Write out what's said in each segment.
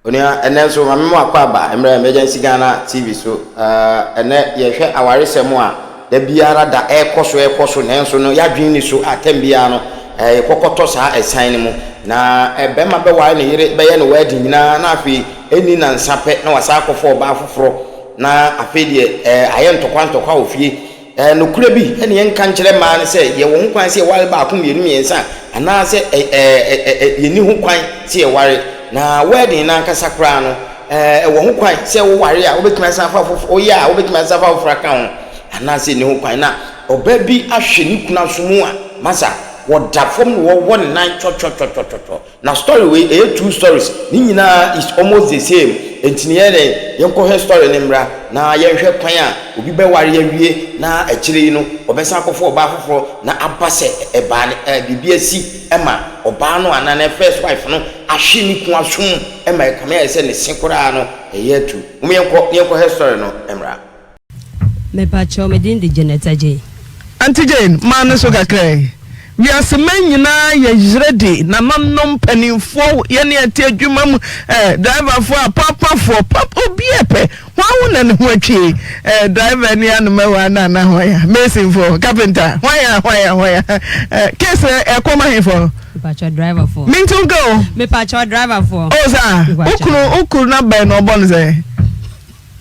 Onua, ɛnnɛ nso ma me mo akwaaba mmerɛ Emergency Ghana TV so. Ɛnnɛ yɛhwɛ awaresɛm a da biara da ɛrekɔ so ɛrekɔ so nanso no yɛadwene nni so a tɛm biara no yɛkɔkɔtɔ saa ɛsan no mu. Na bɛrima bɛware ne yere bɛyɛ no wedding nyinaa na afei ɛnni nansa pɛ na wasan akɔfa ɔbaa foforɔ na afei deɛ ayɛ ntɔkwa ntɔkwa wɔ fie. Nokorɛ bi ne yɛnka nkyerɛ mmaa no sɛ yɛwɔ ho kwan sɛ yɛware baako, mmienu, mmiɛnsa anaasɛ yɛnni ho kwan sɛ yɛware. Na wedding no ankasa koraa no, ɛwɔ ho kwan sɛ woware a wobɛtumi asan afa foforɔ, woyɛ a wobɛtumi asan afa foforɔ aka ho anaasɛ ɛnni ho kwan. Na ɔbaa bi ahwɛ ne kunu aso mu a, masa, wɔda fam na wɔwɔ ne nan twɔtwɔtwɔtwɔtwɔ. Na story wei ɛyɛ two stories ne nyinaa is almost the same nti no yɛyɛ dɛn yɛnkɔhwɛ story no mmra na yɛnhwɛ kwan a obi bɛware awie na akyire yi no ɔbɛsan akɔfa ɔbaa foforɔ na aba sɛ ɛbaa no ɛɛ biribi asi ma ɔbaa no anaa ne first wife no ahwe ne kun asom ma ɛkame ayɛ sɛ ne se koraa no ɛyɛ atu. Mom yɛnkɔ na yɛnkɔhwɛ story no mmra. Mepakyɛw, me din de Janet Adjei. Auntie Jane, ma no so kakra yi. Wiase man nyinaa yɛ yerɛde, nananom, mpanimfoɔ, yɛne ɛte adwuma mu, eh, driverfoɔ, apapafoɔ, pap, obi ɛpɛ. Hwan ho na ne ho atwie? Eh, driver ni anoma wa na na hwan ya? Masonfoɔ, carpenter, hwan ya, hwan ya, hwan ya? Eh, case ɛkɔm ahemfoɔ. Mepakyɛw driverfoɔ. Mintu nka o. Mepakyɛw driverfoɔ. O saa, okunu, okunu na bɛn na ɔbɔ no sɛ.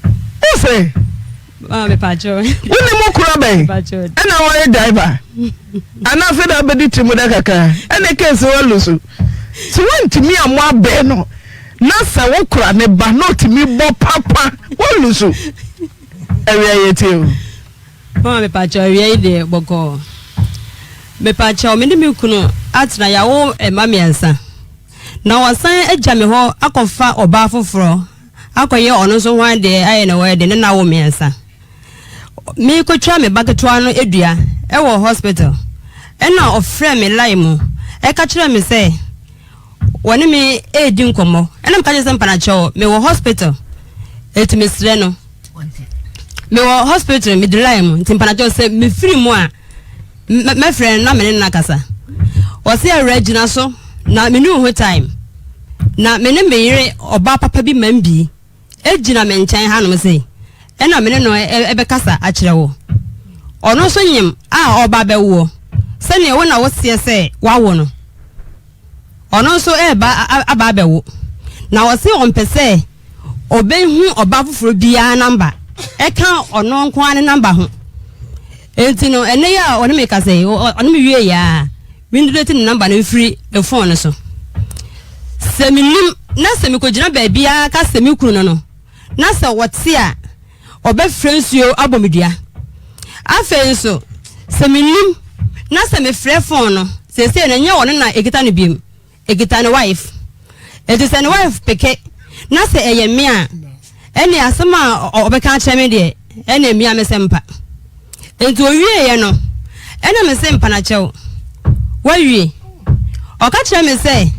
Wo se. Maame pakyɛw. Wo ne mu kura bɛn? Ɛna wɔyɛ driver. Ana afei na abɛdi tiri mu dɛ kakra. Ɛna case wa lusu. So wontumi a mo abɛn no na sɛ wo kura ne ba na otumi bɔ papa wo lusu. Awia yɛ tie o. Maame pakyɛw awia yi deɛ bɔkɔɔ. Mepakyɛw me ne me kunu atena yawo mma mmiɛnsa. Na wasan agya me hɔ akɔfa ɔbaa foforɔ. akɔyɛ ɔno nso ho adeɛ ayɛ ne wedding ne n'awo mmiɛnsa. Merekɔtwa me ba ketewa no dua wɔ hospital ɛna ɔfrɛ me line mu ɛka kyerɛ me sɛ wɔne me redi nkɔmmɔ ɛna meka kyerɛ sɛ mpanakyɛw mewɔ hospital eti mesrɛ no mewɔ hospital medi line mu nti mpanakyɛw sɛ mefiri mu a mɛfrɛ no na me ne no akasa. Ɔse awura gyina so na me ne wo ho time. Na me ne me yere ɔbaa papa bi mam bi gyina me nkyɛn hanom sei ɛna me ne no ɛbɛkasa akyerɛ wo. Ɔno nso nyem a ɔreba abɛwoɔ sɛdeɛ wo na woseɛ sɛ woawo no. Ɔno nso reba aba abɛwo. Na ɔse ɔmpɛ sɛ ɔbɛhu ɔbaa foforɔ biara namba ɛka ɔno nko ara ne namba ho. Enti no ɛnɛ yi a ɔne me kasa yi, ɔne me wie yɛ a, mendelete ne namba no mfiri me phone no so. Sɛ menim na sɛ mekɔgyina baabiara ka sɛ me kunu no no, na sɛ wɔte a, ɔbɛfrɛ nsuo abɔ me dua. Afei nso, sɛ mennim na sɛ mefrɛ fon no, seesei no ɛnyɛ ɔno na ɛkita no biom, ɛkita ne wife. Enti sɛ ne wife peke na sɛ ɛyɛ me a, ɛnneɛ asɛm a ɔbɛka akyerɛ me deɛ, ɛnneɛ mia me sɛ mpa. Enti ɔwieeɛ no, ɛna me se mpanakyɛw, wawie? Ɔka kyerɛ me sɛ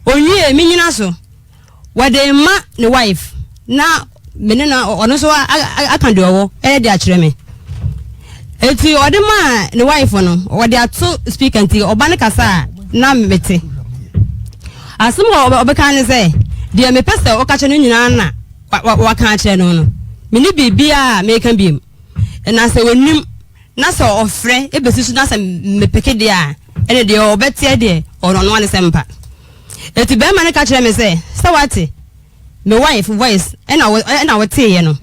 ɔnwie, menyina so. Wɔde rema ne wife na me ne no ɔno nso aka deɛ ɔwɔ ɛde akyerɛ me. Eti ɔde maa ne wife no ɔde ato speaker nti ɔba no kasa a na mete. Asɛm a ɔbɛka ne sɛ deɛ mepɛ sɛ ɔka kyerɛ no nyinaa na waka akyerɛ no no. Mene biribiara a meka biem. Na sɛ ɔnim Na sɛ ɔfrɛ bɛsi so na sɛ mepeke deɛ a, ɛne deɛ ɔbɛteɛ deɛ ɔno ɔno ane sɛ mpa. Eti bɛrima no ka kyerɛ me sɛ, sɛ wate me wife voice ɛna ɛna woteeɛ no.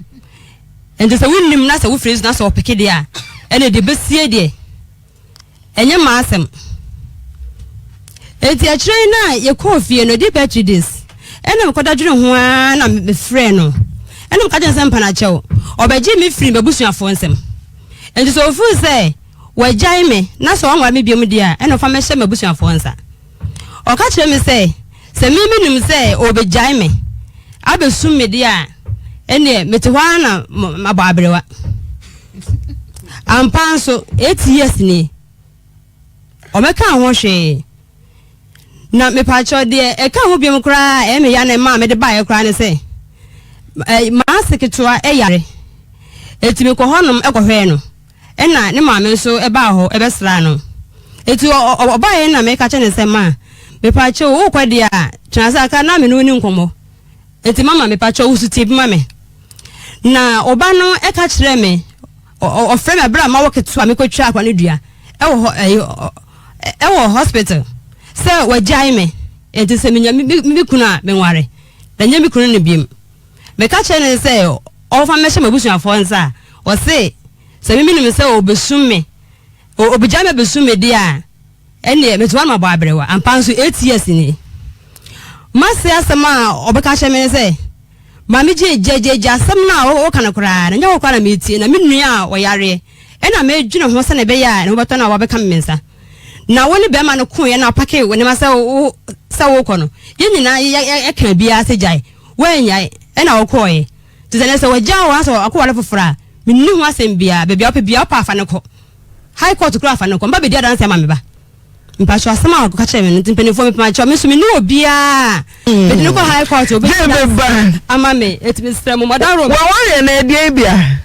Nti sɛ wonnim na sɛ wofiri so na sɛ ɔpeke deɛ a, ɛne deɛ bɛsie deɛ ɛnyɛ m'asɛm. Enti akyire yi na yɛkɔɔ fie no, ɛdi bɛyɛ 3 days, ɛna mekɔda dwene ho ara na mefrɛɛ no. Ɛna meka kyerɛ no sɛ mpanakyɛw, ɔbɛgye me firi m'abusuafoɔ nsam. Enti sɛ ɔfiri sɛ wagyae me na sɛ ɔnware me biom deɛ a, ɛna ɔfa mɛhyɛ m'abusuafoɔ nsa. Ɔka kyerɛ me sɛ, sɛ me menim sɛ ɔrebɛgyae me abɛsum me deɛ a, ɛnneɛ mete hɔ ara na mabɔ aberewa. Ampa nso, 8 years nie. Ɔmmɛkaa ho hwee. Na mepaakyɛw deɛ ɛka ho biom koraa a ɛyɛ me ya na ɛmaa mede baeɛ koraa ne sɛ, m'ase ketewa yare. Enti mekɔ hɔnom kɔhwɛɛ no. Ɛna ne maame nso baa hɔ bɛsraa no. Enti ɔbaeɛ na meka kyerɛ no sɛ, ma, mepaakyɛw wokɔ deɛ a, tena ase aka na me ne wo ni nkɔmmɔ. Nti mama mepakyɛw wo so tie bi ma me. Na ɔba no ɛka kyerɛɛ me, ɔfrɛ me abere a mawɔ ketewa mekɔtwa akwa no dua ɛwɔ hɔ ɛyi ɛwɔ hospital sɛ wagyae me nti sɛ menya me kunu a menware na nyɛ me kunu no biem. Meka kyerɛ no sɛ ɔmfa mmɛhyɛ m'abusuafoɔ nsa a ɔse sɛ me menim sɛ ɔbɛsum me ɔbɛgyae me abɛsum me deɛ a Ɛnneɛ mete hɔ na mabɔ aberewa. Ampa nso, ATS nie. M'ase asɛm a ɔbɛka akyerɛ me ne sɛ, Maame Jane, gyaagyaagya asɛm no a woka no koraa no, ɛnyɛ wo koraa na meretie, na me nua a ɔyareɛ na meredwene ho sɛdeɛ ɛbɛyɛ a ne ho bɛtɔ no a wabɛka me me nsa. Na wo ne barima no koeɛ na wopakee wo nneɛma sɛ wo sɛ worekɔ no, yɛn nyinaa yɛkaa biara sɛ gyae. Woannyae, ɛnna wokɔeɛ. Nti sɛ nnɛ sɛ wagyaa wo anaasɛ wakɔware foforɔ a, menni ho asɛm biara. Baabi a wopɛ biara, wopɛ a fa no kɔ. High court koraa fa no kɔ mba bedi adanse ama me ba. Mpakyɛw asɛm a ɔka kyerɛ me no nti mpanyinfoɔ mepakyɛw me nso me ne obiara mede no kɔ high court obi Gye me ba. ama me eti mesrɛ mo mɔda rom. Wawareɛ no ɛdeɛn bia?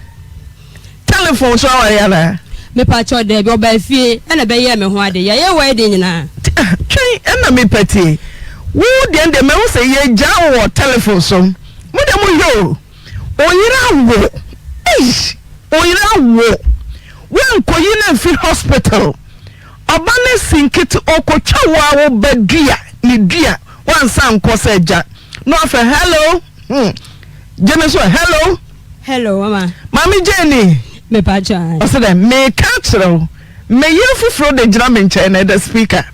Telephone so awareɛ anaa? Mepakyɛw daabi ɔbaa fie ɛna ɛbɛyɛɛ me ho ade yɛyɛ wedding nyinaa. Twɛn ɛna mepɛ tie. Wo deɛ deɛ mahu sɛ yɛgyaa wo wɔ telephone so. Mo deɛ mo hwɛ o. Oyere awo eish oyere awo woankoyi no amfi hospital ɔba no asi nkete ɔkotwa wo a wo ba dua ne dua woansa ankɔ sɛ agya na wafrɛ hello hmm gye me so hello. Hello mama. Maame Jane. Mepa kyɛw. Ɔsɛ dɛ meka akyerɛ wo me yere foforɔ de gyina me nkyɛn na ɛda speaker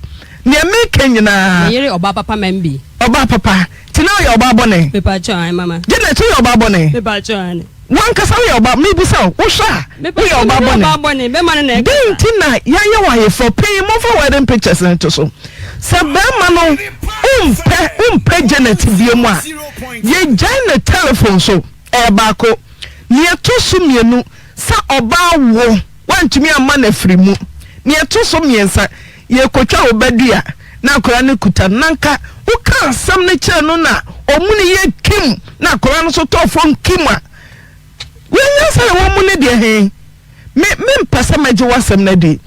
nea meka nyinaa. Me yere ɔbaa papa mambi. Ɔbaa papa. Nti na woyɛ ɔbaa bɔne? Mepakyɛw, aane mama. Janet, woyɛ ɔbaa bɔne? Mepakyɛw, aane. W'ankasa woyɛ ɔbaa, mebisa wo, wohwɛ a, woyɛ ɔbaa bɔne? Ɔbaa bɔne, bɛrima no na ɛkasa. Dɛn nti na yɛayɛ wo ayeforɔ? Pɛn, momfa wedding pictures no nto so. Sɛ bɛrima no wompɛ, wompɛ Janet biom a, yɛgyae no telephone so, ɛyɛ baako. Nea ɛto so mmienu, sɛ ɔbaa wo, woantumi amma no afiri mu. Nea ɛto so mmiɛnsa, Yɛrekɔtwa wo ba dua na akwadaa no kuta no, na anka woka asɛm no kyerɛ no na ɔmuni yɛ kim na akwadaa no nso tɔ fam kim a, wei nyansa na ɛwɔ mu no deɛ he? Me, mempɛ sɛ mɛgye w'asɛm no adi.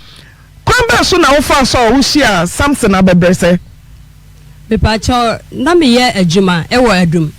Kwan bɛn so na wofaa so a wohyiaa Samson abɛbrɛsɛ? Mepakyɛw, na meyɛ adwuma wɔ Adum,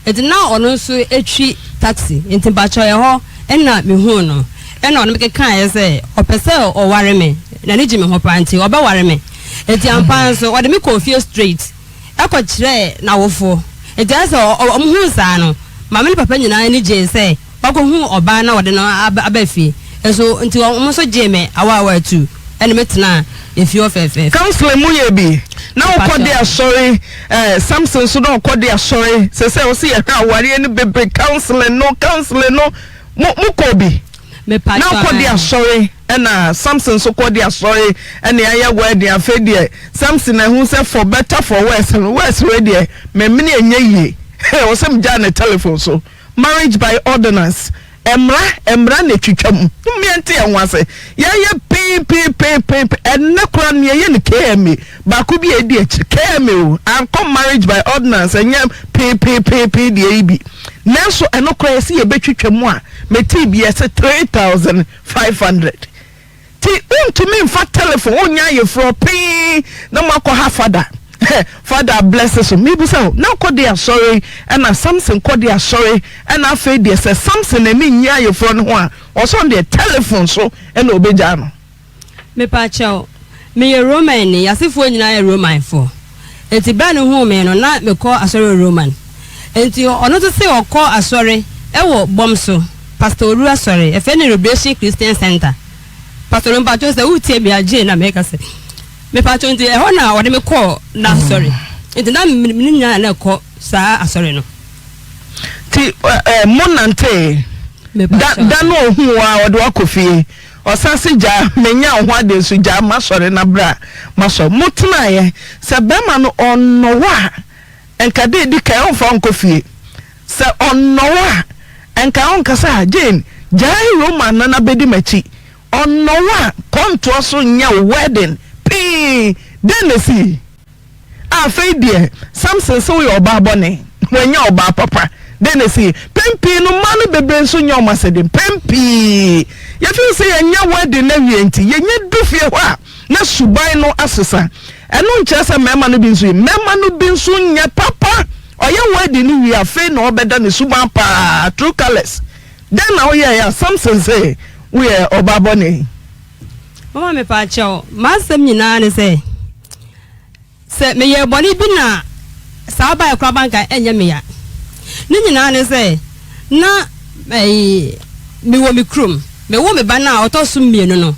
nti na ɔno nso twi taxi, nti mpakyɛw ɛhɔ na mehuu no, ɛna ɔne me kekaeɛ sɛ ɔpɛ sɛ ɔware me, n'ani gye me ho paa nti ɔbɛware me, nti ampa ara nso ɔde me kɔɔ fie straight kɔ kyerɛɛ n'awofoɔ, nti ayɛ sɛ wɔn huu saa no, maame ne papa nyinaa ani gyee sɛ Wakɔhu ɔbaa na ɔde no aba fie nso nti wɔn nso gyee me awaawa atuu ɛne me tenaa efie hɔ fɛɛfɛɛfɛ. Counseling mu yɛ bi na wokɔ de asɔre eh, Samson nso na ɔkɔ de asɔre sɛ sɛ ɔsɛ yɛhwɛ awareɛ no bebree counseling no counseling no mo mo kɔ bi na wokɔ de asɔre ɛna Samson nso kɔ de asɔre ɛna ayɛ wedding afei deɛ Samson ahu sɛ for better for worse no worse wei deɛ mɛmene ɛnyɛ yie ɔsɛ megyaa ne telephone so. Marriage by ordinance, mmara, mmara na ɛtwitwa mu. Mmea nte yɛn ho ase. Yɛyɛ pee pee pee pee pee. Ɛnnɛ koraa no yɛyɛ no KMA. Baako bi a ɛdi akyiri. KMA o, ankɔ marriage by ordinance, ɛnyɛ pee pee pee pee deɛ yi bi. Nanso ɛno koraa yɛse yɛbɛtwitwa mu a, metee bi yɛse 3,500. Nti wontumi nfa telephone wonyɛ ayeforɔ pee na moakɔ ha fada fada bless so mebisa wo na kɔ de asɔre ɛna Samson kɔ de asɔre ɛna afei deɛ sɛ Samson ani nnye ayeforɔ no ho a ɔsɛ ɔno deɛ telephone so ɛna ɔbɛgyaa no. Mepakyɛw, meyɛ Romanni, y'asefoɔ nyinaa yɛ Romanfoɔ. Enti berɛ a no huu me no, na mekɔ asɔre wɔ Roman. Enti ɔno nso se ɔkɔ asɔre wɔ bɔm so, Pastor Oru asɔre, yɛfrɛ no Liberation Christian Center. Pastor Oru mpakyɛw sɛ wotie me a gyee na meka sɛ mepakyɛw nti ɛhɔ na ɔde me kɔɔ n'asɔre. Nti na me ne nyinaa na ɛkɔ saa asɔre no. Nti mo nantee da da no ohuu wo a ɔde wo akɔ fie. Ɔsan se gyaa menya wo ho adeɛ nso gyaa masɔre na bra masɔre. Mo tenaeɛ sɛ bɛrima no ɔnnɔ wo a nka da edi kan ɔmfa wo nkɔ fie. Sɛ ɔnnɔ wo a nka ɔnka sɛ ah Jane gyae Roman no na bɛdi m'akyi. Ɔnnɔ wo a kɔ ntoa so nyɛ wo wedding pee. Dɛn na esii? Afei deɛ, Samson se woyɛ ɔbaa bɔne, wanya ɔbaa papa. Dɛn na ɛsii? Mpɛn pii no, mmaa no bebree nso nyɛ wɔn asɛde. Mpɛn pii, yɛfeel sɛ yɛanya wedding no awie nti, yɛnya du fie hɔ a, na suban no asesa. Ɛno nkyerɛ sɛ mmarima no bi nso ye. Mmarima no bi nso nyɛ papa. Ɔyɛ wedding no wie a, afei na ɔbɛda ne suban paa, true colours. Dɛn na woyɛe a Samson se woyɛ ɔbaa bɔne? Mama mepaakyɛw, m'asɛm nyinaa ne sɛ, Sɛ meyɛɛ bɔne bi na saa baeɛ koraa ba anka ɛnyɛ me ya. Ne nyinaa ne sɛ, na ɛyi mewɔ me kurom. Mewoo me ba no a ɔtɔ so mmienu no.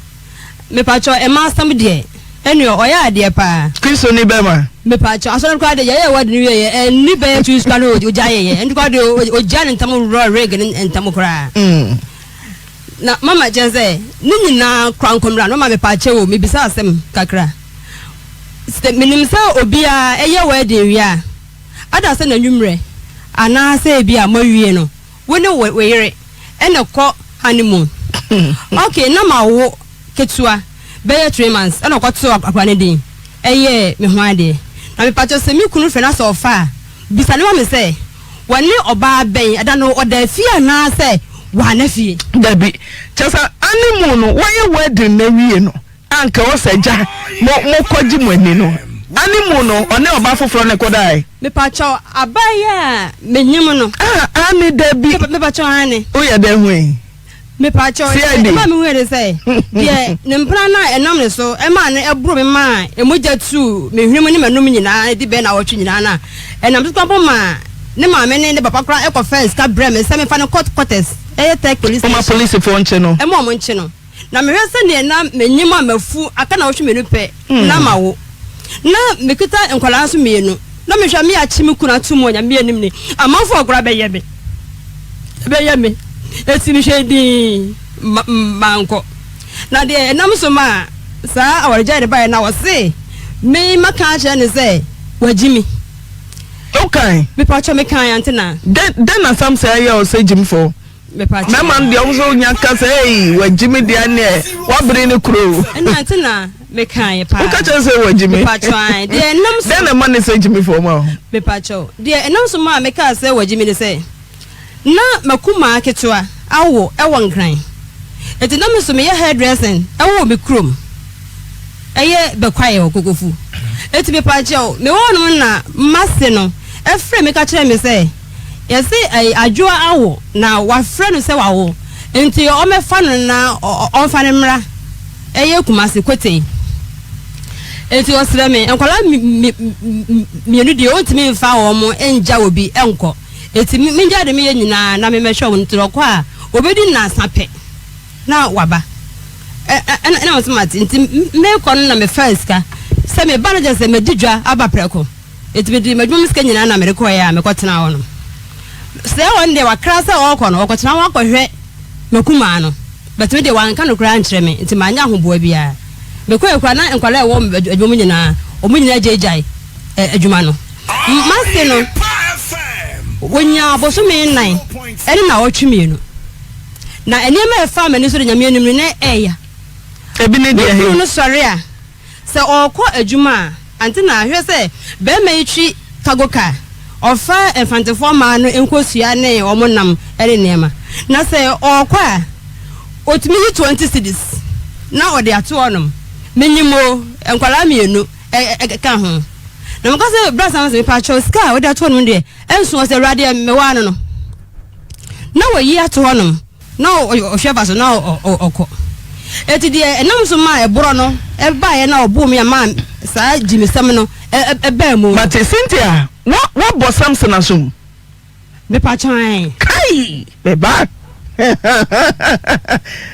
Mepakyɛw, mmaa asɛm deɛ, ɛnneɛ ɔyɛ adeɛ paa. Kristoni bɛma. Mepakyɛw, asɔre no koraa deɛ, yɛyɛɛ wedding no wieeɛ, ɛnni bɛyɛ 2 weeks koraa na ɔgyaeeɛ. Ɛno koraa deɛ, ɔgyaa ne ntam worɔɔ ring no ntam koraa. Na mama kyerɛ sɛ, ne nyinaa koraa nkɔmmra no, mama mepakyɛw o, mebisa asɛm kakra. Sɛ menim sɛ obiara yɛ wedding wie a, ada sɛ n'anwummerɛ anaasɛ ebi a moawie no, wo ne wo yere na ɛkɔ honeymoon. Ok, na mawo ketewa bɛyɛ 3 months ɛna ɔkɔtoo akwadaa no din ɛyɛɛ me ho adeɛ. Na mepakyɛw sɛ me kunu frɛ na sɛ ɔfa a, bisa no ma me sɛ wɔne ɔbaa bɛn ɛda no ɔda fie anaasɛ wanna fie? Dabi, kyerɛ sɛ honeymoon no wɔyɛ wedding no awie no, Anka ɛwɔ sɛ agya mo mo kɔ gye mo ani no ane mu no ɔne ɔbaa foforɔ na ɛkɔdae. Mepakyɛw abaa yi a menyim no. Ah aane dabi. Mepakyɛw aane. Woyɛ dɛn hui? Mepakyɛw CID. Ɛma me hui ne sɛ deɛ ne mpena no a ɛnam ne so ɛmaa no ɛboro me maa mogya tuu me hwene mu ne m'anum nyinaa de bɛyɛ naawɔtwe nyinaa no a ɛnam so koraa mpo maa ne maame ne ne papa koraa ɛkɔfaa sika brɛɛ me sɛ memfa no nkɔ quarters ɛyɛ Tech police Woma station polisifoɔ nkye no. ɛma wɔn nkye no. Na mehwɛ sɛdeɛ na m'anim a mafu aka nnawɔtwe mmienu pɛ na mawo. Na mekita nkwadaa nso mmienu. Na mehwɛ a me akye me kunu ato mu wɔ Nyame anim ni. Amanfoɔ koraa bɛyɛ me. Bɛyɛ me. Eti mehwɛ dinn ma mankɔ. Na deɛ ɛnam so maa saa awaregyaeɛ no baeɛ na ɔse me maka akyerɛ no sɛ wagye me. Wokae? Mepakyɛ mekae ante na. Dɛn dɛn na Samson ayɛ wo sɛ gyimfoɔ? Mɛma no deɛ ɔmo sɛ onya ka sɛ ei wagyi me deɛ neɛ wabere ne kuro. Ɛna nti na mekaeɛ paa. Woka kyerɛ sɛ wagyi me. Mepakyɛw ae deɛ ɛnam so. Dɛn na ɛma ne sɛ gyimi fɔɔ ma wo? Mepakyɛw deɛ ɛnam so maa mekaa sɛ wagyi me ne sɛ na m'akumaa ketewa awo ɛwɔ Nkran nti na me nso meyɛ hairdressing ɛwɔ me kurom. Ɛyɛ bɛkwae wɔ Kokofu. Enti mepakyɛw, mewɔ hɔnom na m'ase no frɛɛ me ka kyerɛɛ me sɛ, yɛse ɛyi Adwoa awo na wafrɛ no sɛ wawo, enti ɔmmɛfa no na ɔmfa no mmra ɛyɛ Kumasi, Kotei. Enti ɔsrɛ me, nkwadaa mmienu deɛ ɔntumi mfa wɔn ngya obi nkɔ, enti mengyae deɛ meyɛ nyinaa na memmɛhwɛ wɔn, nti ɔkɔ a ɔbɛdi nnansa pɛ. Na waba. Ɛna ɛna ɔsɛ mate nti mekɔ no na mefaa sika sɛ meba no kyɛ sɛ madi dwa aba prɛko nti mede m'adwuma mu sika nyinaa na mede kɔeɛ a mekɔtena hɔ no sɛ wɔn deɛ wakra sɛ ɔrekɔ no ɔkɔtena hɔ akɔhwɛ makumaa no but me deɛ wanka no koraa nkyerɛ me nti manyɛ ahoboa biara mekɔɛ koraa na nkwadaa ɛwɔ adwuma mu nyinaa wɔn nyinaa gyaegyae adwuma no mase no wɔnyaa bosome nnan ɛne na ɔtwe mmienu Na nneɛma a ɛfaa m'ani so de Nyame anim no, na ɛya. Ebi ne Me deɛ he? kunu no sɔre a, sɛ ɔɔkɔ adwuma a, ante na hwɛ sɛ barima yi twi cargo car, ɔfa Mfantefoɔ mmaa no nkosua ne wɔn nam ne nneɛma. Na sɛ ɔɔkɔ a, ɔtumi yi 20 cedis na ɔde ato hɔnom. Menyim o, nkwadaa mmienu ka ho. Na meka sɛ, bra Samson, mepaakyɛw, sika a wode ato hɔnom deɛ, ɛnso. Ɔsɛ, Awurade, mewɔ ano no. na wayi ato hɔnom, na ɔhwɛ fa so na ɔkɔ. Eti deɛ ɛnam so maa ɛborɔ no baeɛ na ɔboo me a maa saa gyimisɛm no baa mu no. Mate, Cynthia, wa, woabɔ Samson asom? Mepakyɛw, ae. Kai! Me ba!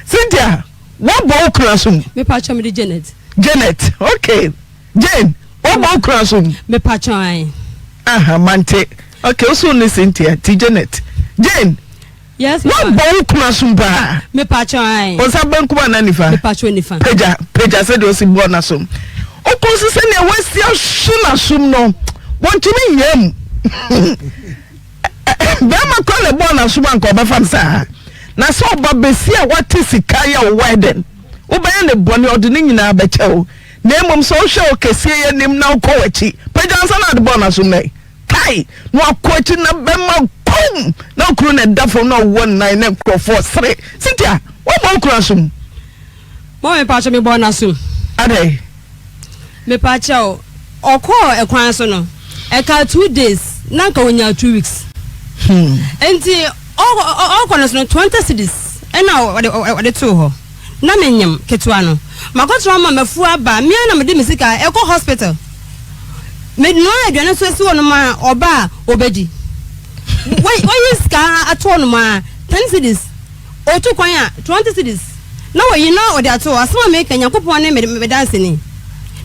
Cynthia, woabɔ wo kunu asom? Mepakyɛw, mede Janet. Janet, okay. Jane, woabɔ wo kunu asom? Mepakyɛw, ae. Aha, mante. Okay, wo so ne Cynthia, ti Janet. Jane, Yes, mama. Woabɔ wo kunu asom paa. Mepakyɛw, ae. Wo nsa benkum anaa nifa? Mepakyɛw, nifa. Pagya, pagya sɛdeɛ ɔsi bɔɔ n'asom. Wokɔ so sɛdeɛ wasi ahwe n'asom no, wɔntumi nyɛ mu. Bɛrima kora na ɛbɔɔ n'asom anka ɔbɛfa no saa. Na sɛ ɔba bɛsi a wate sika yɛ wo wedding, wobɛyɛ ne bɔne ɔde ne nyinaa bɛkyɛ wo. Na mmom sɛ wohwɛ ɔkɛseɛ yi anim na wokɔ w'akyi, pagya nsa na ade bɔɔ n'asom nnɛ. Kai! Na wakɔ akyi na bɛma kum na okunu na ɛda fam na ɔwɔ nnan na nkurɔfoɔ sere. Cynthia, woabɔ wo kunu asom? Mama mepaakyɛw mebɔɔ n'asom. Adɛn? Mepaakyɛw, ɔkɔɔ ɛkwan so no, ɛkaa 2 days. na nka ɔnyaa 2 weeks. Nti ɔkɔ no so no, 20 cedis ɛna ɔde too hɔ. Na menyam ketewa no, makɔtena ma mafu aba mmea na mede me sika ɛkɔ hospital, menoa aduane nso esi hɔ nom a ɔba a ɔbɛdi. Wɔyi sika ato hɔ nom a, 10 cedis, otu kwan a, 20 cedis na wɔyi na ɔde ato hɔ. Asɛm a meka, Nyankopɔn ne me danseni.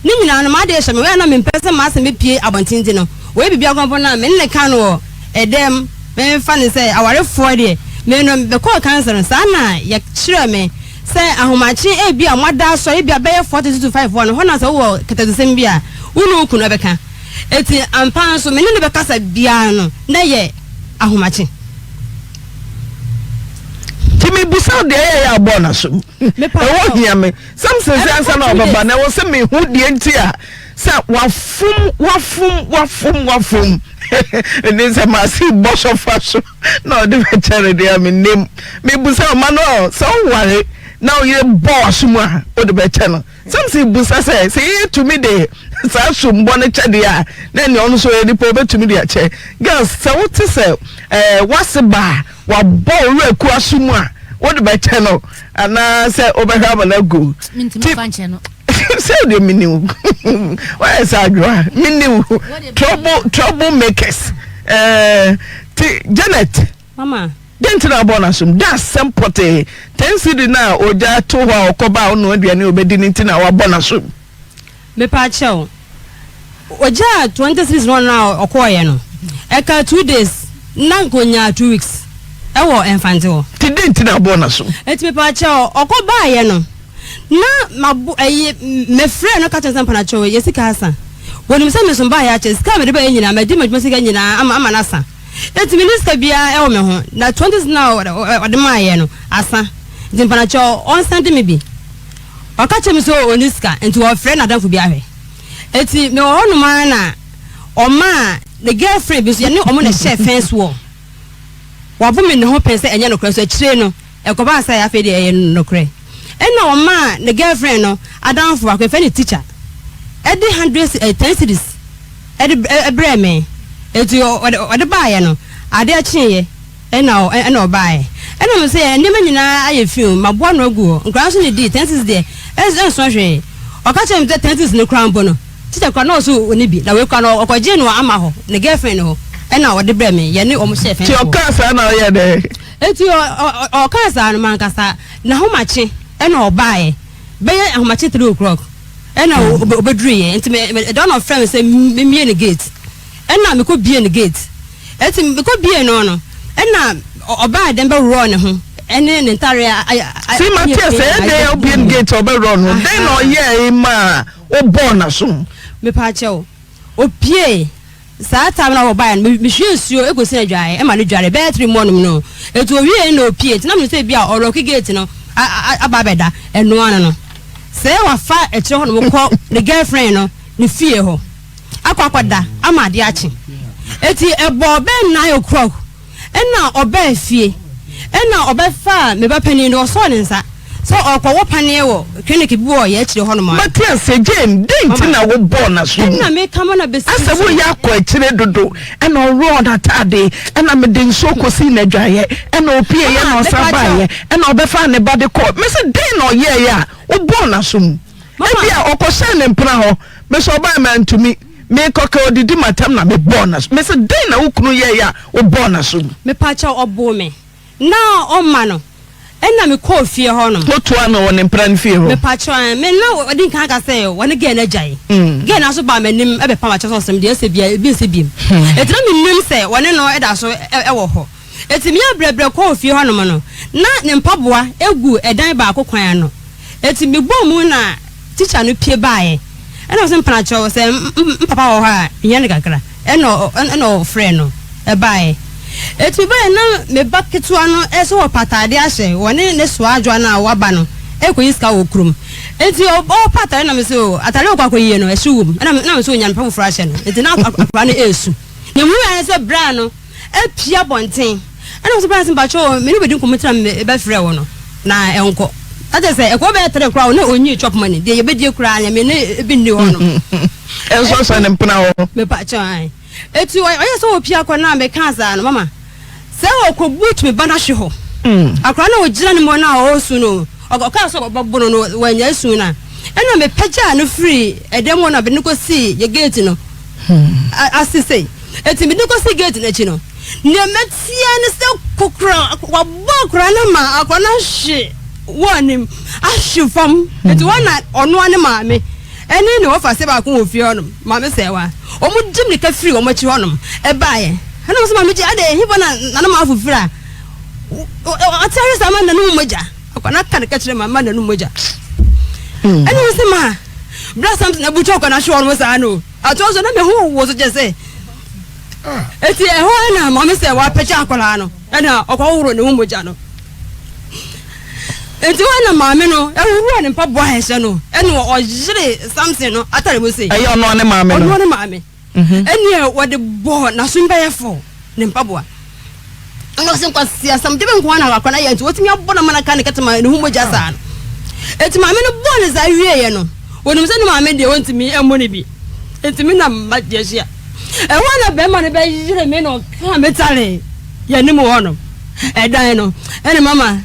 Ne nyinaa no, maade hyɛ me wɔyɛ na mempɛ sɛ maasɛm bɛpie abɔnten, ti no wɔyɛ biribi akɔmpo no a me ne ne ka no wɔ ɛdɛm. Memfa ne sɛ awarefoɔ deɛ, me no mekɔɔ cancer no saa na yɛkyerɛ me sɛ ahomakye ebi a moada asɔre ebi a bɛyɛ 4:30 to 5 hɔ no hɔ na sɛ wowɔ kɛtɛsɛm bi a wo ne wo kunu bɛka. Eti ampa nso me ne no bɛkasa biara no na yɛ ahomakye. Nti mebusa wo deɛ ɛyɛ yɛ abɔɔ n'aso ɛwɔ hia me. Samson sɛ ansa na ɔbɛba na ɛwɔ sɛ mehu deɛ nti a sɛ wafom wafom wafom wafom ne sɛ maase bɔ sɔfa so na ɔde bɛkyɛ no deɛ a menim. Mebusa wo, Manuel, sɛ woware na wo yere bɔ w'aso mu a, wode bɛkyɛ no? Samson busa sɛ sɛ yɛtumi de saa sombɔ no kyɛ deɛ a, na ɛnea ɔno nso ɔyɛ nipa, ɔbɛtumi de akyɛ. Girls, sɛ wote sɛ w'ase ba a wabɔ wo werɛ ku aso mu a, wode bɛkyɛ no anaa sɛ wobɛhwɛ ama no agu? Mentumi fa nkyɛ no. Sɛ deɛ meni wo wayɛ sɛ adwoa meni wo trouble makers. Ti Janet. Mama. Den nti na abɔ n'asom da asɛm pɔtee? 10 cedi na ogya to hɔ a ɔkɔba a ɔno aduane a ɔbɛdi no nti na wabɔ n'asom? Mepa kyɛw, ogya 20 cedis no na ɔkɔɔyɛ no, ɛka 2 days na nka onyaa 2 weeks ɛwɔ Mfante hɔ. Nti den nti na abɔ n'asom? Eti mepa kyɛw, ɔkɔ baayɛ no na mabo ɛyi mefrɛ no ka kyerɛ sɛ mpana kyɛw, yɛ sika asa. Wɔnim sɛ mesom baayɛ akyɛ sika a mede baayɛ nyinaa, madi m'adwuma sika nyinaa ama no asa. Eti me ne sika biara ɛwɔ me ho na 20 cedis na ɔde maayɛ no asa, nti mpana kyɛw, ɔnsan de me bi. Ɔka kyerɛ me sɛ ɔni sika, nti ɔfrɛ n'adamfo bi ahwɛ. Eti mewɔ hɔnom ara na ɔmaa ne girlfriend bi nso yɛne ɔmo na ɛhyɛ fence wall. Wabo me ne ho pɛn sɛ ɛnyɛ nokorɛ, so akyire no ɛkɔbaa sɛ afei deɛ ɛyɛ nokorɛ. Ɛna ɔmaa ne girlfriend no adamfo baako, yɛfrɛ no teacher, ɛde 100 10 cedis ɛde ɛbrɛ me. Eti ɔde baayɛ no, adeɛ kyeeɛ ɛna ɔbaayɛ, ɛna mo sɛ nneɛma nyinaa ayɛ fi o, maboa no agu hɔ, nkwadaa nso ne di 10 cedis deɛ ɛnso hwee. Ɔka kyerɛ me sɛ 10 cedis no koraa mpo no, teacher koraa na ɔso oni bi na wei koraa no ɔkɔgye no ama hɔ ne girlfriend hɔ ɛna ɔde brɛ me, yɛne ɔmo hyɛ fɛn. Nti ɔkaa saa na ɔyɛ dɛ? Eti ɔkaa saa no, mankasa n'ahomakye ɛna ɔbaayɛ, bɛyɛ ahomakye 3 o'clock ɛna ɔbɛduru yɛ. Nti mɛ ɛdɔn na ɔfrɛ me sɛ memie ne gate, ɛna mekɔ bie ne gate. Eti mekɔ bie no, ɛna ɔbaa dɛm bɛworɔ ne ho ɛne ne ntare a. Si Matias, ɛyɛ dɛn a obie ne gate ɔbɛworɔ no? Dɛn na ɔyɛɛ ma wobɔɔ n'asom? Mepaakyɛw, opie saa time na ɔbaeɛ no, mehwie nsuo ekosi na dwaeɛ ɛma no dware bɛyɛ 3 morning no. Etu owie na opie, nti na mo sɛ bi a ɔlock gate no aba abɛda. Ɛnoa no sɛ wafa akyire hɔ nom kɔ ne girlfriend no ne fie hɔ akɔ akɔda ama adeɛ akye. Eti ɛbɔ bɛyɛ 9 o'clock ɛna ɔbɛɛ fie, ɛna ɔbɛfa me ba panin no, ɔsɔɔ ne nsa sɛ ɔkɔwɔ paneɛ wɔ clinic bi wɔ yɛ akyire hɔ nom a. Matias, Jane, dɛn nti na wobɔɔ n'asom? Ɛna meka ma na bɛsi. Asɛ woyɛ akɔ akyire dodo. Ɛna ɔworɔɔ n'ataade, ɛna mede nsuo kɔsii n'adwaeɛ, ɛna opieeɛ na ɔsan baeɛ, ɛna ɔbɛfaa ne ba de kɔɔ. Mese dɛn na ɔyɛeɛ a wobɔɔ n'asom? Ebi a ɔkɔhyɛɛ ne mpena hɔ. Mese ɔbae mantumi mekɔka odidi matam na mebɔɔ n'asom. Mese dɛn na wo kunu yɛeɛ a wobɔɔ n'asom? Mepakyɛw, ɔboo me na ɔma no, ɛna mekɔɔ fie hɔ nom. Wotoa no wɔ ne mpena no fie hɔ? Mepakyɛw, me na ɔdi nkan ka sɛ wɔne girl no agyae. Girl no nso baa m'anim ɛbɛpam akyɛ sɛ ɔsɛm deɛ ɛsɛ bia ebi nsɛ biem. Eti na menim sɛ wɔne no ɛda so ɛwɔ hɔ. Eti meyɛ brɛbrɛ kɔɔ fie hɔ nom no, na ne mpaboa egu ɛdan baako kwan ano. Eti mebɔɔ mu na teacher no pie baeɛ. Ɛna ɔsɛ mpanakyɛw sɛ mpapa wɔ hɔ a mehia no kakra. Ɛna ɔfrɛ no ɛbaeɛ. Eti mebaeɛ na me ba ketewa no ɛsɛ wɔ pataade ahyɛ wɔne ne soa adwoa no a waba no ɛkɔyi sika wɔ kurom. Eti ɔpa ataade na me sɛ o ataade a ɔkɔ akɔyie no ɛhye wom. Ɛna na me sɛ onya mpa foforɔ ahyɛ no. Eti na akwadaa no ɛresu. Na mu yɛ sɛ braa no apia abɔnten. Ɛna ɔsɛ braa sɛ mpakyɛw, me ne bɛdi nkɔmmɔ tira me bɛfrɛ wo no na ɛnkɔ. Ɛkyɛ sɛ ɛkɔ bɛyɛ tere koraa na ɔnyi chop money deɛ yɛbɛdie koraa nyɛ me ne ebi nni hɔ no. Ɛnso sɛ ne mpena hɔ. Mepakyɛw, ae. Eti ɔyɛ sɛ ɔpia kɔ na mekaa saa no mama sɛ ɔkɔbu me ba no ahwe hɔ. Akwadaa no a ɔgyina ne mu no a ɔresu no, ɔkaa sɛ ɔbɛbo no no, wannya su no a, ɛna mepagyaa no firii ɛdan mu hɔ na mede no kɔsii yɛ gate no ase sei. Eti mede no kɔsii gate no akyi no, nea mɛteɛ ne sɛ kokora, wabɔ akwadaa no ma akwadaa no ahwe wɔ anim, ahwe fam. Eti wɔn na ɔnoa ne maame ɛne ne wɔfa se baako wɔ fie hɔnom, maame sɛwa. Wɔn di mirika firi wɔn akyi hɔnom ɛbaeɛ. Ɛna wɔn sɛ maame gye adɛ hefa na nana maafo firi a ɔte ahwɛ saa ma nanum mogya. Akwadaa no aka ne ka kyerɛ maame ma nanum mogya. Ɛna wɔn sɛ ma bra Samson abutu akwadaa no ahwe hɔnom saa no. Atoa so na me ho wo so kyɛ sɛ. Eti ɛhɔ na maame sɛ wapɛkyɛ akwadaa no ɛna ɔkɔhohoro ne ho mogya no. Enti hɔ na maame no ɛhohoro ne mpaboa a ɛhyɛ no ɛna ɔyere Samson no atare mu se. Ɛyɛ ɔno ne maame no. Ɔno ne maame. Ɛnneɛ wɔde bɔɔ n'asom bɛyɛ fɔ ne mpaboa. Ɛna ɔsɛ nkwasi asɛm de bɛ nko na akora no ayɛ nti wɔtumi abɔ no ma no ka ne kɛtɛ ma ne ho mogya saa no. Eti maame no bɔɔ ne saa wieɛ no, wɔnim sɛ ne maame deɛ wɔntumi mmɔ ne bi. Enti me na mma deɛ hyia. Ɛhɔ na bɛrima no bɛyere me na ɔka me tare yɛn anim hɔ no. Ɛdan no, ɛne mama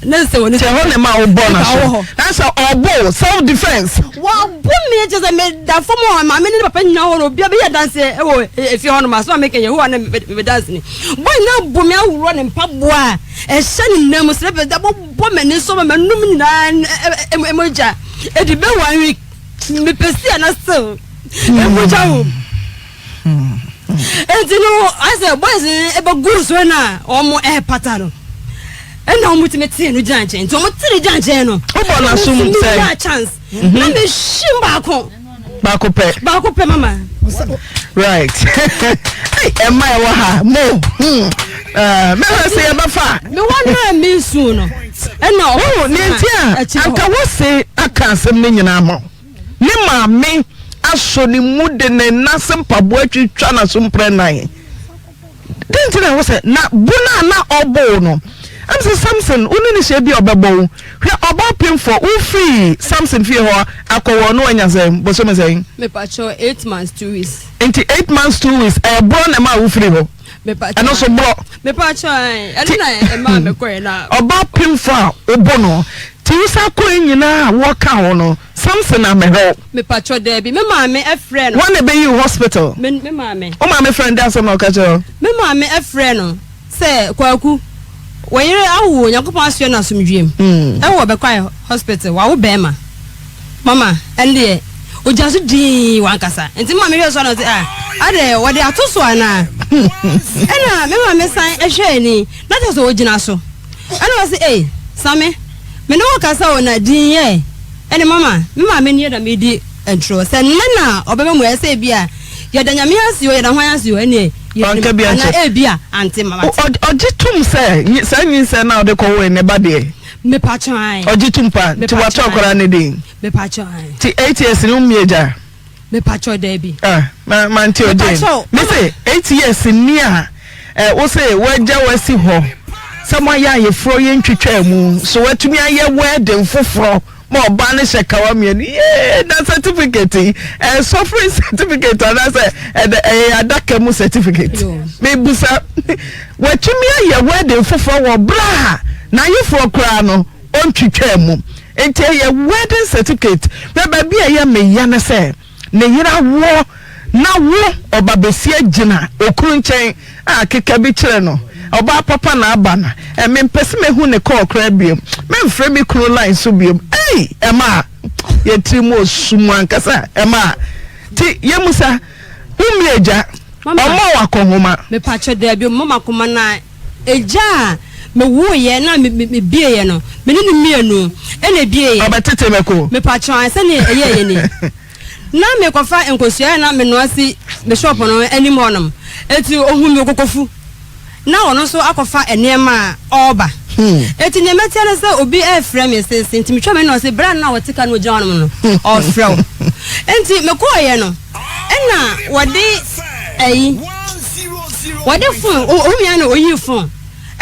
ne sɛ wɔne Kyɛ hɔ na ɛma wobɔ no so. Na sɛ ɔbɔ wo self defence. Wabɔ me kyɛ sɛ meda fam hɔ maame ne ne papa nyinaa hɔ no obia bɛyɛ adanseɛ wɔ efie hɔ nom asɛm a meka Yehowa ne me danseni. Bɔ nyinaa bɔ me aworɔ ne mpaboa a ɛhyɛ ne nan mu slippers de abobɔ m'ani so ma m'anum nyinaa mogya ɛdi bɛ one week mepɛ si ana still mogya wɔ mu. Enti no asɛ boys no ɛbɛgu so na wɔn ɛrepata no ɛna wɔn tumi tee no gyina nkyɛn nti wɔn tee no gyina nkyɛn no wobɔ n'asom sɛ nya chance mhm. na mehyi baako baako pɛ baako pɛ mama right ɛma ɛwɔ ha mo hmm. eh, mɛhwɛ sɛ yɛbɛfa mewɔ no a mensu no ɛna ɔwɔ ne nti a anka wose aka asɛm no nyinaa ma Ne maame asɔ ne mu de ne nan ase mpaboa atwitwa n'aso mprɛnan. Dɛn nti na ɛwɔ sɛ na bo no a na ɔbɔ wo no? Ɛm sɛ Samson, wo ne no hyia bi a ɔbɛbɔ wo. Hwɛ ɔbaa pemfoɔ, wofiri Samson fie hɔ akɔ wɔ no wanya sɛn? Bosome sɛn? Mepakyɛw, 8 months 2 weeks. Nti 8 months 2 weeks, ɛyɛ borɔ na ɛma wofiri hɔ? Ɛno nso borɔ. Mepakyɛw, ɛno na ɛma mekɔɛ na. Ɔbaa pemfoɔ a wobɔ no, nti wosan kɔɛ nyinaa a wɔka ho no, Samson ammɛhwɛ wo. Mepakyɛw, daabi, me maame frɛɛ no. Hwan na ɛbɛyi wo hospital? Me me maame. Wo maame frɛɛ no, dɛn asɛm na ɔka kyerɛɛ wo? Me maame frɛɛ no sɛ, Kwaku, wo yere awo Onyankopɔn asoɛ no asomdwoeɛ mu ɛwɔ Bɛkwae hospital, wawo bɛɛma. Mama, ɛndeɛ, ɔgyina so dinn wankasa. Nti me maame hwɛɛ so a na ɔse, ah, adɛn, wɔde ato so anaa? Ɛna me maame san hwɛɛ ani, na kyerɛ sɛ ɔgyina so. Ɛna ɔse, ei, Same, me ne wo kasa o na dinn yɛ. Ɛne mama, me maame nie na medi ntorɔ. Sɛ nnɛ na ɔbɛba mu a, ɛsɛ ebia yɛda Nyame ase o, yɛda hwan ase o, ɛneɛ Wanka yɛnim. bi Anaa ankyerɛ. ebia ante ma mate. Ɔgye tom sɛ saa nyinsɛn no a ɔde kɔwoe ne ba deɛ? Mepakyɛw ae. Ɔgye tom paa? Nti Mepakyɛw wato ae. akwadaa no din? Mepakyɛw ae. Nti 8 years no wommie gya? Mepakyɛw daabi. Ah, ma mante o Jane. Mepakyɛw, Me se 8 years ni a eh, wo se woagya wasi hɔ sɛ moayɛ ayeforɔ yɛ ntwitwaa mu so watumi ayɛ wedding foforɔ ma ɔbaa no hyɛ kawa mmienu yee na certificate yi ɛyɛ suffering certificate anaasɛ ɛdɛ ɛyɛ adaka mu certificate mebusa watumi ayɛ wedding foforɔ wɔ berɛ a n'ayeforɔ koraa no ɔntwitwaa mu Nti ɛyɛ wedding certificate hwɛ baabi a ɛyɛ me ya ne sɛ ne yere awoɔ na wo ɔba besia gyina okunu nkyɛn a keka bi kyerɛ no ɔbaa papa na aba no ɛ me mpɛ sɛ mehu ne call koraa biom mɛmfrɛ me kunu line so biom ei ɛma yɛ tiri mu osu mu ankasa ɛma ti yɛ musa wo mi agya ɔmɔ wakɔnhoma. Mepakyɛ daabi ɔmɔ makoma na Egya a mewooeɛ na mebieeɛ no, me ne no mmienu na ebieeɛ. Ɔbɛtete me ko. Mepakyɛw, ae, sɛdeɛ ɛyɛeɛ ni. Na merekɔfa nkosua a na menoa si me shop no anim hɔnom. Enti ohuu me okokofu. Na ɔno nso akɔfa nneɛma a ɔreba. Enti nea mɛteɛ ne sɛ obi refrɛ me seesei. Enti metwaa m'ani na ɔse, Bra no a ɔte car no mu gyina hɔnom no, ɔrefrɛ wo. Enti mekɔeɛ no, ɛnna wɔde ayi, wɔde phone, ohuu me ara na oyii phone.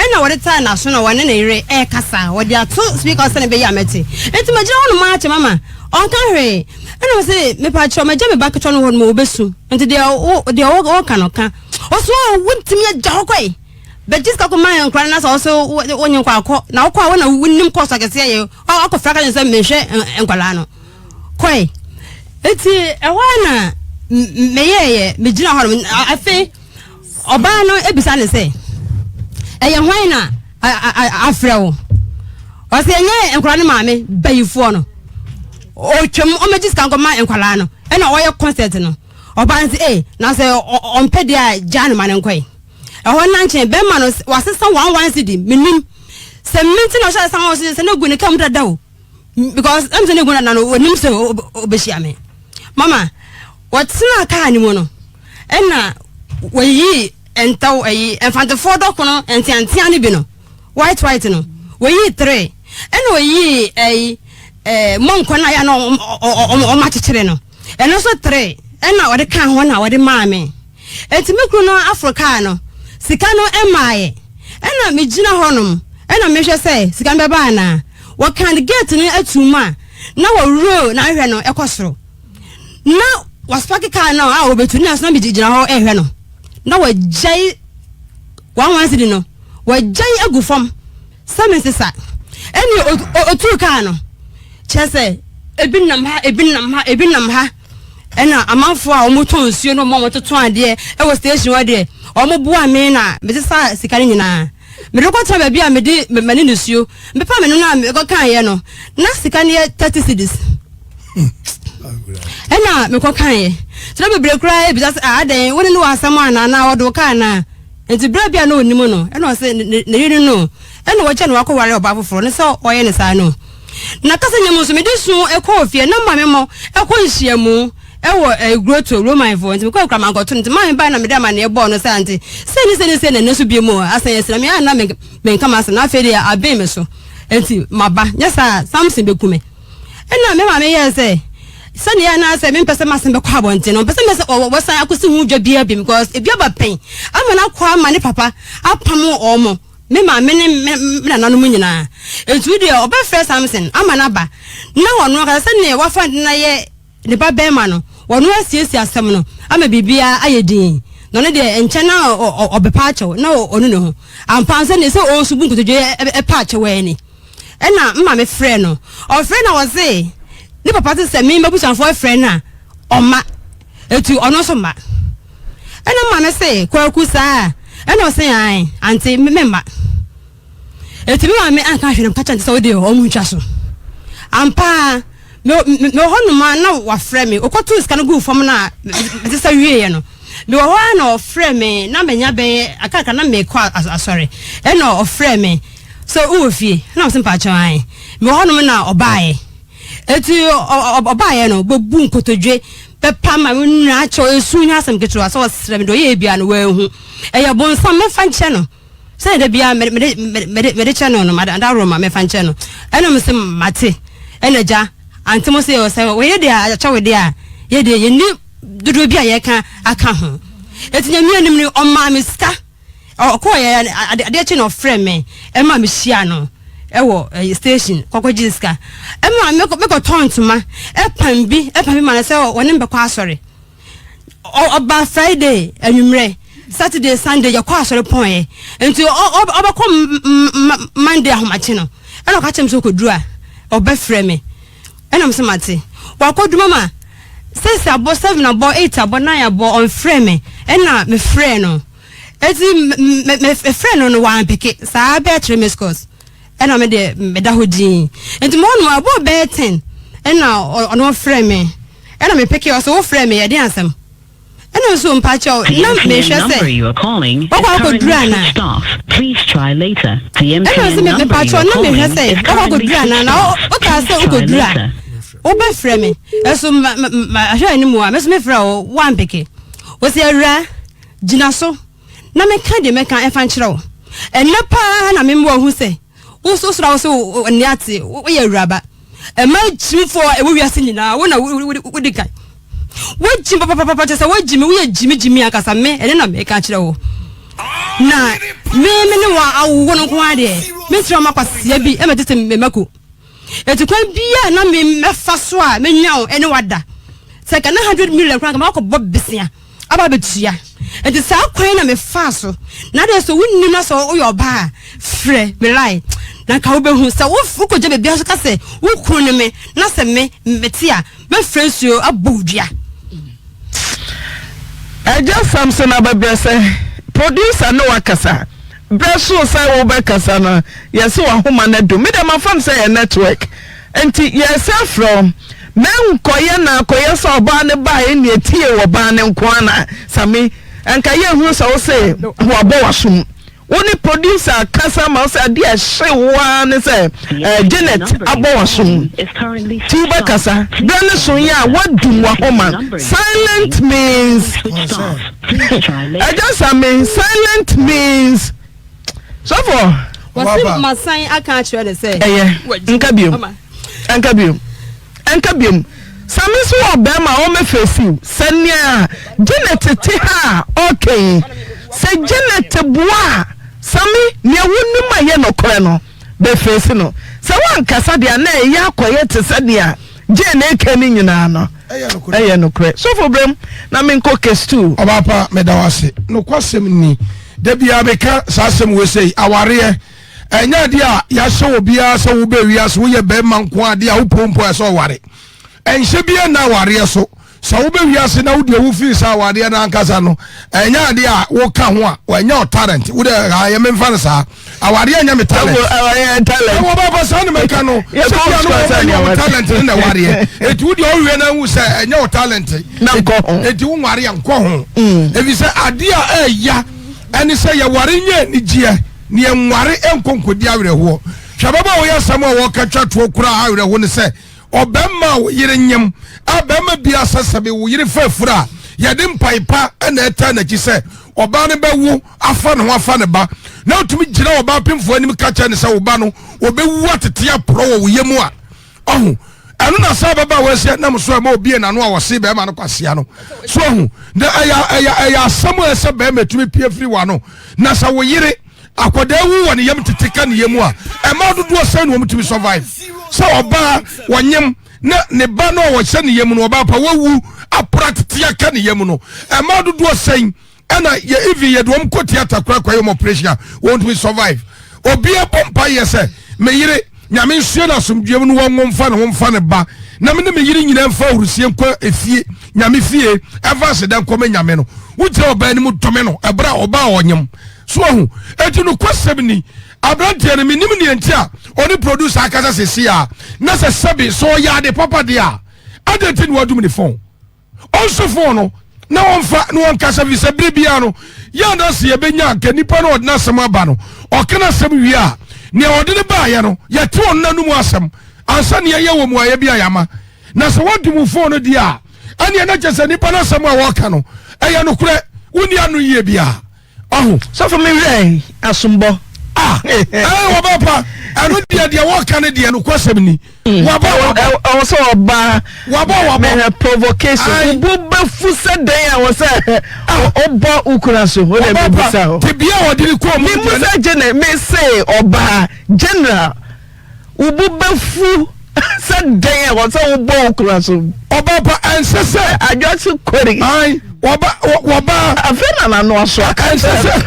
Ɛna wɔde taa n'aso na wɔne ne yere ɛrekasa. Wɔde ato speaker sɛnea ɛbɛyɛ a mɛte. Enti magyina hɔ nom ara kyɛ mama ɔnka hwee. Ɛna ɔse mepakyɛw magya me ba ketewa no hɔ nom ɔbɛsu. Nti deɛ wo deɛ ɔka no ka. Ɔse oo wontumi agya hɔ kɔe. Bɛgye sika kɔma nkwadaa no na sɛ ɔse wonye nkɔ akɔ. Na wokɔ a wo na wonim kɔɔso akɛseɛ yɛ. Ɔkɔfra ka kyerɛ sɛ menhwɛ nkwadaa no. Kɔe. Enti ɛhɔ ara na meyɛeɛ megyina hɔ nom. Afei Ɔbaa no bisa no sɛ, Ɛyɛ hwan na afrɛ wo? Ɔsɛ ɛnyɛ nkwadaa no maame bayifoɔ no. Ɔtwam ɔmɛgye sika nkɔma nkwadaa no ɛna ɔyɛ concert no. Ɔbaa no sɛ ee na sɛ ɔmpɛ deɛ a gyaa no ma no nkɔe. Ɛhɔ na nkyɛn bɛrima no wasesa one cedi menim sɛ me nti na ɔhyɛ sesa one cedi sɛ na gu ne ka mu dada o. Because ɛm sɛ ne gu dada no onim sɛ ɔbɛhyia me. Mama wɔtenaa kaa no mu no ɛna wɔyii ntɛw ɛyi mfantefoɔ dɔkono nteantea no bi no white white no wɔyii tere ɛna wɔyii ɛyi ɛɛ mɔnkɔ no a yɛ na wɔn akyekyere no ɛno nso tere ɛna wɔde kaa ho na wɔde maa me eti me kunu no aforo kaa no sika no ɛmaayɛ ɛna megyina hɔnom ɛna mehwɛ sɛ sika no bɛba anaa wɔkan gate no atum a na wɔwuro n'ahwɛ no ɛkɔ soro. Na wasopake kaa no a ɔbɛtu ne aso na megyina hɔ ɛhwɛ no na wagyae one cedi no wagyae agu fam sɛ mesesa ɛne ɔtuu kaa no kyerɛ sɛ ebi nam ha ebi nam ha ebi nam ha ɛna amanfoɔ a wɔtɔn nsuo no wɔn a wɔtoto adeɛ ɛwɔ station hɔ deɛ wɔn boa me na mesesa sika no nyinaa mede kɔtena baabi a mede m'ani nisuo mepa me no no a mekɔkaeɛ no na sika no yɛ 30 cedis Ɛna mekɔ kaeɛ. Nti na bebree koraa ebisa sɛ ah adɛn wo ne no wɔ asɛm anaa anaa ɔde wo ka anaa. Nti berɛ bi a na ɔnim no ɛna ɔse ne yere no ɛna wagya no wakɔware ɔbaa foforɔ ne sɛ ɔyɛ ne saa no. Na kasa nya mu nso mede su kɔɔ fie na maame mo ɛkɔ nhyiamu ɛwɔ eh, Groto Romanfoɔ nti mekɔɛ koraa mankɔto no nti maame bae na mede amaneɛ bɔɔ no sɛ ante sei ne sei ne sei na ɛnɛ nso bio mu asan asi na me a na menka m'asɛm na afei deɛ aben me so nti maba nyɛ saa Samson bɛku me. Ɛnna me maame yɛɛ sɛ sɛnea ɛyɛ na sɛ mempɛ sɛ m'asɛm bɛkɔ abɔnten no, ɔmpɛ sɛ mepɛ sɛ wɔsan akɔsi ho dwa biara bi because ebi aba pɛn ama no akɔ ama ne papa apam wɔn, me maame ne me nananom nyinaa. Enti wo deɛ ɔbɛfrɛ Samson ama no aba na ɔno ankasa sɛnea wafa no ayɛ ne ba barima no, ɔno asiesie asɛm no ama biribiara ayɛ dinn. Na ɔno deɛ nkyɛ na ɔbɛpa akyɛw na ɔnu ne ho. Ampa ara sɛnea sɛ ɔresu bu nkotodwe pa akyɛw ara ni. Ɛna me maame frɛɛ no. Ɔfrɛɛ no a ɔse ne papa te sɛ me m'abusuafoɔ frɛ no a ɔmma. Eti ɔno nso mma. Ɛna me maame se Kwaku saa? Ɛna ɔse ae ante me mma. Eti me maame anka hwee na meka kyerɛ no sɛ wo deɛ ɔmo ntwa so. Ampa ara me mewɔ hɔ nom a na wafrɛ me. Ɔkɔtoo sika no guu fam no a mesesa wieɛ no. Mewɔ hɔ ara na ɔfrɛ me na manya bɛyɛ akakra na mekɔ asɔre. Ɛna ɔfrɛ me. Sɛ wowɔ fie? Na ɔse mpakyɛw ae. Mewɔ hɔnom na ɔbaeɛ. Eti ɔbaeɛ no bɛbu nkotodwe bɛpa ma me nua akyɛw esu nyɛ asɛm ketewa sɛ ɔsrɛ me deɛ ɔyɛɛ biara no wanhu. Ɛyɛ bonsam mɛmfa nkyɛ no. Sɛdeɛ da biara mede mede mede kyɛ no no adaworo ma mɛmfa nkyɛ no. Ɛna mese mate. Ɛna agya ante mo se sɛ wɔyɛ deɛ akyɛ wo deɛ a yɛ deɛ yɛnni dodoɔ bi a yɛka aka ho. Eti Nyame anim no ɔmaa me sika. Ɔkɔɔeɛ adeɛ kye na ɔfrɛ me ɛma me hyia no ɛwɔ station kɔkɔ gye sika ɛma me kɔ tɔn ntoma ɛpam bi ɛpam bi ma no sɛ ɔne me bɛkɔ asɔre ɔba Friday anwummerɛ Saturday Sunday yɛkɔ asɔre pɔn yɛ nti ɔbɛkɔ Monday ahomakye no ɛna ɔka kyerɛ me sɛ ɔkɔduru a ɔbɛfrɛ me ɛna me sɛ mate wakɔduru mama six abɔ seven abɔ eight abɔ nine abɔ ɔnfrɛ me ɛna mefrɛ no Eti me me frɛ no no wampeke saa bɛyɛ three miss calls ɛna me deɛ meda hɔ dinn nti mo hɔ nom ɛbɔɔ bɛyɛ ten ɛna ɔno ɔfrɛ me ɛna me peke ɔsɛ wo frɛ me ɛde asɛm ɛna nso mpakyɛw na mehwɛ sɛ wakɔ akɔduru anaa ɛna nso mepakyɛw na mehwɛ sɛ wakɔ akɔduru anaa na wokaa sɛ wokɔduru a wobɛfrɛ me ɛso mahwɛ anim a me so mefrɛ wo wampeke wɔsi awura Gyina so na menka deɛ mɛka mfa nkyerɛ wo. Ɛnnɛ pa ara na mema woahu sɛ wo nso wosɔre a wo sɛ wo nne ate, woyɛ awuraba. Mmaa agyimifoɔ a ɛwɔ wiase nyinaa, wo na wodi kan. Woagyimi papapapa, kyerɛ sɛ woagyimi, woyɛ gyimigyimi ankasa. Me, ɛnnɛ na meka akyerɛ wo. Na me me ne wɔn awo no nko ara deɛ, mentumi mma kwasea bi mmɛtete me mako. Enti kwan biara a na me mɛfa so a mɛnya wo ne wo ada, sɛ nka na 100 million koraa nka makɔbɔ besia aba abɛtua. Enti saa kwan na mefaa so. Na adeɛ sɛ wonnim na sɛ woyɛ ɔbaa a, frɛ me line na nka wobɛhu. Sɛ wokɔgya baabi so ka sɛ wo kunu ne me na sɛ me mete a, mɛfrɛ nsuo abɔ wo dua. Agya Samson Abɛbrɛsɛ, producer ne wakasa. Berɛ soo sɛ wobɛkasa no, yɛse w'ahoma no adu. Me deɛ mafa no sɛ ɛyɛ network nti yɛresan frɛ wo. Menkɔyɛ na akɔyɛ sɛ ɔbaa no baeɛ na ɛtiee ɔbaa no nko ara na Sami nka yɛnhunu sɛ wo se wabɔ w'asom. Wo ne producer akasa ma wo sɛ adeɛ a ɛhye wo ara ne sɛ eh, Janet abɔ w'asom nti wobɛkasa. Berɛ no so yɛ a woadum w'ahoma. Silent means Agya Sami, silent means sɔfo. Wɔsi masan aka akyerɛ ne sɛ. Ɛyɛ nka biom, nka biom, nka biom. Sami so wɔ bɛrima a ɔmɛ fesiw sɛ nea Janet te ha a ɔka yi sɛ Janet boa a Sami nea wonim a ɛyɛ nɔkorɛ no bɛ fesi no sɛ wankasa deɛ a na ɛyɛ akɔyɛ te sɛ nea Jane reka no nyinaa no ɛyɛ nokorɛ. Sɔfo brɛm na menkɔ case two. Ɔbaapa meda wo ase. Nokwasɛm ni, da biara meka saa asɛm wei sei, awareɛ ɛnyɛ adeɛ a yɛahyɛ obiara sɛ wobɛ wiase woyɛ bɛrima nko adeɛ a wopɔ mpo ɛsɛ ɔware. Ɛnhyɛ biara nna awareɛ so. Sɛ wobɛ wiase na wodeɛ wo feel sɛ awareɛ no ankasa no ɛnyɛ adeɛ a woka ho a ɛnyɛ wo talent wode ayɛ memfa no saa awareɛ nyɛ me talent ɛwɔ bɛbɔ saa ne mɛka no sɛ bia no wɔnyɛ wo talent ne na wareɛ ɛnti wodeɛ wowie no ahu sɛ ɛnyɛ wo talent ɛnti wo nwareɛ nkɔ ho ɛfiri sɛ adeɛ a ɛya ɛne sɛ yɛware nyɛ anigyeɛ ne yɛnware ɛnkɔ nkɔdi awerɛhoɔ hwɛ bɛbɔ woyɛ asɛm a wɔka twa toɔ koraa awerɛho ne sɛ Ɔbarima a wo yere nyem a barima biara sɛ sɛbe wo yere fa afuru a, yɛde mpae pa na ɛtaa n'akyi sɛ ɔbaa no bɛwo afa ne ho afa ne ba, na wotumi gyina ɔbaa pemfoɔ anim ka kyerɛ no sɛ wo ba no ɔbɛwu atete aporɔ wɔ wo yam a, ɔho ɛno na saa ababaawa asi nam so a ɛma obie n'ano a wɔse bɛrima no kwasea no so ɔho na ɛyɛ ɛyɛ ɛyɛ asɛm a ɛsɛ bɛrima tumi pie firi w'ano na sɛ wo yere Akwadaa wu wɔ ne yam tete ka ne yam a, ɛma dodoɔ sɛn na wɔtumi survive? Sɛ ɔbaa wɔnyem na ne ba no a wɔhyɛ ne yam no ɔbaa pa wawu apra tete aka ne yam no, ɛma dodoɔ sɛn ɛna yɛ even yɛde wɔn kɔ theatre koraa kɔyɛ wɔn operation a wɔntumi survive? Obiara bɔ mpa yɛ sɛ me yere nyame nhyira no asomdwoeɛ mu no wɔnwo mfa ne ho mfa ne ba na me ne me yere nyinaa mfa awurusie nkɔ efie nyame fie ɛfa aseda nkɔma nyame no wogyina ɔbaa no mu dome no ɛberɛ a ɔbaa ɔnyem So wahu? Enti nokwasɛm ni, aberanteɛ no, mennim nea nti a ɔne producer akasa seesei a, na sɛ sɛbe sɛ ɔyɛ ade papa deɛ a, adɛn nti na wadum ne phone? Ɔnso phone no na ɔmfa na ɔnkasa fi sɛ bere biara no, yɛ a na sɛ yɛbɛnya anka nipa no ɔde n'asɛm aba no, ɔka n'asɛm wie a, nea ɔde no baeɛ no, yɛte ɔno n'anum asɛm ansa na yɛyɛ wɔ mmuaeɛ bi a yɛama. Na sɛ wadum wo phone no deɛ a, ɛneɛ na kyerɛ sɛ nipa no asɛm a wɔka no, ɛyɛ nokorɛ, wonni ano yie biara. Ɔho. Sɔfo me werɛ asombɔ. Ah, ɛɛ wɔbɛ pa. Ɛno deɛ deɛ wɔka no deɛ nokwasɛm ni. Hmm. Wabɔ wabɔ. Ɛwɔ sɛ ɔba. Wabɔ wabɔ. Mɛhwɛ provocation. Obu bɛfu sɛ dɛn a wɔ sɛ ɔbɔ ukura so. O de mi busa o. Te bia wɔde ne kɔn mu. Mi musa gyene mi se ɔbaa general. Wo bo bɛfu sɛ dɛn a ɛwɔ sɛ wobɔ wo kura so. Ɔba pa ɛnsɛ sɛ. Adwa se kori. Ayi wɔba wɔba. Afei na n'ano aso aka. Ɛnsɛ sɛ.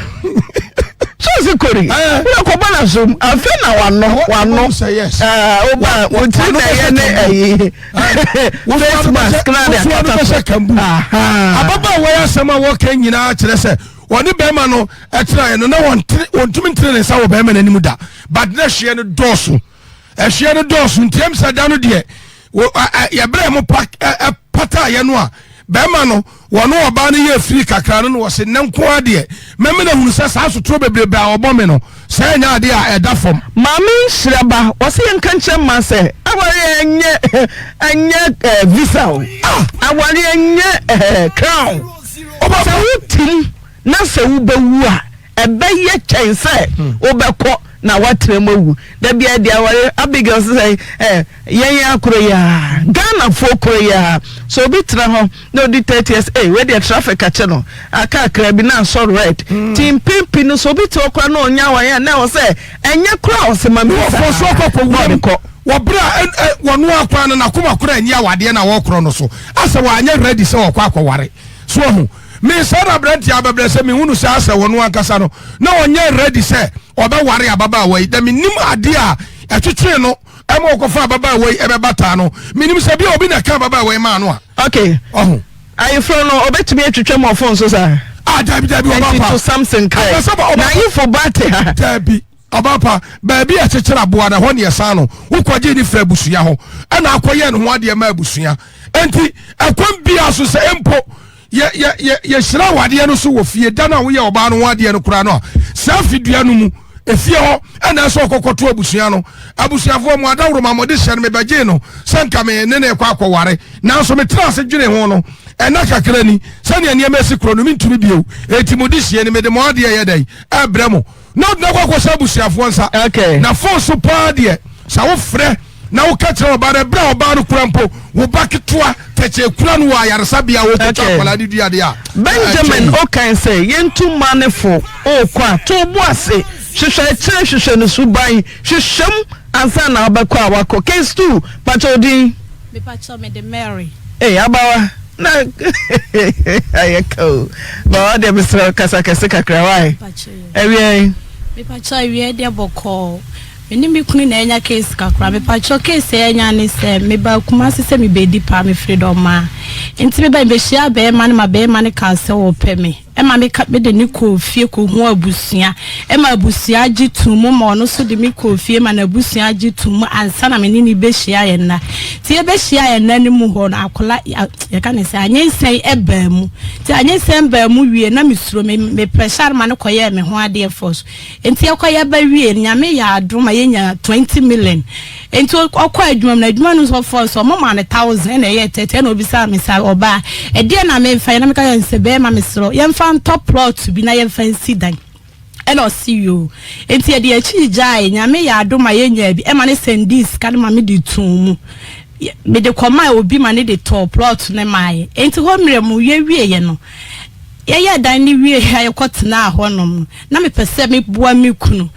So ɔsi kori. Wúlò kɔ bɔ n'aso afei na wano wano. Ɛɛ ɔba wo ti na ɛyɛ ne ɛyi. Face mask na de akata so. Ababaawa yi asɛm a wɔka nyinaa kyerɛ sɛ wɔne bɛrima no ɛtenaeɛ no na wɔntumi ntene ne nsa wɔ bɛrima no anim da but na ɛhyeɛ no dɔɔso ɛhyeɛ no dɔɔso nti ɛm sɛ da no deɛ yɛbrɛ mo pataeɛ no a bɛrima no wɔne ɔbaa no yɛ firi kakra no na wɔse nnɛ nko ara deɛ mɛmena hunu sɛ saa sotorɔ bebrebe a ɔbɔ me no sɛ ɛnyɛ adeɛ a ɛda fam. Maame nhyira ba wɔse yɛnka nkyerɛ mmaa sɛ awareɛ ɛnyɛ ɛnyɛ visa o ah! Awareɛ nyɛ crown sɛ wotim na sɛ wobɛwu a, ɛbɛyɛ kyɛn sɛ wobɛkɔ. na woatra mu awu. Da biara di aware Abigail sɛ sɛ eh, yɛn yɛn akoro yi ara, Ghanafoɔ koro yi ara. So obi tena hɔ na odi 30 years, eh, wei deɛ traffic akye no, aka akra bi na asɔ red. Ti mpɛn pii no so obi te hɔ koraa na ɔnya aware a na ɛwɔ sɛ ɛnyɛ koraa ɔsɛ ma mi saa Wɔfɔ so akɔ kɔ na ɔde wuram kɔ. wɔ berɛ a ɛ ɛ wɔno ara koraa no n'akoma koraa nni awadeɛ no a wɔkorɔ no so asɛ wanyɛ ready sɛ ɔkɔ akɔware. So wahu? Me saa na aberanteɛ abɛbrɛ sɛ mehu no sɛ asɛ ɔno ankasa no na ɔnyɛ ready sɛ ɔbɛware ababaawa yi na menim adeɛ a ɛtwetwee no ɛma ɔkɔfa ababaawa yi ɛbɛbataa no menim sɛ bia obi na ɛka ababaawa yi maa no a. Okay. Ɔho. Ayeforo no ɔbɛtumi atwitwa mu ɔfon so saa? Ah dabi dabi ɔba Ɛnti pa. to Samson krɛ. Ɛsɛ sɛ ɔba. Na ayefo ba te ha. Dabi. Ɔba pa, baabi a ɛkyekyere aboa no, ɛhɔ ne ɛsan no. Wokɔgyee no firii abusua hɔ, ɛna akɔyɛɛ ne ho adeɛ maa abusua. Enti, ɛkwan biara so, sɛ mpo yɛ, yɛ, yɛ, yɛhyira awadeɛ no so wɔ fie da no a woyɛ ɔbaa no ho adeɛ no koraa no a, saa fidua no mu, efie hɔ, ɛna ɛsɛ ɔkɔkɔto abusua no. Abusuafoɔ, mo adaworoma, mode hyɛ no, mebɛgyee no sɛ nka me ne no rekɔ akɔware. Nanso metenaa ase dwenee ho no, ɛnna kakra ni, sɛdeɛ nneɛma asi korɔ no, mentumi bio. Enti mode sie no, mede mo adeɛ yɛ dɛn? Ɛrebrɛ mo. Na ɔde no akɔ akɔhyɛ abusuafoɔ nsa. Okay. Na fon so paa deɛ, sɛ wofrɛ na woka kyerɛ ɔbaa no, ɛberɛ a ɔbaa no kura mpo, wo ba ketewa tɛkyɛ kura no wɔ ayaresabea a wɔkɔtwa Okay. akwadaa no dua deɛ a, Benjamin ɛkyɛ yi. Okan sɛ yɛntu mma no fo, worekɔ a, to wo bo ase, hwehwɛ akyire, hwehwɛ ne suban, hwehwɛ mu ansa na wobɛkɔ a wakɔ. Case 2, pakyɛ wo din? Mepakyɛw mede Mary. Ei abawa na ayɛ ka o. Bawa deɛ mesrɛ wo kasa kɛse kakra why? Awiɛ. Mepakyɛw awiɛ deɛ bɔkɔɔ. Me ne me kunu na anya case kakra. Mepakyɛw case a yɛanya ne sɛ mebaa Kumasi sɛ mebɛdi paa mefiri Dɔmaa. Nti meba mebɛhyiaa bɛɛma no ma bɛɛma no kaa sɛ ɔpɛ me. Ɛma me ka mede no kɔɔ fie kɔhuu abusua. Ɛma abusua gye too mu ma ɔno nso de me kɔɔ fie ma n'abusua gye too mu ansa na me ne no bɛhyia yɛn nna. Nti yɛbɛhyia yɛn nna no mu hɔ no akwadaa yɛka ne sɛ anyinsɛn baa mu. Nti anyinsɛn baa mu wie na mesuro me me pressure no ma no kɔyɛɛ me ho adeɛ force. Nti yɛkɔ yɛba wie no Nyame yɛ adom ma yɛnya 20 million. Nti ɔkɔ adwuma mu na adwuma no nso ɔfɔɔ sɛ ɔmo maa no thousand ɛna ɛyɛɛ thirty ɛna obisaa me sɛ ɔbaa ɛdeɛn na menfa yɛ na meka kyerɛ no sɛ bɛɛma mesrɛ wo yɛnfa ntɔ plot bi na yɛnfa nsi dan ɛna ɔse yoo nti yɛde akyi gyae Nyame yɛ adom ma yɛnyaa bi ɛma ne sɛndii sika no ma me de too mu mede kɔmaa obi ma ne de tɔɔ plot no maaeɛ nti hɔ mmerɛ mu yɛwieɛ no yɛyɛɛ dan no wieɛ a yɛkɔ tenaa hɔ nom no na mepɛ sɛ meboa me kunu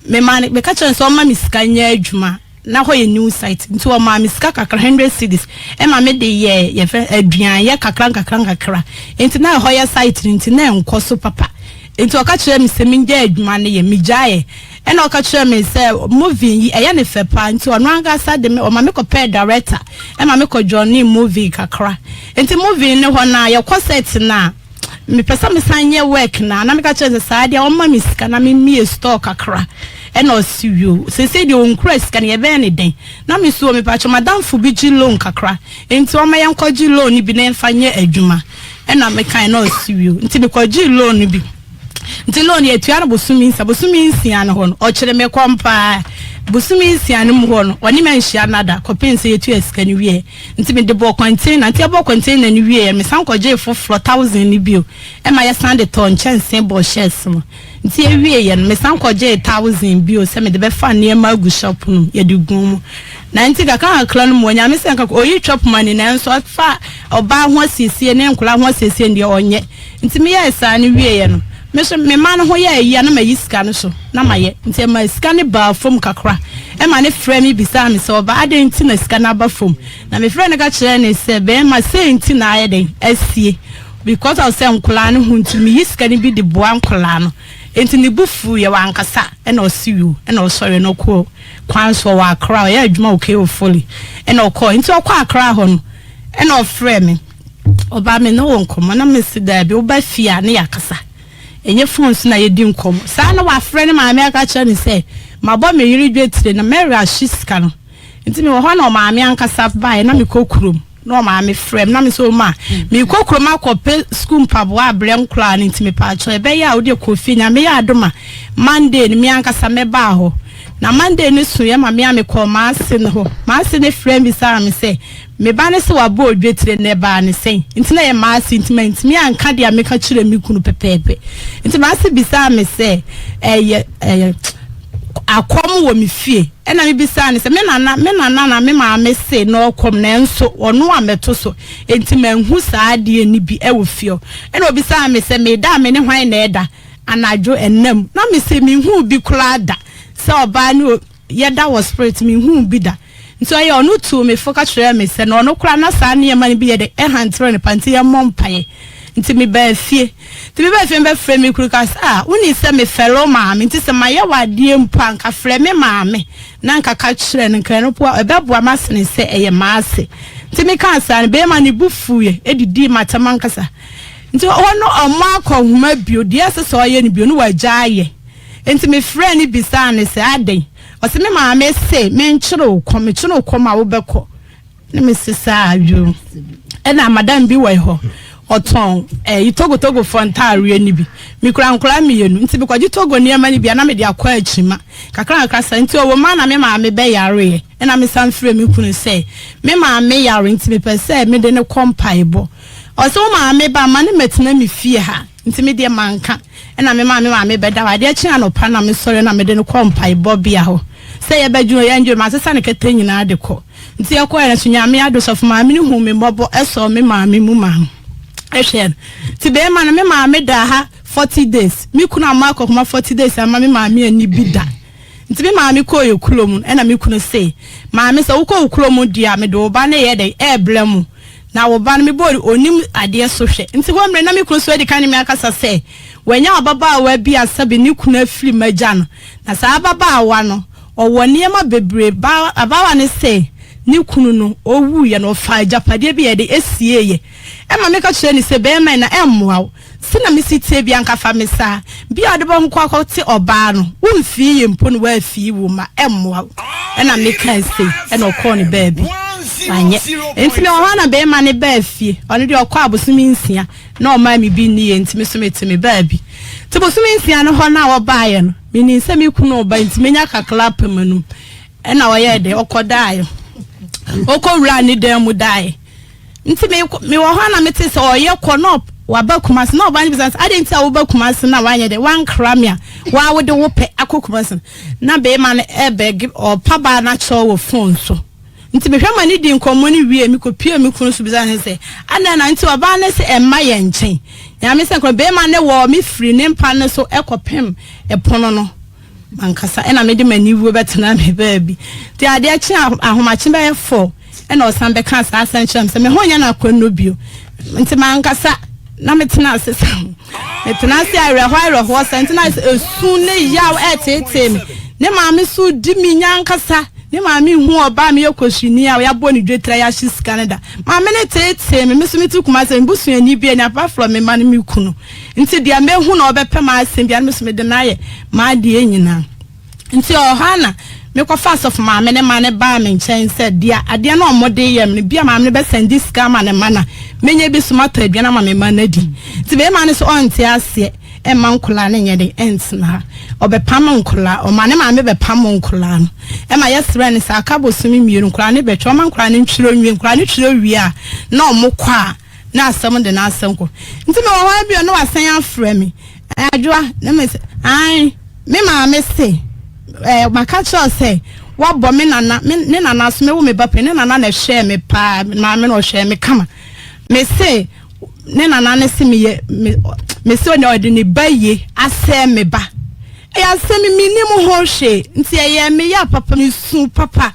Memaa no, meka kyerɛɛ no sɛ ɔmma me sika nyɛ adwuma. Na hɔ yɛ new site nti ɔmaa me sika kakra, hundred cedis, ɛma me de yɛɛ yɛfrɛ aduanyɛ kakra nkakra nkakra. Nti na ɛhɔ yɛ site no nti na ɛnkɔ so papa. Nti ɔka kyerɛɛ me sɛ mengyae adwuma no yɛ, megyaeɛ. Ɛna ɔka kyerɛɛ me sɛ movie yi ɛyɛ ne fɛ paa nti ɔno ankasa de me, ɔma me kɔpɛɛ director ɛma me kɔ joinee movie kakra. Nti movie no hɔ no a yɛkɔ set no a, mepɛ sɛ mesan yɛ work na na meka kyerɛ sɛ saa deɛ ɔma me sika na memmie store kakra ɛna ɔsi wio sese deɛ ɔnkura sika no yɛbɛyɛ ne dɛn na me so mepakyɛ madamfo bi gye loan kakra nti ɔma yɛnkɔgye loan no bi na yɛmfa nyɛ adwuma ɛna mekae na ɔsi wio nti mekɔgye loan no bi nti loan yɛtua no bosome nsia bosome nsia no hɔ no ɔkyerɛ me kɔm paa bosome nsia no mu hɔ no ɔne me anhyia nada kɔpem sɛ yɛtua sika no wie Nti mede bɔɔ container, nti yɛbɔɔ container no wieɛ no, mesan kɔgyee foforɔ thousand no bio ma yɛsan de tɔɔ nkyɛnsee bɔɔ shirts no. Nti yɛwieɛ no, mesan kɔgyee thousand bio sɛ mede bɛfa nneɛma agu shop no mu, yɛde guu mu. Na nti kakra kakra no mu, Onyame sɛ nka ɔyi chop money nanso ɔfa ɔbaa ho asiesie ne nkwadaa ho asiesie no deɛ ɔnyɛ. Nti meyɛɛ saa no wieɛ no, me nso me mma no ho yɛɛ yie a na mayi sika no so na mayɛ. Nti ɛmaa sika no baa fam kakra. Ɛma no frɛɛ me bisaa me sɛ, Ɔbaa, adɛn nti na sika no aba fam? Na mefrɛɛ no ka kyerɛɛ no sɛ, Barima, sei nti na ayɛ dɛn asie? Because of sɛ nkwadaa no ho nti, meyi sika no bi de boa nkwadaa no. Nti ne bo fuiɛ, wankasa. Ɛna ɔse yoo. Ɛna ɔsɔreɛ na ɔkɔɔ kwan so, ɔwɔ Accra, ɔyɛ adwuma wɔ KO Foley. Ɛna ɔkɔɔ. Nti ɔkɔɔ Accra hɔ no, ɛna ɔfrɛɛ me. Ɔbaa me ne wo nkɔmmɔ na mese daabi woba fie a ne yɛakasa ɛnyɛ phone so na yɛdi nkɔmmɔ saa na wafrɛ ne maame aka kyerɛ no sɛ mabɔ me yere dwetire na Mary ahye sika no nti mewɔ hɔ na ɔmaame ankasa baeɛ na mekɔ kurom na ɔmaame frɛ me na me sɛ ɔma mekɔ kurom akɔpɛ sukuu mpaboa abrɛ nkoraa no nti mepaakyɛw ɛbɛyɛ a wode kɔ fie Nyame yɛ adom a Monday no me ankasa mɛbaa hɔ na Monday no so yɛ ma me a mekɔɔ m'ase no hɔ m'ase no frɛ me bisaa me sɛ Me ba no se wabɔ odwetire na ɛbaa no sɛn? Nti na ɛyɛ m'ase nti mantumi anka deɛ meka kyerɛɛ me kunu pɛpɛɛpɛ. Nti m'ase bisaa me sɛ ɛyɛ ɛyɛ. Akɔm wɔ me fie. Ɛna me bisaa no sɛ, me nana, me nana na me maame se na ɔkɔm nanso ɔno ammɛto so, enti manhu saa adeɛ no bi wɔ fie hɔ. Ɛna ɔbisaa me sɛ, meda a me ne hwan na ɛda anadwo nna mu? Na me se, menhuu bi koraa da sɛ ɔbaa ne yɛda wɔ spirit, menhuu bi da. Nti ɔyɛ ɔno tuu me fo ka kyerɛɛ me sɛ na ɔno koraa na saa nneɛma no bi yɛ dɛ ɛhantere no pa nti yɛmmɔ mpaeɛ. Nti mebaa fie. Nti mebaa fie mebɛfrɛ me kunu ka sɛ ah wonim sɛ mefɛre wo maame nti sɛ mayɛ wo adeɛ mpo a nka frɛ me maame na nka ka kyerɛ no nka ɛno po ɛbɛboa me asene sɛ ɛyɛ m'ase. Nti mekaa saa no bɛɛma no bo fuiɛ ɛdidii m'atɛm ankasa. Nti hɔ no ɔmmɔ akɔnhoma bio deɛ ɛsɛ sɛ ɔyɛ no bio no wagyae yɛ. Nti mefrɛɛ no bisaa no sɛ adɛn? Ɔse me maame se menkyere wo kɔm, mekyere wo kɔm a wobɛkɔ. Ne me se saa yoo. Ɛna madam bi wɔ hɔ, ɔtɔn ɛyi Togo Togofoɔ ntaareɛ no bi. Mekura nkwadaa mmienu, nti mekɔgye Togo nneɛma no bi a na mede akɔ akyima. Kakra kakra saa nti ɔwɔ mu a na me maame bɛyareɛ. Ɛna mesan frɛɛ me kunu sɛ me maame yare nti mepɛ sɛ mede no kɔ mpaebɔ. Ɔse wo maame ba ma no mmɛtena me fie ha. Nti me deɛ manka. Ɛna me maa me maame bɛda hɔ. Adeɛ kyee anɔpa na me sɔre na mede no kɔɔ mpaebɔ bea hɔ. Sɛ yɛbɛdwene o yɛndwene masesa ne kɛtɛ nyinaa de kɔ. Nti yɛkɔeɛ no nso Nyame adom sɔfo maame no huu me mmɔbɔ sɔɔ me maame mu maa hwɛɛ no. Nti beema no me maame daa ha 40 days. Me kunu amma akɔkoma 40 days amma me maame anni bi da. Nti me maame kɔɔ yɛ kuro mu ɛna me kunu se, Maame sɛ wokɔ wo kuro mu deɛ a mede wo ba no yɛ dɛn ɛɛbrɛ mo. Na wo ba no mebɔɔ no ɔnnim adeɛ so hwɛ. Nti hɔ mmerɛ na me kunu nso adi kan ne me akasa sɛ wanya ababaawa bi a sɛbe ne kunu afiri mu agya no. Na saa ababaawa no ɔwɔ nneɛma bebree. Ba abaawa no se ne kunu no ɔwuiɛ no ɔfaa agyapadeɛ bi a yɛde ɛsieeɛ. Ɛma meka kyerɛɛ no sɛ bɛɛma yi na ɛmmoa wo. Se na mesi tie bi anka fa me saa. Bi a wode bɛho kɔ akɔte ɔbaa no, womfii yɛ mpo na woafii wo mma, ɛmmoa wo. Ɛna mekaa sei, ɛna ɔkɔɔ ne baabi. Wanyɛ. Enti mewɔ hɔ a na beema no baa fie. Ɔno deɛ ɔkɔɔ abosome nsia na ɔmaa me bi nniiɛ nti me nso mete me baabi. Nti bosome nsia no hɔ no a ɔbaeɛ no, menim sɛ me kunu reba nti menya kakra apɛ m'anum. Ɛna ɔyɛɛ dɛ, ɔkɔdaeɛ. Ɔkɔwuraa ne dan mu daeɛ. Nti me mewɔ hɔ a na mete sɛ ɔyɛ kɔ na waba Kumasi na ɔbaa no bisa sɛ adɛn nti a woba Kumasi na wanyɛ dɛ wankra me a waa wode wo pɛ akɔ Kumasi na bɛrima no ɛbɛge ɔpa baa no akyɛw wɔ phone so nti mehwɛ ma ne di nkɔmmɔ no wie mekɔpie me kunu so bisa ne sɛ adɛn na nti ɔbaa no sɛ ɛmma yɛn nkyɛn nyame sɛ nkɔ bɛrima no wɔ me firi ne mpa no so ɛkɔpem ɛpono no Mankasa ɛna mede m'aniwuo bɛtena me baabi. Nti adeɛ kye ahomakye bɛyɛ fɔ ɛna ɔsan bɛka saa asɛm kyerɛ me sɛ me ho nyɛ no akɔnnɔ bio. Nti mankasa na metena ase sa metena ase awerɛhoɔ awerɛhoɔ sa nti na esu ne yaw ɛteetee me. Ne maame so di me nya ankasa. Ne maame hu ɔbaa meyɛ kɔhwini a yɛabɔ ne dwetire a yɛahye sika no da. Maame no teetee me, me so mete Kumasi, me busuani bi ani apart from me ma ne me kunu. Nti deɛ mɛhu na ɔbɛpɛ m'asɛm biara no me so mede no ayɛ m'adeɛ nyinaa. Nti ɔwɔ hɔ a na mekɔfa asɔfo maame ne ma no baa me nkyɛn sɛ deɛ adeɛ no a wɔde yɛ me no bi a maame no bɛsɛnde sika ama ne mma na mɛnya bi so matɔ aduane ama me mma no adi. Nti bɛrima no so ɔnte aseɛ ɛmma nkwadaa no nyɛ den ɛntena ha. Ɔbɛpam nkwadaa, ɔma ne maame bɛpam nkwadaa no. Ɛma yɛsrɛ no sɛ aka bosome mmienu nkwadaa no bɛtwerɛ, ɔma nkwadaa no ntwerɛ nwie, nkwadaa no twerɛ wie a na wɔkɔ a na asɛm de n'asɛm kɔ. Nti mewɔ hɔ ara bio na wasan afrɛ me, Adwoa, na me sɛ, ae, me maame se, eh, maka kyerɛ wo sɛ, woabɔ me nana, me, ne nana so, mewo me ba pɛ, ne nana na ɛhwɛɛ me paa, me maame no ɔhwɛɛ me kama. Me se, ne nana ne se meyɛ, me, me se ɔde ne ba yie asɛe me ba. Ɛyɛ asɛm menim ho hwee, nti ɛyɛɛ me ya papa, mesu papa,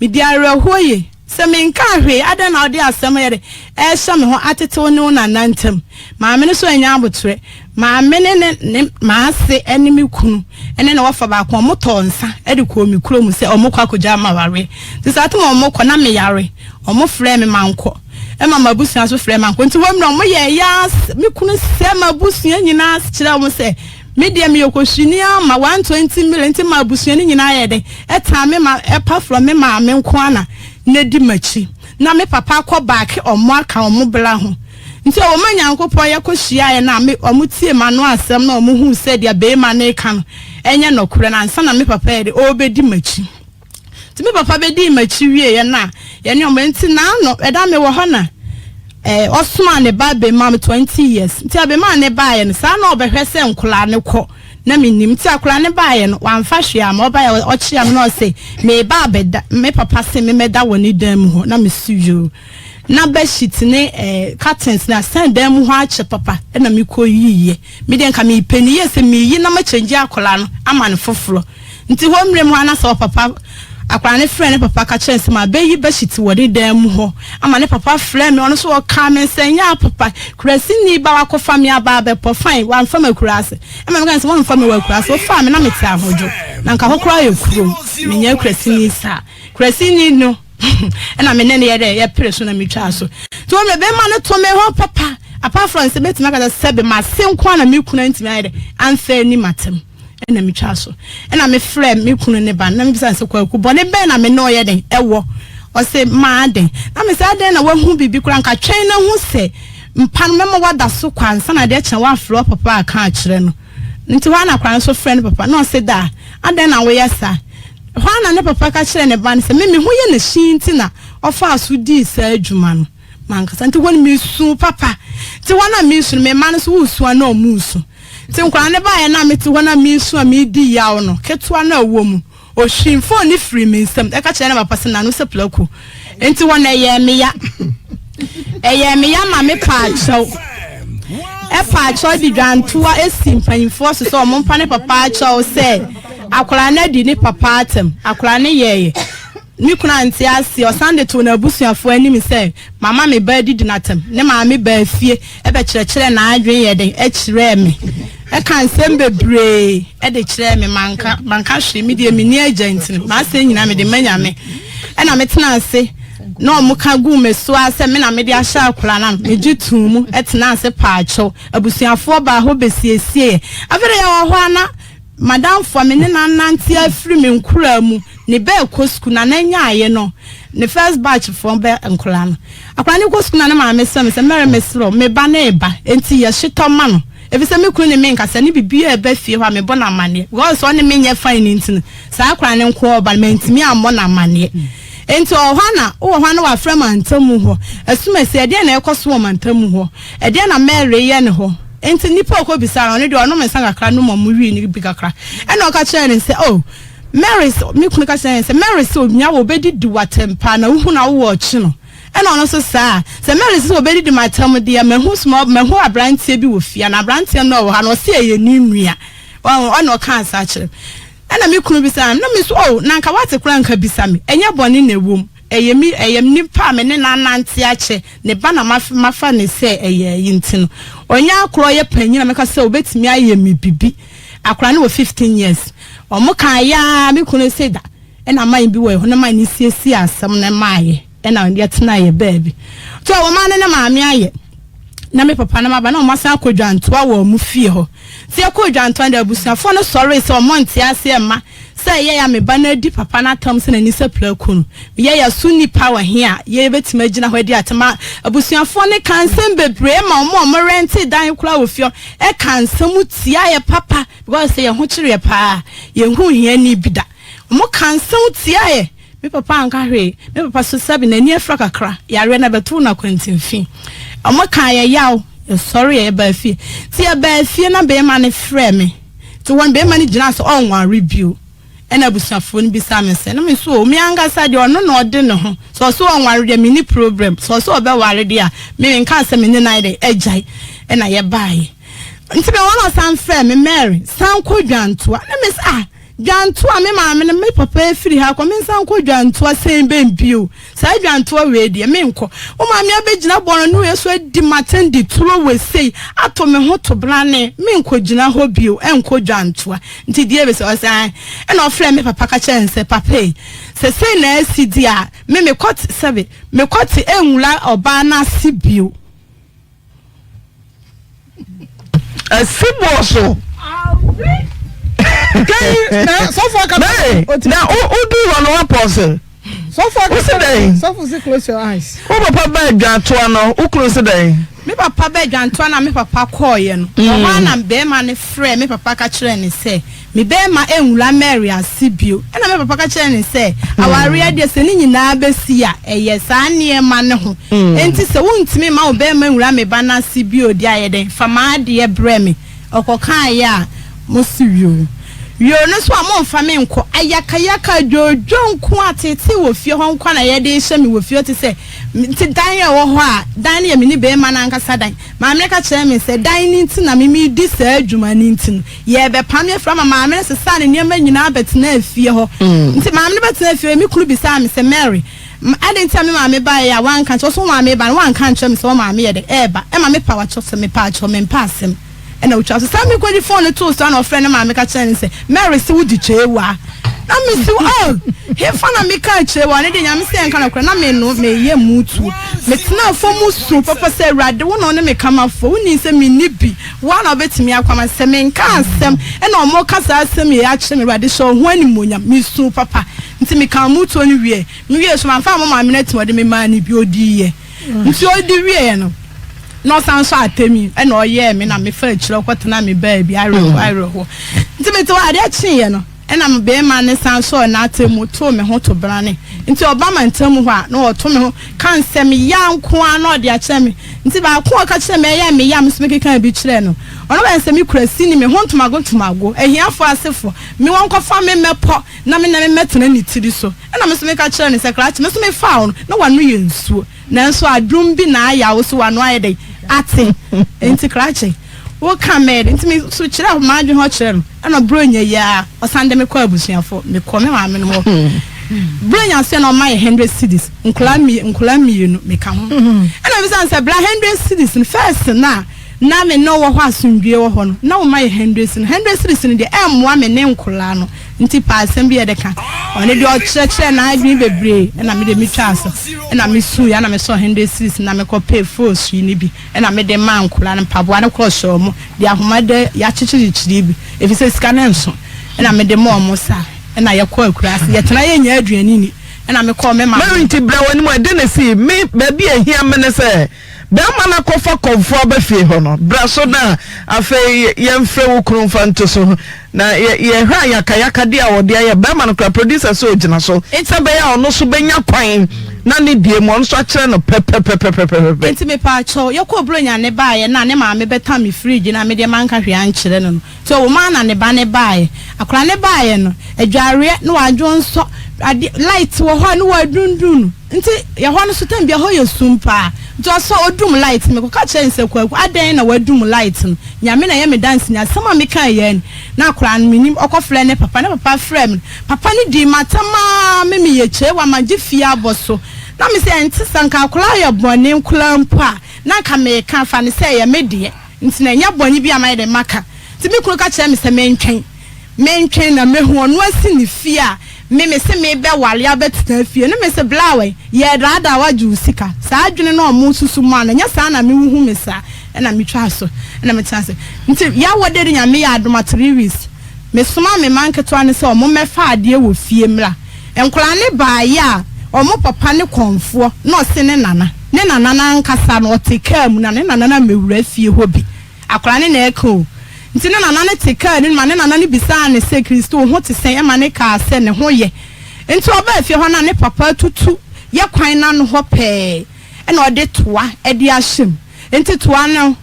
medi awerɛhoɔ yie. Sɛ menkaa hwee, adɛn na wode asɛm yɛ dɛ rehyɛ me ho atete wo ne wo nana ntam? Maame no nso annya aboterɛ. Maame ne ne ne m'ase ne me kunu ne ne wɔfa baako, wɔtɔɔ nsa de kɔɔ me kurom sɛ wɔrekɔ akɔgya me awareɛ. Nti saa tam a wɔrekɔ, na meyare. Wɔfrɛɛ me mankɔ. Ɛma m'abusua nso frɛɛ me mankɔ. Nti hɔ mmerɛ wɔyɛɛ ya, me kunu sɛɛ m'abusua nyinaa kyerɛɛ wɔn sɛ Me deɛ meyɛ ɔkɔhwini ara ma 120 million nti ma abusua no nyinaa yɛ dɛn ɛtaa me ma ɛpa from me maame nko ara na na di makyi na me papa akɔ baake ɔmo aka ɔmo bla ho nti ɔwɔ ma Nyankopɔn yɛkɔ hyiaeɛ na me ɔmo tie m'ano asɛm na ɔmo huu sɛ deɛ beema no reka no ɛnyɛ nɔkorɛ no ansa na me papa yɛ dɛn ɔrebɛdi makyi. Nti me papa bɛdii m'akyi wieeɛ no a, yɛne ɔmo, nti naano, ɛda mewɔ hɔ na eh, ɔsomaa ne ba abɛmaa me 20 years. Nti abɛmaa ne baeɛ no, saa na ɔbɛhwɛ sɛ nkoraa no kɔ. Na mennim. Nti akwadaa no baeɛ no, wamfa hwee amma. Ɔbaeɛ, ɔkyea me na ɔse, mereba abɛda, me papa se memmɛda wɔ ne dan mu hɔ. Na mese yoo. Na bedsheet ne eh, curtains no asɛn dan mu hɔ akyɛ papa, ɛna mekɔyiiɛ. Me deɛ nka mepɛ no yie sɛ meyi na makyɛngye akwadaa no ama no foforɔ. Nti hɔ mmerɛ mu hɔ ara na sɛ ɔpapa, akwadaa no frɛ ne papa ka kyerɛ no sɛ mabɛyi bedsheet wɔ ne dan mu hɔ ama ne papa frɛ me, ɔno nso ɔkaa me nsɛ nyɛ a papa, kuraseni ba wakɔfa me aba abɛpɔ, fine, wamfa me akuraase. Ɛma meka no sɛ wamfa me wɔ akuraase, wofaa me na mete ahodwo, na nka hɔ koraa yɛ kurom, menyɛ kuraseni saa. Kuraseni no ɛna me ne no yɛ dɛ yɛpere so na metwaa so. Nti wɔn mmerɛ bɛrima no to me hɔ papa, apart from sɛ mɛtumi aka sɛ sɛbe m'ase nko ara na me kunu antumi ayɛ dɛ amfa ani m'atam. Ɛna metwaa so. Ɛna mefrɛɛ me kunu ne ba no na mebisa no sɛ Kwaku bɔne bɛn na me ne ɔyɛ dɛn ɛwɔ? Ɔse maa dɛn? Na mese adɛn na wahu biribi koraa nka twɛn na hu sɛ mpa no mɛma wada so kɔ ansa na adeɛ kyena wafrɛ wo papa aka akyerɛ no. Nti hɔ ara na akwadaa no nso frɛ ne papa na ɔse daa adɛn na woyɛ saa? Hɔ ara na ne papa ka kyerɛɛ ne ba no sɛ me me ho yɛ no hye nti na ɔfaa so dii saa adwuma no mankasa. Nti hɔ no mesu papa. Nti hɔ na mesu no me mma no nso wosu a na ɔmo su. Nti nkwadaa no baeɛ na mete hɔ na mesu a medi yaw no ketewa no a ɛwɔ mu. Ɔhwim fon no firii me nsam ka kyerɛɛ ne papa sɛ n'ano sɛ prako. Nti hɔ no ɛyɛɛ me ya. Ɛyɛɛ me ya ma me paa kyɛw. Ɛpaa kyɛw de dwantoa si mpanyinfoɔ so sɛ wɔn mpa ne papa akyɛw sɛ akwadaa no adi ne papa atɛm. Akwadaa no yɛeɛ. Me kunu ante aseɛ, ɔsan de too n'abusuafoɔ anim sɛ mama me ba adidi no atɛm. Ne maame baa fie bɛkyerɛkyerɛɛ n'adwene yɛ den kyerɛɛ me, ɛka nsɛm bebree de kyerɛɛ me. Manka, manka hwee, me deɛ menni agya nti no, m'asɛm nyinaa mede ma Nyame. Ɛna metena ase na wɔka guu me so ara sɛ me na mede ahyɛ akwadaa no ano. Megye too mu tenaa ase paa kyɛw. Abusuafoɔ baa hɔ bɛsiesieeɛ. Afei deɛ yɛwɔ hɔ ara na M'adamfo a me ne no anante afiri me nkoraa mu, ne bɛ rekɔ sukuu na n'anyaeɛ no, ne first batch foɔ bɛ nkoraa no. Akwadaa no rekɔ sukuu na ne maame srɛ me sɛ, Mary mesrɛ wo, me ba no reba, enti yɛ hyetɔ ma no. Ɛfiri sɛ me kunu ne me nkasa, ne biribiara ɛba fie hɔ a mebɔ no amaneɛ. Because ɔne me nyɛ fine no nti no, saa akwadaa no nko ara ɔba no, mantumi ammɔ no amaneɛ. Enti ɔwɔ hɔ a na, wowɔ hɔ a na wafrɛ mantamu hɔ. Asumasi, ɛdeɛn na ɛrekɔ so wɔ mantamu hɔ? Ɛdeɛn na Mary reyɛ ne hɔ? Enti nnipa a ɔkɔbisaa no, ɔno deɛ ɔnom nsa kakra nom ɔmo wii no bi kakra. Ɛna ɔka kyerɛɛ no sɛ, Oh, Mary, me kunu ka kyerɛɛ no sɛ, Mary sɛ ohia wo, ɔbɛdidi wo atɛm paa, na wohu no a wowɔ ɔkye no. Ɛna ɔno nso saa. Sɛ Mary sɛ ɔbɛdidi m'atɛm deɛ, mahu small, mahu aberanteɛ bi wɔ fie ha, na aberanteɛ no a ɔwɔ ha no, ɔse ɛyɛ ne nua. Wahu, ɔna ɔkaa saa kyerɛ me. Ɛna me kunu bisaa me, na me nso, Oh, na anka woate koraa anka bisa me, ɛnyɛ bɔne na ɛwɔ mu. Ɛyɛ me, ɛyɛ nipa a me ne no anante akyɛ, ne ba na mafa no sɛ ɛyɛ ayi nti no, ɔnyɛ akora ɔyɛ panyin a mɛka sɛ obetumi ayɛ me bibi. Akora no wɔ 15 years. Wɔn kaa yɛ ara, me kunu se da, ɛna man bi wɔ ɛhɔ na man no siesie asɛm no maayɛ, ɛna yɛtena yɛ baabi. So wɔn ano ne maame ayɛ, na me papa no maba na wɔn asan akɔ dwantoa wɔ wɔn fie hɔ. Nti yɛkɔɔ dwantoa no deɛ abusuafoɔ no sɔree sɛ wɔn nte aseɛ mma Sɛ ɛyɛe a me ba no adi papa no atam sɛ n'ani sɛ prako no, meyɛ yɛ so nnipa wɔ he a yebetumi agyina hɔ adi atam? A Abusuafoɔ no kaa nsɛm bebree ma wɔn a wɔrɛnte dan koraa wɔ fie hɔ kaa nsɛm tiaa yɛ papa because sɛ yɛn ho kyere yɛ paa yɛnhuu hiani bi da. Wɔkaa nsɛm tiaa yɛ. Me papa anka hwee. Me papa so sɛbe n'ani afira kakra, yareɛ no abɛtoo no akwantemfi. Wɔkaa yɛ yaw, yɛsɔreeɛ yɛbaa fie. Nti yɛbaa fie na beema no frɛɛ me. Nti wɔn barima no gyinaa sɛ ɔnware bio. Ɛna abusuafoɔ no bisaa me sɛ, na me nso o, me ankasa deɛ ɔno na ɔde ne ho. Sɛ ɔse ɔnware deɛ menni problem. Sɛ ɔse ɔbɛware deɛ a, me menkaa sɛ me ne no ayɛ dɛ agyae. Ɛna yɛbaeɛ. Nti me wɔn ɔsan frɛɛ me, Mary, san kɔ Dwantoa. Na me sɛ, ah, Dwantoa, me maame no, me papa afiri ha kɔ, mensan nkɔ Dwantoa sɛn bɛn bio? Saa dwantoa wei deɛ, menkɔ. Wo maame abɛgyina bɔnɔno wei so adi m'atɛn de turo wei sei ato me ho to brane, menkɔgyina hɔ bio, ɛnkɔ dwantoa. Nti deɛ ɛbɛsi, ɔse ae. Ɛna ɔfrɛɛ me papa ka kyerɛɛ no sɛ, Papa ei, sɛ sei na asi deɛ a, me mekɔ te, sɛbe, mekɔ te ɛnwura ɔbaa no ase bio. Asi boɔ so. Na woduru hɔ no woapɔse. Wosi dɛn? Sɔfo si close your eyes. Wo papa ba adwantoa no, wo kunu si dɛn? Me papa ba adwantoa no a me papa kɔɔeɛ no, wɔ hɔ a na barima no frɛɛ me papa ka kyerɛɛ no sɛ, Me barima nwura Mary ase bio. Ɛnna me papa ka kyerɛɛ no sɛ, Awareɛ deɛ, sɛ ne nyinaa bɛsi a, ɛyɛ saa nneɛma no ho. Enti sɛ wontumi mma wo barima nwura me ba no ase bio deɛ a, yɛ dɛn? Fa m'adeɛ brɛ me. Ɔkɔkaeɛ a, Mo se yoo. Yoo no nso a momfa me nkɔ. Ayakayaka, dwoodwoo nko a teetee wɔ fie hɔ nko ara na yɛde rehyɛ me wɔ fie hɔ te sɛ nti dan a ɛwɔ hɔ a, dan no yɛ me ne barima no ankasa dan. Maame no ka kyerɛɛ me sɛ dan no nti na me meredi saa adwuma no nti no, yɛrebɛpam me afiri hɔ ama maame no sesaa ne nneɛma nyinaa bɛtenaa fie hɔ. Nti maame no bɛtenaa fie hɔ yi, me kunu bisaa me sɛ, Mary, adɛn nti na me maame baeɛ a woanka ankyerɛ, wo nso wo maame reba no woanka ankyerɛ me sɛ wo maame yɛ dɛn ɛreba? Ɛma mepa wo akyɛw sɛ mepa akyɛw, mempɛ asɛm. Ɛna otwa so. Saa mekɔgye fon no too so a na ɔfrɛ ne maame ka kyerɛ no sɛ, Mary se wodi kyeewa. Na mese, oh, hefa na mekaa kyeewa? Ɔno deɛ Nyame sɛ yɛnka nokorɛ, na me no meyɛ mutuo. Metenaa fam suu papa sɛ, Awurade, wo na wo ne me kamafoɔ, wonim sɛ menni bi, wo ara na wobɛtumi akɔ ama sɛ menka asɛm, ɛna wɔka saa asɛm yei akyerɛ me, Awurade hyɛ wo ho animuonyam. Mesuu papa. Nti mekaa mutuo no wieɛ. Mewiee so, mamfa ammɔ maame no atim, ɔde me maa no bi, ɔdiiɛ. Nti ɔdi wieɛ no, na ɔsan sɔ atɛmi ɛna ɔyɛɛ me na mefa akyire kɔtena me baabi awerɛhoɔ awerɛhoɔ. Nti mete hɔ adeɛ kyeeɛ no, ɛna me bɛɛma no san sɔɔ n'atɛmu too me ho to brane. Nti ɔba mantamu hɔ a, na ɔto me ho ka nsɛm ya nko ara na ɔde akyerɛ me. Nti baako a ɔka kyerɛɛ me ɛyɛɛ me ya, me nso mekekaa bi kyerɛɛ no. Ɔno bɛyɛ sɛ me kura sini, me ho ntomago ntomago, ahiafoɔ asefoɔ, me wɔnkɔfa me mmɛpɔ na me na me mmɛtena ne tiri so. Ɛnna me nso meka kyerɛɛ no sɛ, Krakye, me nso mefaa wo no, na w'ano yɛ nsuo, nanso adom bi na ayɛ a wo so w'ano ayɛ dɛn? Ate. Enti krakye, woka me de. Nti me nso kyerɛɛ m'adwene hɔ kyerɛɛ no. Ɛnna Buronya yi ara, ɔsan de me kɔɔ abusuafoɔ. Mekɔɔ me maame nom hɔ. Buronya nso na ɔma yɛ hundred cedis, nkwadaa mmienu, nkwadaa mmienu, meka ho. Ɛnna mebisa no sɛ, Bra, hundred cedis no, first no a na me ne wo wɔ hɔ asomdwoeɛ wɔ hɔ no, na woma yɛ hundred cedis no, hundred cedis no deɛ, ɛmmoa me ne nkwadaa no. Nti pɛ asɛm bi yɛ de ka. Ɔno deɛ ɔkyerɛkyerɛ n'adwene bebree ɛna me deɛ me twaa so ɛna me suu ɛna me sɔɔ hundred cedis na me kɔ pɛɛ foosu yi no bi ɛna me de maa nkwadaa no mpaboa no kɔɔ hyɛ ɔmo de ahoma de yakyekyere bi efisɛ sika no nso ɛna me de ma ɔmo saa ɛna yɛ kɔɔ akuraase yɛ tena yɛ nya aduane ni ɛna me kɔɔ me maame. Mary nti bra w'anim ɛde na si me baabi a ehia me ne sɛ bɛrima no akɔfa kɔmfoɔ aba fie hɔ no bra so na afei yɛmfrɛ wo kunu mfa nto so na yɛhwɛ a yakayakadeɛ a wɔde ayɛ bɛrima no kora producer sɛ ɔgyina so sɛ bɛyɛ a ɔno so bɛnya kwan na ne deɛ mu ɔno so akyerɛ no pɛpɛpɛpɛpɛpɛ. Nti mepaakyɛw, yɛkɔɔ Buronya ne baeɛ na ne maame bɛtam me fridge na medeɛ manka hwee ankyerɛ no no, Nti ɔwɔ mu ara na ne ba no baeɛ. Akwadaa no baeɛ no, adwareɛ na wadwonsɔ, adeɛ, light wɔ hɔ a na wadundun no. Nti ɛhɔ no so time biara hɔ yɛ sum paa. Nti ɔsɔ, ɔdum light no. Mekɔka kyerɛɛ no sɛ, Kwaku, adɛn na wadum light no? Nyame na ɛyɛ me danseni, asɛm a mekaeɛ yi ara ni. Na akwadaa no, mennim, ɔkɔfrɛɛ ne papa. Ne papa frɛɛ me no, papa no dii m'atɛm ara, me meyɛ kyeewa, magye fie abɔ so. Na mese, ɛnte saa, nka akwadaa yɛ bɔne koraa mpo a, na nka meka, fa no sɛ ɛyɛ me deɛ. Nti na ɛnyɛ bɔne bi a mayɛ dɛn maka. Nti me kunu ka kyerɛɛ me sɛ mentwɛn, mentwɛn na mɛhu ɔno asi ne fie a me mese mebɛware abɛtena fie no. Mese bla wai, yɛredaadaa wo agye wo sika. Saa adwene no a ɔmo susu maa no, ɛnyɛ saa na me wohu me saa. Ɛna metwaa so, ɛna metena ase. Nti Yawɔ de Nyame yɛ adom a three weeks, mesomaa me mma nketewa no sɛ ɔmo mmɛfa adeɛ wɔ fie mmra. Nkwadaa no baeɛ a, wɔn papa ne kɔmfoɔ na ɔse ne nana. Ne nana no ankasa no, ɔte kaa mu na ne nana no ammɛwura fie hɔ bi. Akwadaa no na ɛreka o. Nti ne nana no te kaa no mu ma ne nana no bisaa no sɛ, Kristo, wo ho te sɛn? Ɛma no kaa sɛ ne ho yɛ. Nti ɔbaa fie hɔ no a ne papa atutu yɛ kwan no ano hɔ pɛɛ ɛna ɔde toa de ahyɛ mu. Nti toa no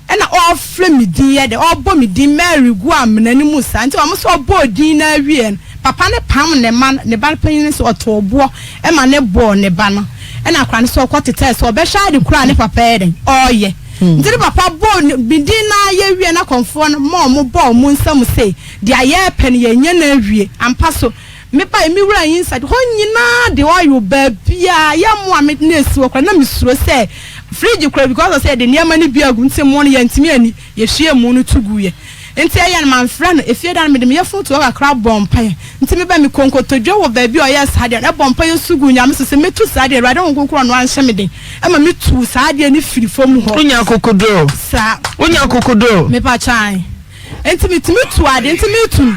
Ɛna ɔɔfrɛ me din yɛ dɛ ɔɔbɔ me din Mary gu amena no mu saa nti ɔmo sɛ ɔbɔɔ din no ara wieɛ no papa no pam ne ma ne ba panyin no sɛ ɔtoo boɔ ɛma no bɔɔ ne ba no ɛna akora no sɛ ɔkɔ tetɛɛ sɛ ɔbɛhwɛ ade koro a ne papa yɛ dɛn ɔɔyɛ nti ne papa bɔɔ ne me din no ara yɛ wieɛ na kɔmfoɔ no ma ɔmo bɔɔ ɔmo nsa mu sei deɛ yɛɛpɛ no yɛnyɛ no awie ampa so Me bae, me wuraa inside hɔ nyinaa de oil baabiaa yɛ mmoa me na esi hɔ koraa na me suro sɛ fridge koraa because of sɛ yɛde nneɛma no bi agu nti mmoa no yɛntumi ani yɛhwie mmo no to guiɛ nti ɛyɛ no manfrɛ no efie da no mede me yafunu to hɔ kakra bɔɔ mpaeɛ nti me bae me kɔ nkotodwe wɔ baabi a ɔyɛɛ saa adeɛ no ɛbɔ mpaeɛ su guu Nyame so sɛ mɛtu saa adeɛ Awurade Honhom Kronkron ɔno anhyɛ me den ɛma me tuu saa adeɛ no firi fam hɔ Wonya akokoduro. saa. Wonya akokoduro. Mepa kyɛw ae. Nti metumi tu ade nti metu no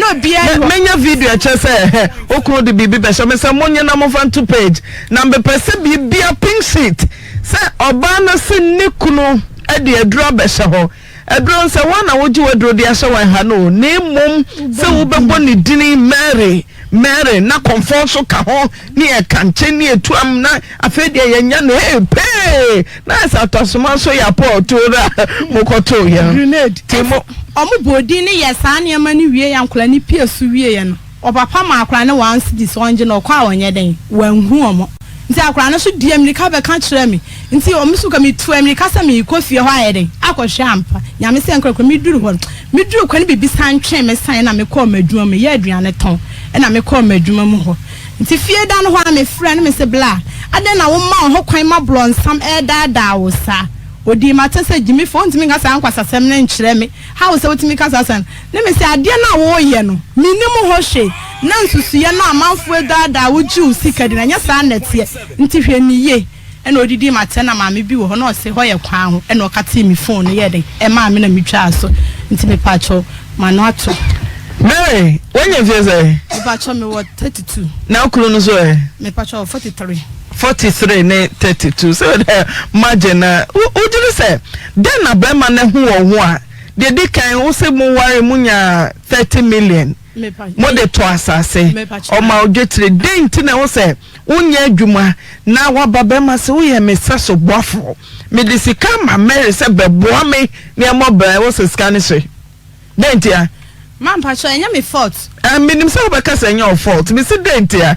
na obiara ni hɔ. Menya video ɛkyerɛ sɛ ɛhɛ okunu de biribi bɛhyɛ me sɛ monye na momfa nto page na mepɛ sɛ biribia pink sheet sɛ ɔbaa no se ne kunu de aduro abɛhyɛ hɔ aduro no sɛ woa na wogye w'aduro de ahyɛ wɔn ha no na mmom sɛ wobɛbɔ ne dini Mary Mary na kɔmfɔn so ka ho ne yɛ kankye ne etuam na afei deɛ yɛnya no ee pee na ayɛ sɛ atasoma nso yɛ apɔ ɔtuo no a mokɔtoo yɛn Grenade. Ti mo. Ɔmo bɔɔ din no yɛɛ saa nneɛma no wieɛ a nkwadaa no pie so wieɛ no, ɔpapa maa akwadaa no one cedi sɛ ɔngye na ɔkɔ a ɔnyɛ dɛn, wanhu ɔmo. Nti akwadaa no nso dii amirika bɛka kyerɛɛ me. Nti ɔmo nso ka metuu amirika sɛ merekɔ fie hɔ ayɛ dɛn, akɔhwɛ ampa. Nyame sɛ nkorɛkorɛ meduru hɔ no, meduruu kwan no biribi san twee me san na mekɔɔ m'adwuma mu, meyɛ aduane tɔn ɛna mekɔɔ m'adwuma mu hɔ. Nti fie da no hɔ ara mefrɛɛ no mese bla, adɛn na woma wo ho kwan ma brɔnsam ɛredaadaa wo saa? Odii m'atɛn sɛ gyimifo, ontumi nka saa nkwasasɛm no nkyerɛ me. How sɛ wotumi ka saa asɛm no? Ne me sɛ adeɛ no a woreyɛ no, mennim ho hwee. Na nsusuiɛ no a amanfoɔ redaadaa wo gye wo sika di no, ɛnyɛ saa na ɛteɛ. Nti hwɛ no yie. Ɛna odidii m'atɛn na maame bi wɔ hɔ na ɔse hɔ yɛ kwan ho ɛna ɔkatee me phone no yɛɛ dɛn ɛmaa me na metwaa so. Nti mepakyɛw, m'ano ato. Mary, woanya mfeɛ sɛn? Mepakyɛw, mewɔ 32. Na wo kunu no nso ɛ? Mepakyɛw, ɔwɔ 43. 43 ne 32 sɛ dɛ margin na wogyere sɛ dɛn na bɛrima no ahu wɔ ho a deɛ di kan wo se mo ware mo nya 30 million mo de tɔ asase ɔma odwetire dɛn nti na ɛwɔ sɛ wonyɛ adwuma na waba bɛrima sɛ woyɛ me sɛ so boafoɔ mede sika ma Mary sɛ bɛboa me ne ɛmɔ bra ɛwɔ sɛ sika no hye Dɛn ntia? Ma mpakyɛw, ɛnyɛ me fault. Eh, menim sɛ wobɛka sɛ ɛnyɛ wo fault. Mese dɛn ntia?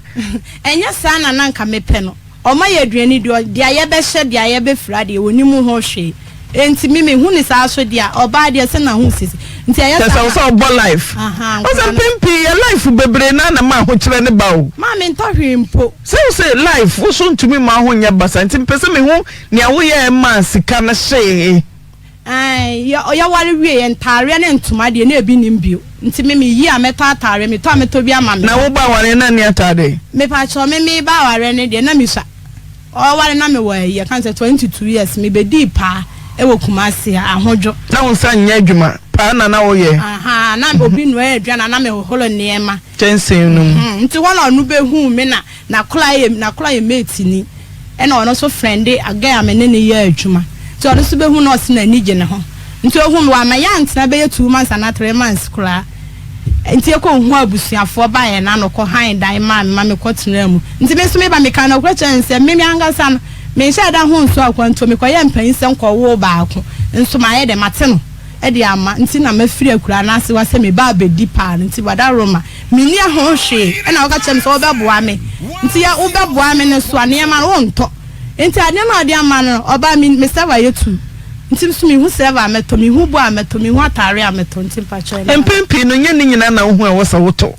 Ɛnyɛ saa na na anka mepɛ no. Ɔma yɛ aduane di, deɛ yɛbɛhyɛ, deɛ yɛbɛfira deɛ, ɔnnim ho hwee. Enti me mehu no saa so deɛ a, ɔbaa deɛ sɛ na ho sisi. Nti ɛyɛ Kyerɛ saa sɛ wo na. sɛ ɔbɔ life. Ahaa, Wo sɛ nkwadaa no. mpɛn pii yɛ life bebree no ara na ɛma ahokyerɛ no ba o. Ma mentɔ hwee mpo. Sɛ wo sɛ life, wo so ntumi mma wo ho nyɛ basa nti mepɛ sɛ mehu nea woyɛɛ maa sika no hyee. Ae, yɛ yɛware wieɛ, ntaareɛ ne ntoma deɛ na ebi nnim bio. Nti me meyi a mɛtɔ ataareɛ, metɔ a mɛtɔ bi ama me Na ba. wo ba awareɛ na nni ataade? Mepakyɛw, me meba awareɛ no deɛ na mesua. Ɔware na mewɔ ayi, yɛka no sɛ 22 years, mebɛdii paa wɔ Kumasi ha, Ahodwo. Na wo nsa nyɛ adwuma, paa na na woyɛ? Ahaa, na obi noa aduane a na mehohoro nneɛma. Kyɛnsee no mu. Nti hɔ na ɔno bɛhuu me na N'akora yɛ n'akora yɛ mate ni ɛna ɔno nso frɛnde a girl a me ne no yɛ adwuma nti ɔno nso bɛhu no ɔse n'ani gye ne ho nti ɔhu me wama yɛantena bɛyɛ 2 months anaa 3 months koraa nti ɛkɔ hu abusuafoɔ baeɛ na no kɔ han dan maa me ma me kɔ tenaa mu nti me nso meba meka nokorɛ kyerɛ no sɛ me me ankasa no menhyɛɛ da ho nso akwantuo mekɔyɛ mpanyin sɛ nkɔwoo baako nso mayɛ dɛ mate no de ama nti na mafiri akuraa no ase hɔ sɛ meba abɛdi paa no nti wada Roma Menni ho hwee ɛna woka kyerɛ me sɛ wobɛboa me nti yɛ wobɛboa me no so a nneɛma no wontɔ nti adeɛ no a ɔde ama no no ɔbaa me me server yɛ tu nti nso mehu server a mɛtɔ mehu bo a mɛtɔ mehu ataare a mɛtɔ nti mpakyɛw ɛno Mpɛn pii no, nyɛ ne nyinaa na wohu a ɛwɔ sɛ wotɔ.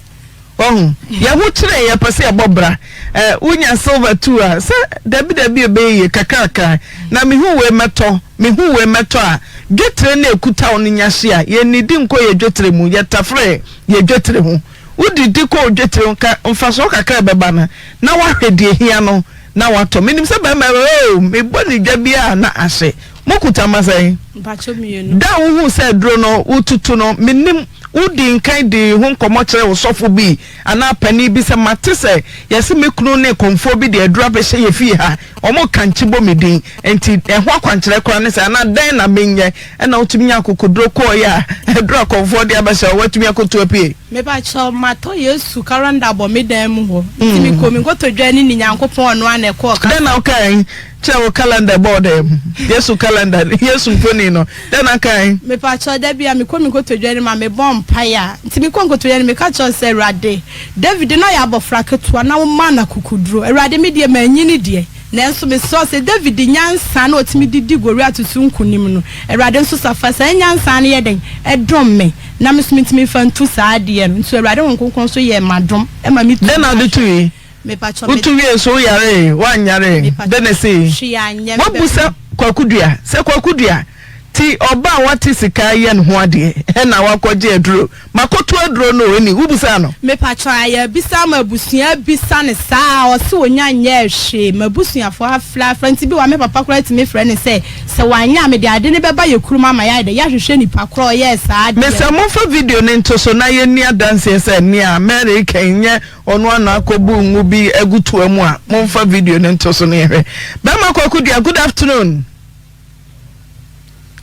Wahu? Yɛn ho kyere yɛn, yɛpɛ sɛ yɛbɔ bra. Ɛ, wonya silver tu a, sɛ dabi dabi ɛbɛyɛ yie, kakrakra. Na mehu wei mɛtɔ, mehu wei mɛtɔ a, dwetire no a ɛkuta wo no nya hye a, yɛnnidi nkɔ yɛn dwetire mu, yɛtafere yɛn dwetire ho. Wodidi kɔ wo dwetire ho, ka mfasoɔ kakra a ɛbɛba no, na woahwɛ deɛ ɛhia no na woatɔ. Menim sɛ barima yi, oh, mebɔ ne dwa biara a na ahye. Mokuta mma sɛn? Mpakyɛ mienu. Da a wohuu sɛ aduro no wotutu no, mennim, wodii nkan dii ho nkɔmmɔ kyerɛɛ wo sɔfo bi anaa panin bi sɛ, Mate sɛ yɛse me kunu ne kɔmfoɔ bi de aduro abɛhyɛ yɛn fie ha, wɔrekankye bɔ me din, enti ɛho akwankyerɛ koraa ne sɛn anaa dɛn na menyɛ? Ɛnna wotumi nyaa akokoduro kɔeɛ a aduro a kɔmfoɔ de abɛhyɛ hɔ, woatumi akɔtu apue. Mepakyɛw, matɔ Yesu karanda bɔ me dan mu hɔ, nti mekɔɔ me nkotodwe ne ne Nyankopɔn ɔno ara na ɛkɔɔ kasa. Dɛn na wokae kyerɛ wo calendar ɛbɔ wo dan mu? Yesu calendar, Yesu mfoni no, dɛn na wokae? Mepakyɛw, da bi a mekɔ me nkotodwe anim a mebɔ mpae a, nti mekɔ nkotodwe anim meka kyerɛ wo sɛ, Awurade, David na ɔyɛ abɔfra ketewa na womaa no akokoduro, Awurade me deɛ manyini deɛ, nanso mesrɛ wo sɛ David nyansa na ɔtumi de di Goliat so nkonim no, Awurade nso sa fa saa nyansa no yɛ dɛn dom me. Na me nso mentumi mfa ntu saa adeɛ no. Nso Awurade Honhom Kronkron nso yɛɛ me adom ma me tuu Dɛn na wode tui? Mepakyɛ me. Wotu wiee nso woyaree? Woanyare? Mepakyɛ Dɛn na esii? hwee anyɛ me. Woabu sɛ Kwaku Dua? Sɛ Kwaku Dua ti ɔba a wate sika yɛ ne ho adeɛ ɛna wakɔgye aduro. Makɔto aduro no o, ɛni wobusaa no? Mepakyɛ ayɛ abisa ama abusua abisa no saa ɔse onya nyɛɛ hwee mabusuafoɔ afrɛ afrɛ nti bi wɔ ha me papa koraa tumi frɛ no sɛ sɛ wanyɛ a mede ade no bɛba yɛ kurom ama yɛayɛ dɛ yɛahwehwɛ nipa korɔ a ɔyɛɛ saa adeɛ Mesrɛ no. momfa video no nto so na yɛnni adanseɛ sɛ nea Mary reka yi nyɛ ɔno ara na akɔbu ngo bi agu toa mu a, momfa video no nto so na yɛhwɛ. Bɛrima Kwaku Dua, good afternoon.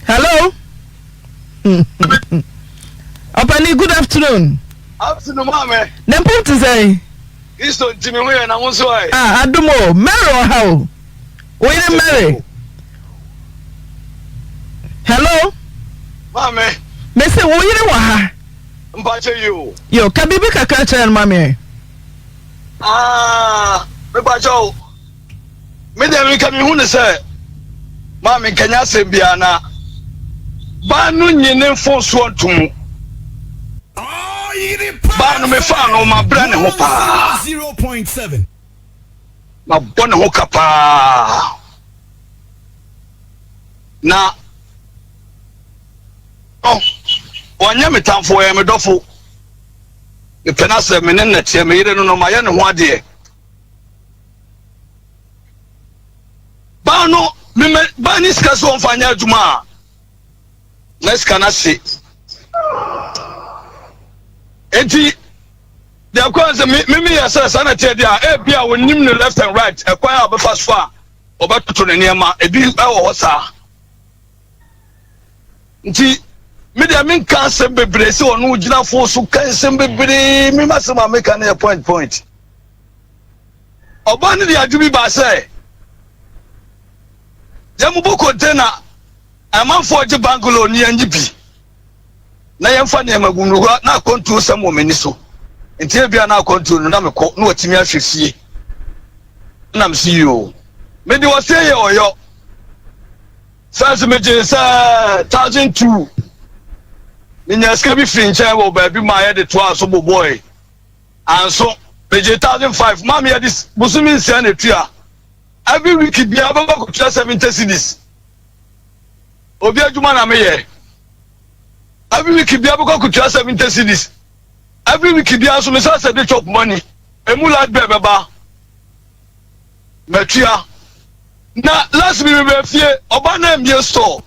Hello. Ɔpani, good afternoon. Afternoon, maame. Ne mpom te sɛn? Kristo nti me ho yɛ na ho nso ɛ. Ah, adom o. Mary ɔha o. Wo yere Mary. Hello. Maame. Mese wo yere wɔ ha. Mpakyɛ yi o. Yo, ka biribi kakra kyerɛ no ma me ɛ. Ah, mepakyɛ o. Me deɛ meka mehu ne sɛ maa menkanya asɛm biara na baa no nyi ne mfonsoɔ nto mu. Baa no mefaa no mabrɛ ne ho paa. Mabɔ ne ho ka paa. Na no, ɔnyɛ me tamfo, ɔyɛ me dɔfo. Mepɛ no asɛm, me ne no teɛ, me yere no no, mayɛ ne ho adeɛ. Baa no, meme baa ne sika sɛ ɔmfa nyɛ adwuma a, na sika no ahye. Enti, deɛ kwan sɛ me me yɛ sɛ saa na teɛ deɛ a, ebi a wɔnim no left and right, ɛkwan a ɔbɛfa so a ɔbɛtoto ne nneɛma, ebi wɔ hɔ saa. Nti me deɛ menka asɛm bebree sɛ ɔno gyina fo so ka nsɛm bebree me masɛm a meka no yɛ point point. Ɔbaa no de adwo bi baa sɛ yɛmmobɔ container amanfoɔ gye bungalow ne yɛnye bi na yɛmfa nneɛma gu mu na akwantuo sɛm wɔ m'ani so nti ebia na akwantuo no na mekɔ na watumi ahwɛ fie na mese yoo mede ɔseɛ yɛ ɔyɔ. First megyee sɛ 1002. Menya sika bi firi nkyɛn wɔ baabi ma yɛde toaa so bobɔe. Anso, megyee 1005. Maame yɛde bosome nsia na etua. Every week biara bɛkɔ akɔtua 70 cedis. Obi adwuma na meyɛ. Every week biara bɛkɔ akɔtua 70 cedis. Every week biara nso mesan sɛ de chop money. Emu light bill bɛba. Matua. Na last bi meba fie, ɔba no ambie store.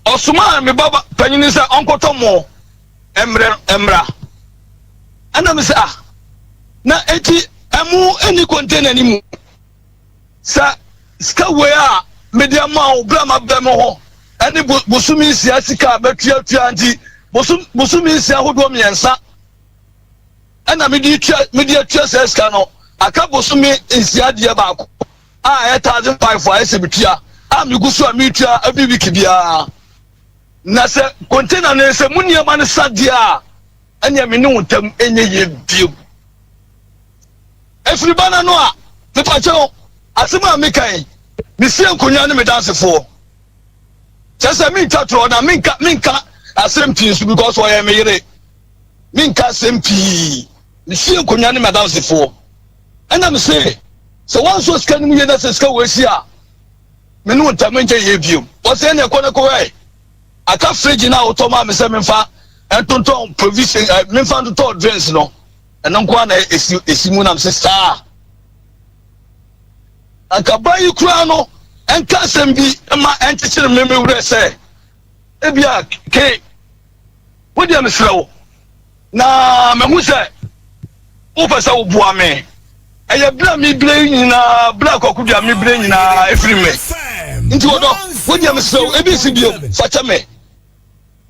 Ɔsomaa me ba panyin sɛ ɔnkɔtɔ mo mmerɛ mmra. Ɛna me sɛ ah, na eti ɛmo ɛni container ni mu. Sɛ sika wei a mede ama wo berɛ a mabrɛ me ho ɛne bosome nsia sika a matuatua nti bosome nsia ahodoɔ mmiɛnsa ɛna mede tua mede atua saa sika no aka bosome nsia deɛ baako a ɛyɛ 1005 a ɛsɛ metua a megu so a metua every week biara na sɛ container no sɛ mu nneɛma no sa deɛ a ɛnea me ne wo ntam ɛnyɛ yie bio ɛfiri ba no no a mepakyɛw asɛm a meka yi mesie nkonnwa ne me dansefoɔ kyɛ sɛ mentwa torɔ na menka menka asɛm pii nso because ɔyɛ me yere. Menka asɛm pii. Mefie nkonnwa ne m'adansefoɔ. Ɛna mese, sɛ woansɔ sika no mu yie na sɛ sika wɔ asi a, me ne wo ntam nkyɛ yie bio. Wɔsɛ ɛne ɛkɔ no kɔhwɛ. Aka fridge no a wotɔ maa me sɛ memfa ntontɔn provision, eh, memfa ntotɔ drinks no. Ɛno nko ara na esi esi mu nam sɛ saa. Anka ba yi koraa no, ɛnka asɛm bi ma ɛnkyekyere me me werɛ sɛ ebia ke Wo deɛ mesrɛ wo, na mahu sɛ wopɛ sɛ woboa me. Ɛyɛ berɛ a mebrɛ yi nyinaa, berɛ a Kwaku Dua mebrɛ nyinaa ɛfiri me. Nti ɔdɔ, wo deɛ mesrɛ wo, ebi nsi bio, fa kyɛ me.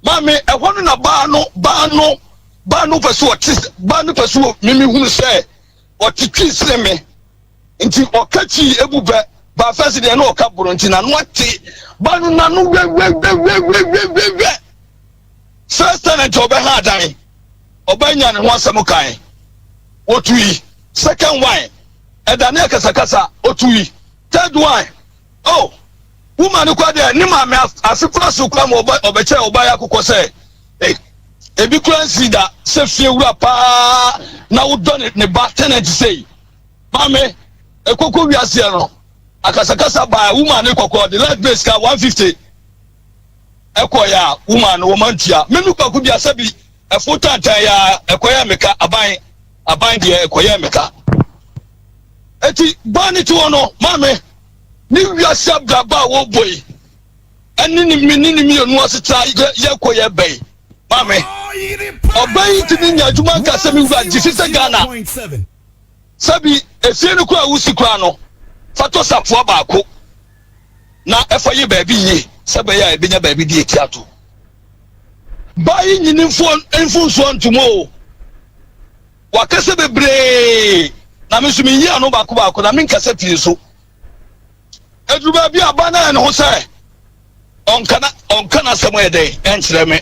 Maame, ɛhɔ no na baa no, baa no, baa no pɛ so ɔte, baa no pɛ so me mehunu sɛ ɔte twi sene me. Nti ɔka kyii ebu bɛ, baa fɛs deɛ na ɔka boro nti n'ano ate. Baa no n'ano wɛwɛwɛwɛwɛwɛwɛ. First tenant a ɔbɛha adan, ɔbɛnya ne ho asɛm kan, otui. Second one, ɛdane akasakasa, otui. Third one, oh, woman no kora deɛ ne maame afe kora so kora ma ɔbɛkyɛ ɔba yɛ akokɔ sɛ, eh, ebi kora nsi da sɛ fie wura paa na wodɔ ne, ne ba tenant sei. Maame, ekoko wiaseɛ no, akasakasa baa woman ne kɔkɔɔ de light bill sika 150. Ɛkɔeɛ a wo maa no wɔn antua me no kwaku dua sɛbi ɛfo tantan yɛ a ɛkɔyɛ me ka aban aban deɛ ɛkɔyɛ me ka eti baa ne ti hɔ no maame ne wiase abrabɔ a wɔbɔ yi ɛne ne me ne ne mmienu asetra yɛkɔ yɛ bɛyi maame ɔbaa yi ntumi nya adwuma nka sɛ me wura gye sɛ Ghana. Sɛbi efie no koraa a wosi koraa no, fa tɔ safoa baako na ɛfa yɛ baabi yie sɛ ɛbɛyɛ a ebenya baabi de eti ato. Baa yi nyi ne mfomsoɔ ntom o. Wakasa bebree na me nso menyi ano baako baako na menkasa pii nso. Eduru baabi a baa no ayɛ ne ho sɛ. Ɔnka na ɔnka n'asɛm yɛ dɛn ɛnkyerɛ me.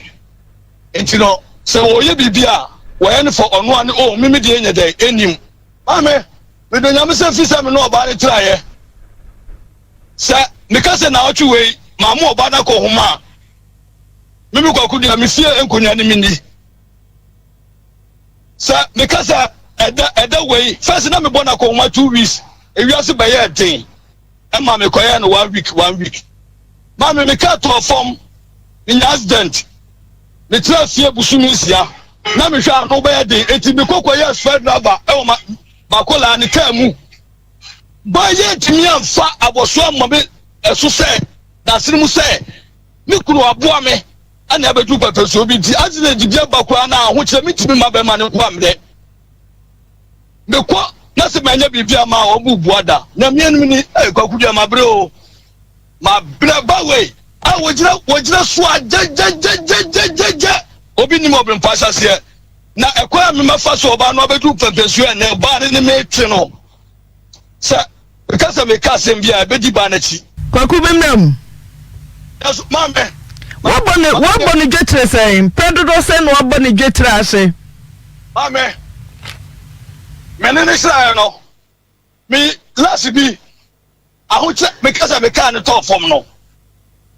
Nti no sɛ wɔyɛ biribi a wɔyɛ no fɔ ɔno a ne o me me deɛ nyɛ dɛn ɛnnim. Maame, medɔ Nyame sɛ firi sɛ me ne ɔbaa no traeɛ. Sɛ meka sɛ naawɔtwe wei maamo ɔbaa no akɔ homa a, me me Kwaku deɛ me fie nkonnwa ne menni. Sɛ meka sɛ ɛda ɛda wei, first na mebɔ no akɔnhoma 2 weeks, ewiase bɛyɛɛ den ɛma mekɔyɛɛ no one week one week. Maame, me kaa tɔɔ fam, menya accident, metena fie bosome 6 na mehwɛ ano bɛyɛ den, eti mekɔ kɔyɛɛ spare driver ɛwɔ ma makola ne kaa mu. Bayɛ ntumi amfa abɔso amma me ɛso sɛ n'asene mu sɛ me kunu aboa me ɛna abɛduru pɛpɛsoɔ bi nti accident bi aba koraa na ahokyerɛ mentumi mma bɛrima no nko ammerɛ mekɔ na sɛ manya biribi ama a ɔmo bua da na mmienu ni. Ɛyɛ Kwaku dua, mabrɛ o, mabrɛ ba wei a wɔgyina wɔgyina so a gyɛgyɛgyɛgyɛgyɛgyɛ obi nim ɔbrɛmpa ahyɛseɛ na ɛkwan a memafa so ɔbaa no abɛduru pɛmpɛnsuo ɛnɛ ɔbaa no ne metwe no sɛ meka sɛ meka asɛm bi a ɛbɛdi baa n'akyi. Kwaku bi mmra mu. Nanso maame. Wabɔ ne wabɔ ne dwetire sɛn? Mpɛ dodoɔ sɛn na wabɔ ne dwetire ase? Maame, me ne ne hyiraeɛ no, me last bi ahokyɛ meka sɛ mekaa ne tɔɔ fam no,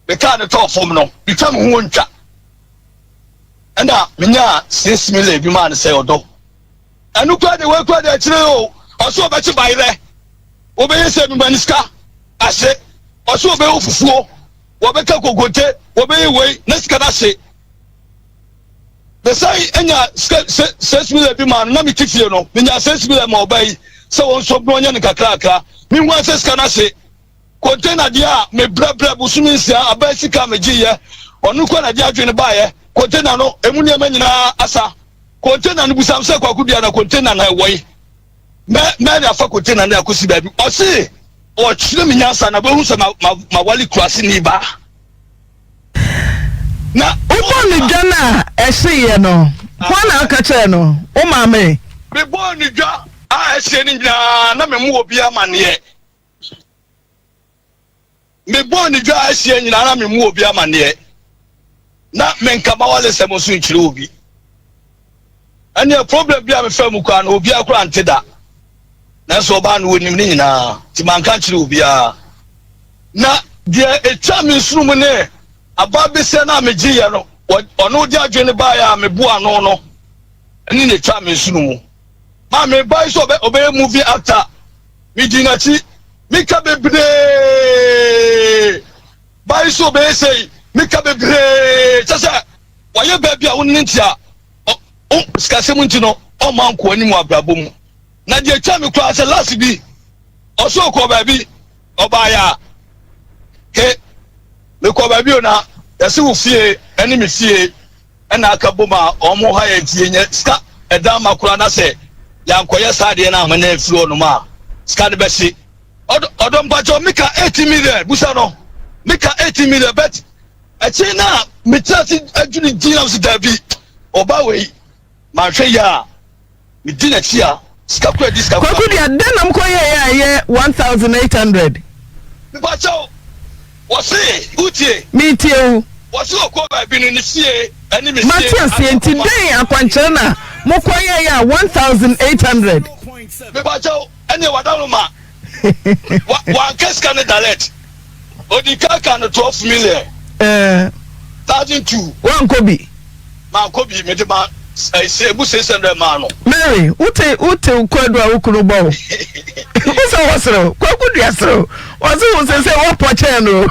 mekaa ne tɔɔ fam no, metwa me ho ntwa. Ɛna menyaa 6 million bi maa no sɛ ɔdɔ. Ɛno kura de wei kura de akyire o, ɔso ɔbɛkye bayerɛ, wɔbɛyɛ sɛ mema ne sika ahye, ɔso ɔbɛyɛ fufuo, wɔbɛka kokonte, wɔbɛyɛ wei na sika no ahye. Mesan nya sika 6 million bi maa no na mete fie no, menya 6 million ma ɔbaa yi sɛ wɔn nso na ɔnyɛ no kakrakra. Mehu sɛ sika no ahye. Container deɛ a mebrɛbrɛ bosome 6 abaa sika a megyeeɛ, ɔno kɔ na de adwene baeɛ. Container no emu nneɛma nyinaa asa. Container no busam sɛ Kwaku dua na container na ɛwɔ yi. Mɛ Mary afa container no akɔsi baabi. Ɔse ɔkyerɛ me nyansa na bɛhu sɛ ma ma ma wale kurase ni baa. Na wobɔɔ no dwa no a ɛhyeeɛ no, hwan na woka kyerɛɛ no? Wo maame? Mebɔɔ no dwa a ɛhyeɛ no nyinaa na memmɔ obiara amanneɛ. Mebɔɔ no dwa a ɛhyeɛ nyinaa na memmɔ obiara amanneɛ. Na menka m'awaresɛm nso nkyerɛ obi. Ɛnneɛ problem bi a mefaa mu koraa no obiara koraa nte da. Nanso ɔbaa no wɔnim ne nyinaa nti manka nkyerɛ obiara. Na deɛ ɛtwa me nsono mu ne abaa besia no a megyeeɛ no, ɔno de adwene no baeɛ a meboa ano no ne na ɛtwa me nsono mu. Maa me ba yi sɛ ɔbɛyɛ movie actor, medi n'akyi, meka bebree. Ba yi sɛ ɔbɛyɛ sei, meka bebree. Kyɛ sɛ wayɛ baabi a wo ne nti a sikasɛm nti no ɔmma nkoa anim wɔ abrabɔ mu. Na deɛ ɛtwa me koraa sɛ last bi ɔsɛ ɔkɔ baabi ɔbaeɛ a he mekɔ baabi o na yɛse wo fie ɛne me fie ɛna aka bom a ɔmo ha yɛ nti yɛnya sika ɛdan ma koraa na sɛ yɛankɔyɛ saa adeɛ no ama no afiri hɔnom a sika no bɛhye. Ɔdɔ mpakyɛw meka 80 million busa no meka 80 million but ɛkyɛn na mekyerɛ ase adwene din na so daabi ɔba wei manhwɛ yie a medi n'akyi a sika kura di sika kura. Kwaku deɛ dɛn na mokɔ yɛɛ a ɛyɛ 1800? Mepakyɛw wɔse wotie. Metie wo. Wɔse ɔkɔ baabi no ne fie ɛne me fie. Mate aseɛ nti dɛn akwankyerɛ na mokɔ yɛɛ a 1800? Mepakyɛw ɛneɛ wada no ma wanka sika no direct odi ka no 12 million 1002. Wankɔ bi. Mankɔ bi mede ma ɛsɛ emu 600 maa no. Mary wote wote kwadu a wo kunu bɔ wo wo sɛ wɔserew Kwaku dua serew wɔse wo sɛ sɛ wɔpɔ kyɛn no.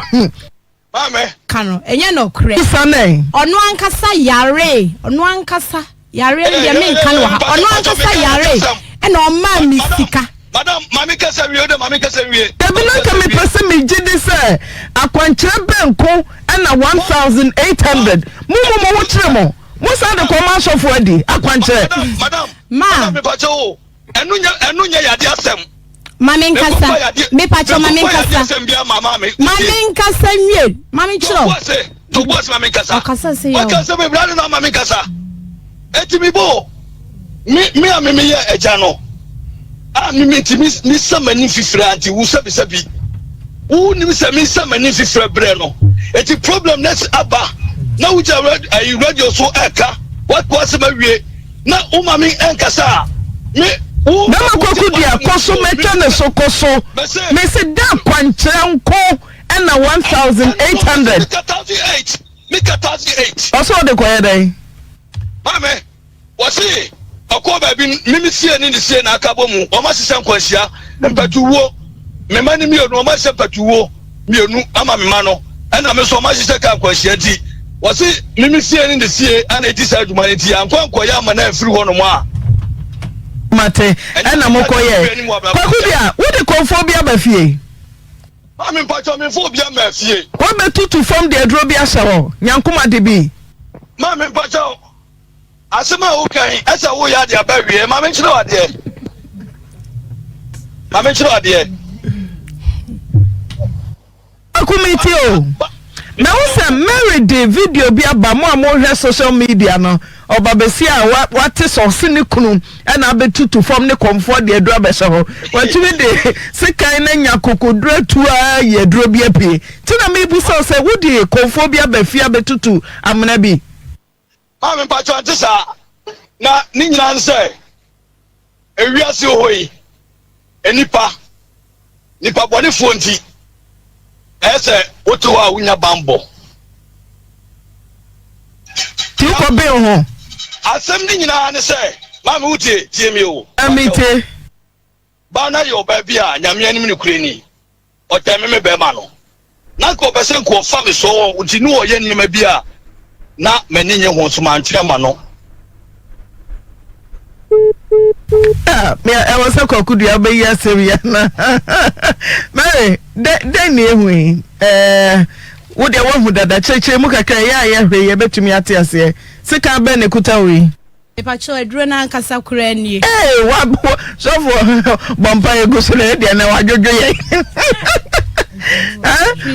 Maame. Ka no ɛnyɛ nɔkorɛ. Sanɛ. Ɔno ankasa yaree ɔno ankasa yaree no deɛ menka no wɔ ha ɔno ankasa yaree ɛna ɔmaa me sika. Madam, maame kasa wie o de maame kasa wie. Dabi na nka mepɛ sɛ megye di sɛ akwankyerɛ bɛn ko ɛna 1800 mo mu mo ho kyerɛ mo mo san de kɔma asɔfo adi akwankyerɛ. Madam, madam, Ma. madam, mepakyɛ o ɛno nyɛ ɛno nyɛ yade asɛm. Ma me nkasa mepakyɛ ma me nkasa ma me nkasa nwie ma me nkyerɛ. To bu ase ma me nkasa. Ɔkasa se yɛ o. Ɔkasa bebree adi na ma me nkasa. Eti mi bo mi mi a mi mi yɛ ɛgya no a mi mi ti mi mi sɛ m'ani fifiri anti wu sɛbi sɛbi wo nim sɛ mi sɛ m'ani fifiri brɛ no. Eti problem no aba na wogyina ayi radio so ɛka waka w'asɛm awie na wo ma me ɛnkasa a me wo. Bɛma Kwaku dua kɔ so mɛtwa ne so kɔ so mese da kwankyerɛ nko ɛna 1800. Meka 1008 meka 1008. Ɔsɛ ɔde kɔyɛ dɛn? Maame. Wɔse ɔkɔɔ baabi no meme sie ne ne sie na aka bɔ mu, wɔn ahyehyɛ nkwanhyia mpatuwuo, me mma no mmienu wɔn ahyehyɛ mpatuwuo mmienu ama me mma no, ɛna me nso wɔn ahyehyɛ kaa nkwanhyia nti wɔse meme sie ne ne sie ana edi saa adwuma no nti yɛankɔ ankɔyɛ ama no amfiri hɔ nom a. Mate, ɛna mokɔyɛɛ. Kwaku dua, wode kɔmfoɔ bi aba fie? Maame mpakyɛw memfa obi amma fie. Woabɛtutu fam de aduro bi ahyɛ hɔ, nyankomade bi? Maame mpakyɛw. Asɛm a woka yi, ɛsɛ woyɛ ade aba awie. Ma menkyerɛ wo adeɛ. Ma menkyerɛ wo adeɛ. Akumiti o. Na wo sɛ Mary de video bi aba mo a mohwɛ social media no ɔba bɛsi a wate sɛ ɔse ne kunu ɛna abɛtutu fam ne kɔmfoɔ de aduro abɛhyɛ hɔ watumi de sekan no anya kokoduro atu a yi aduro bi apue nti na mebu sɛ wode kɔmfoɔ bi aba fie abɛtutu amena bi. Maame mpakyɛw ɛnte saa na ne nyinaa ne sɛ ewiase wɔ hɔ yi nnipa nipa bɔnefoɔ nti ɛyɛ sɛ wote hɔ a wonya banbɔ. Ti wokɔ ben ho. Asɛm ne nyinaa ne sɛ maame wotie tie mi o. Ɛmi tie. Baa na yɛ ɔbaa bi a nyame anim ne kure ni. Ɔtɛn me me bɛrima no. Na anka ɔpɛ sɛ nka ɔfa me so nti ne ɔyɛ nneɛma bi a na m'ani nye ho nso mantwe ama no. Ah, me ɛwɔ sɛ kwaku dua bɛyi asɛm yi ana Mary dɛn ne ehu yi ɛɛ wo deɛ woahu dada kyerɛkyerɛ mu kakra yɛ a yɛhwɛ yɛbɛtumi ate aseɛ sekan bɛn na ekuta wo yi. Mepakyɛw aduro no ankasa koraa nie. Ee wa sɔfo bɔ mpa egu so na ɛdeɛ na wadwodwo yɛn.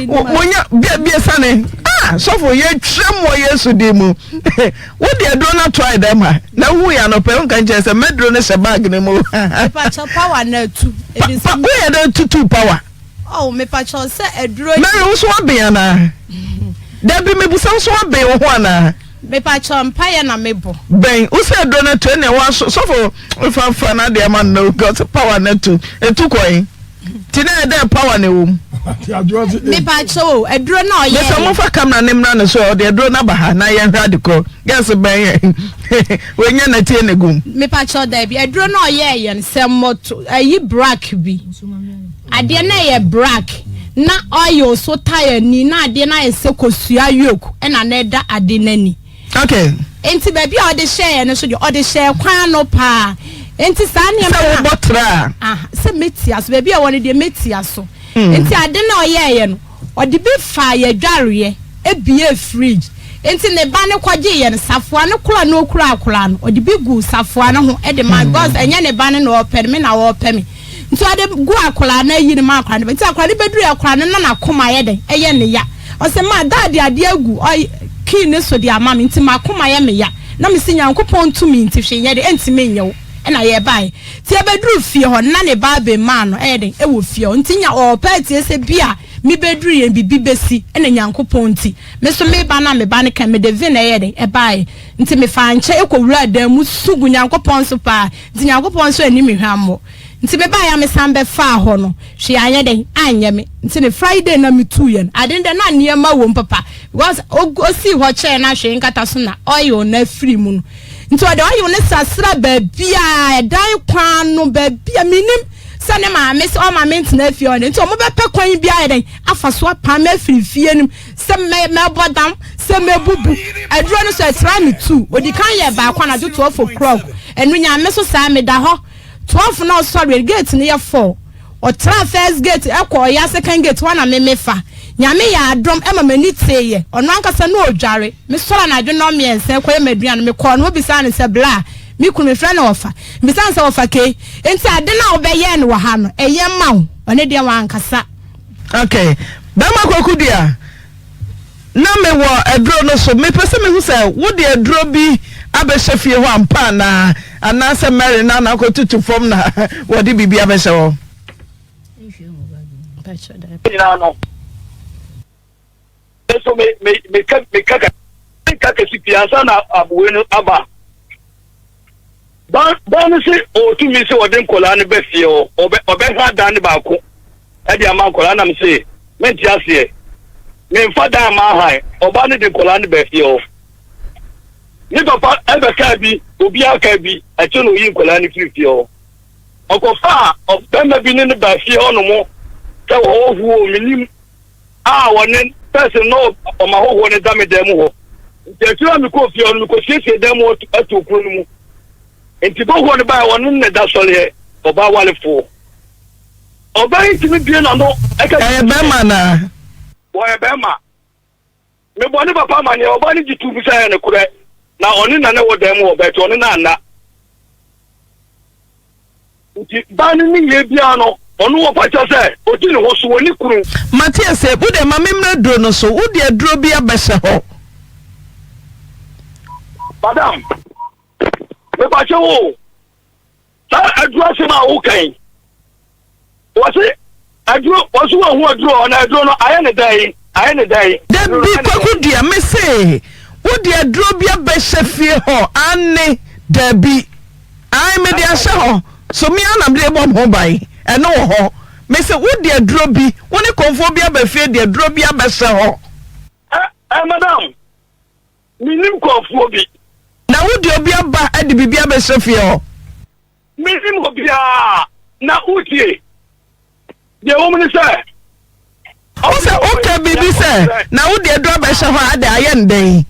Monya bia bia sane ah sɔfo yɛtwerɛ mu wɔ Yesu din mu. Wo deɛ aduro no ato ayɛ dɛm ha na hu yɛ anɔpɛ nka nkyɛn sɛ mɛduro no hyɛ bag no mu. Mepakyɛw power na atu. Woyɛ dɛ tutu power. Oh, mepakyɛw sɛ aduro. Mary wo so waben anaa? Dabi mebusa wo so waben wo ho anaa? Mepakyɛw mpaeɛ na mebɔ. Bɛn wo sɛ aduro no atu ɛnna ɛwɔ aso sɔfo fafa na adeɛ ama no because power no atu etu kɔn ti na ɛdɛ power na ɛwɔ mu. Mepakyɛw o aduro na ɔyɛ. Mesa mo fa camera ne mmra ne so ɔde aduro no aba ha na yɛnhwɛ ade korɔ gɛs bɛn yɛ wɔnya na tie ne gum. Mepakyɛw dabi aduro na ɔyɛ yɛn sɛ mɔto ayi brak bi. Adeɛ no yɛ brak na oil so tae ani na adeɛ no ayɛ sɛ kosua yolk ɛna na ɛda ade no ani. Okay. Nti baabi a ɔde hyɛɛ no so deɛ ɔde hyɛɛ kwan ano paa. Nti saa nneɛma Sɛ wobɔ tra a. Ah, sɛ mɛtia so baabi a ɛwɔ no deɛ mɛtia so. Nti ade no a ɔyɛɛyɛ no ɔde bi faa yɛ adwareɛ ebiee fridge. Nti ne ba no kɔgyee yɛ no safoa no kora na ɔkura akwadaa no ɔde bi guu safoa no ho de maa because ɛnyɛ ne ba no na ɔrepɛ no me na ɔrepɛ me. Nti ɔde gu akwadaa no ayi no ma akwadaa no ba. Nti akwadaa no bɛduru akwadaa no na n'akoma yɛ dɛn? Ɛyɛ ne ya. Ɔsɛ ma daadi adeɛ agu ɔy kii ne so de ama me nti m'akoma yɛ me ya. Na mese Nyankopɔn tumi nti hwee nyɛ dɛn ɛntumi nyɛ wo. Ɛna yɛbaeɛ. Nti yɛbɛduru fie hɔ no na ne ba abɛmaa no ɛyɛ dɛn? Ɛwɔ fie hɔ. Nti nya ɔɔpɛ atie sɛ bi a mebɛduru yɛn biribi bɛsi ɛna Nyankopɔn nti me nso meba no a me ba no ka mede vin ɛyɛ dɛn? Ɛbaeɛ. Nti mefaa nkyɛ ɛkɔwuraa dan mu su gu Nyankopɔn so paa. Nti Nyankopɔn nso anni me hwammɔ. Nti mebaeɛ a mesan bɛfaa hɔ no, hwee anyɛ dɛn? Anyɛ me. Nti ne Friday na metuiɛ no, ade no dɛ na nneɛma wom papa because osii hɔ kyɛɛ na hwee nkata so na oil no afiri mu no. Nti ɔde oil no srasra baabiara, ɛdan kwan no baabiara, mennim sɛ ne maame sɛ ɔma mentena fie hɔ no. Nti wɔbɛpɛ kwan bi ayɛ dɛn afa so apam me afiri fie no mu. Sɛ mɛ mɛbɔ dam, sɛ mɛbubu aduro no so ɛtra me tu. Odi kan yɛ baako anadwo 12 o'clock. Ɛno Nyame so saa meda hɔ 12 na ɔsɔre gate no yɛ 4. Ɔtra first gate ɛkɔ ɔya second gate hɔ na me mefa. Nyame yɛ adom ɛma m'ani teeyɛ. Ɔno ankasa na ɔdware. Me sɔre anadwo nnɔn mmiɛnsa ɛkɔyɛ m'aduane. Me kɔɔ no hɔ bisaa no sɛ bla me kunu mefrɛ no ɔfa. Mebisaa no sɛ ɔfa kei nti ade no a wobɛyɛɛ no wɔ ha no ɛyɛ ma wo? Ɔno deɛ wankasa. Ok, bɛrima Kwaku dua, na mewɔ aduro no so, mepɛ sɛ mehu sɛ wode aduro bi abɛhyɛ fie hɔ ampa anaa, anaasɛ Mary na na akɔtutu fam na wɔde biribi abɛhyɛ hɔ. Nyinaa no. so me me meka meka meka kɛse pii ansa na wei no aba. Ba ba no se ɔwɔ tumi sɛ ɔde nkwadaa no ba fie hɔ, ɔbɛ ɔbɛha dan no baako de ama nkwadaa na mese mente aseɛ. Memfa dan mma han, ɔbaa no de nkwadaa no ba fie hɔ. Ne papa ɛbɛkaa bi, obiara kaa bi, ɛkyɛ na ɔyi nkwadaa no firi fie hɔ. Ɔkɔfaa ɔbɛma bi ne no ba fie hɔ nom sɛ wɔwɔ huo menim a wɔne pɛsɛn na ɔma hɔhoɔ no da me dan mu hɔ. Nti akyire a mekɔɔ fie hɔ no, mekɔsiesie dan mu hɔ too kuro no mu. Nti bɔhoɔ no baeɛ, wɔne no na ɛda sɔreɛ, ɔbaa warefoɔ. Ɔbaa yi tumi bue n'ano ka Ɛyɛ bɛrima anaa? Wɔyɛ bɛrima. Mebɔ ne papa amaneɛ, ɔbaa no gye too mu sɛ ɛyɛ nokorɛ, na ɔne na na ɛwɔ dan mu hɔ, but ɔne no anna. Nti baa no nneyɛɛ biara no, ɔno wɔfa kyɛ sɛ ɔdi ne ho so, ɔnni kunu. Mate aseɛ, wo deɛ ma me mmra aduro no so, wo de aduro bi abɛhyɛ hɔ. Madam, mepakyɛ wo o, saa aduro asɛm a woka yi, Wɔse aduro, wɔse wɔhu aduro hɔ na aduro no ayɛ ne dɛn, ayɛ ne dɛn. Dabi Kwaku Dua me se wo de aduro bi abɛhyɛ fie hɔ aane dabi ae me de ahyɛ hɔ so me ara na mede bɔ me ho ban ɛno wɔ hɔ me se wo de aduro bi wo ne kɔmfoɔ bi aba fie de aduro bi abɛhyɛ hɔ. Ɛ ɛ madam me nim kɔmfoɔ bi. Na wo de obi aba de biribi abɛhyɛ fie hɔ. Mennim obiara, na wotie. Deɛ ɛwɔ mu ne sɛ. Wo sɛ woka biribi sɛ, na wo deɛ duro abɛhyɛ hɔ a, adɛn ayɛ no dɛn?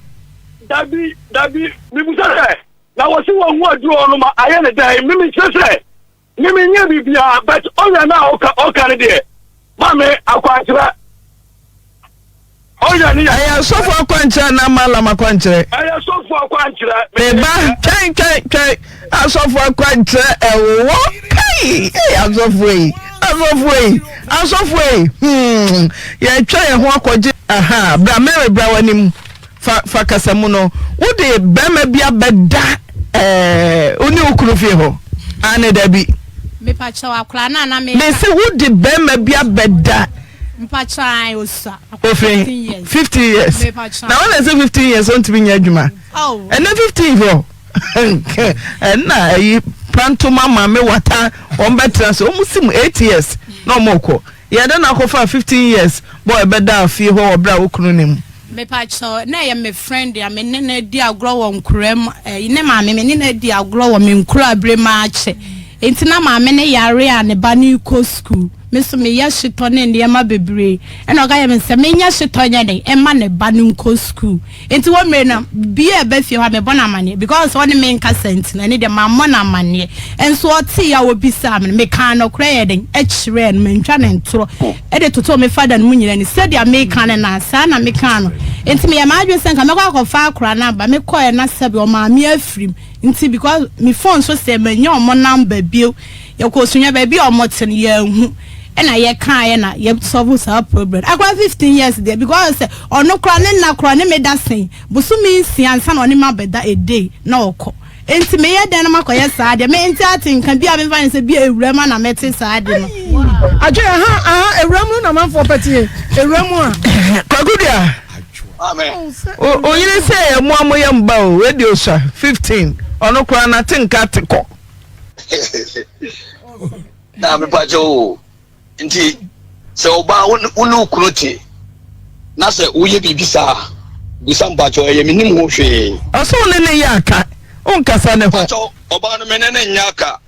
Dabi, dabi, mebisa sɛ, na wɔse wɔahu aduro no ma ayɛ no dɛn? Me mekyerɛ sɛ, me menyɛ biribiara, but ɔyɛ no a ɔka ɔka no deɛ, ma me akwankyerɛ. Ɔyɛ ne yɛ. Ɛyɛ asɔfo akwankyerɛ anaa malam akwankyerɛ? Ɛyɛ sɔfo akwankyerɛ. Me ba, twɛn twɛn twɛn. Asɔfo akwankyerɛ ɛwowɔ kai. Ee asɔfo yi, asɔfo yi, asɔfo yi. Hmm, yɛtwa yɛn ho akɔgye. Aha, bra Mary bra w'anim. Fa fa kasamu no. Wode bɛrima bi abɛda ɛɛ wo ne wo kunu fie hɔ? Aane dabi. Mepakyɛw akwadaa no a na meka. Mese wode bɛrima bi abɛda. Mpakyɛw ae osua. Ofi 15 years. Na wɔn na ɛsɛ 15 years ɔntumi nyɛ adwuma. Ɛnɛ 15 hɔ. Ɛnna ɛyi pantoma maame wata wɔn bɛtena so wɔn si mu 8 years na wɔn kɔ. Yɛ dɛ na akɔfa 15 years boy bɛda fie hɔ wɔ bere a wo kunu nim. Mepakyɛw, na ɛyɛ me friend a me ne no adi agorɔ wɔ nkoraa mu, ɛyi ne maame, me ne no adi agorɔ wɔ me nkoraa bere mu akyɛ. Enti na maame no yare a ne ba no rekɔ sukuu. Me nso meyɛ hyetɔ ne nneɛma bebree. Ɛna ɔka kyerɛɛ me sɛ menyɛ hyetɔ nyɛ dɛn mma ne ba no nkɔ sukuu. Enti wɔ mmere no, bia ɛba fie hɔ a mebɔ no amanneɛ because ɔne me nkasa nti no, ɛno deɛ mammɔ no amanneɛ. Nso ɔtee a ɔbisaa me no, mekaa nokorɛ yɛ dɛn kyerɛɛ no, mantwa no ntorɔ de totoo me fada no mu nyinaa ani. Sɛdeɛ meka no no, saa na mekaa no. Enti meyɛɛ m'adwene sɛ nka mɛkɔ akɔfa akwadaa no aba. Mekɔeɛ na sɛbe ɔmaa me afirim nti because me phone so sɛ manya wɔn number bio. Yɛkɔɔ Sunyani baabi a wɔte no yɛanhu ɛna yɛkaeɛ na yɛ solve saa problem. Akwadaa 15 years deɛ because sɛ ɔno koraa ne nna koraa ne me da sɛn bosome nsia ansa na ɔne me abɛda a day na ɔkɔ. Enti meyɛ dɛn na makɔyɛ saa adeɛ? Mente ate nka bi a memfa ne sɛ bi a awura mu a na mɛte saa ade no. Adwe aha aha awura mu na manfoɔ pɛ tie awura mu a. Kwaku dua o yere sɛ yɛ mo a moyɛ mba o radio sua 15 ɔno koraa nate nka te kɔ. Na mepakyɛ o nti sɛ ɔbaa wo ne wo kunu te na sɛ woyɛ biribi saa bisa mpakyɛ ɛyɛ menim ho hwee. Ɔsɛ wo ne ne yɛ aka wonkasa ne ho. Mpakyɛ ɔbaa no me ne ne nyɛ aka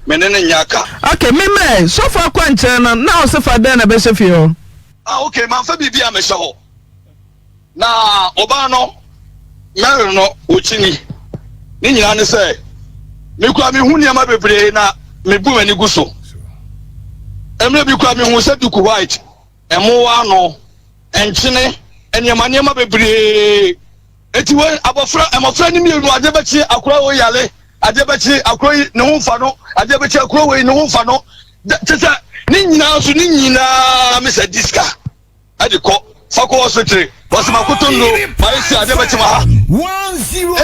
me ne ne nyɛ aka. Ok me mmerɛ sɔfo akwankyerɛ no na ɔse fa dɛn na ɛbɛhyɛ fie hɔ. Ah ok manfa biribi a mehyɛ hɔ. Na ɔbaa no, Mary no, ɔkyini. Ne nyinaa ne sɛ, me kura mehu nneɛma bebree na mebu m'ani gu so. Mmerɛ bi kura mehu sɛ duku white, ɛmoa ano, nkyene, nneɛma nneɛma bebree. Eti wei abɔfra mmɔfra no mmienu adeɛ bɛkye akora wei yale, adeɛ bɛkye akora yi ne ho mfa no, adeɛ bɛkye akora wei ne ho mfa no. Kyɛ sɛ ne nyinaa nso ne nyinaa mesɛ diska. Ɛde kɔ fa kɔ hospital wɔsi ma koto nnuro ma esi adeɛ bɛkye ma ha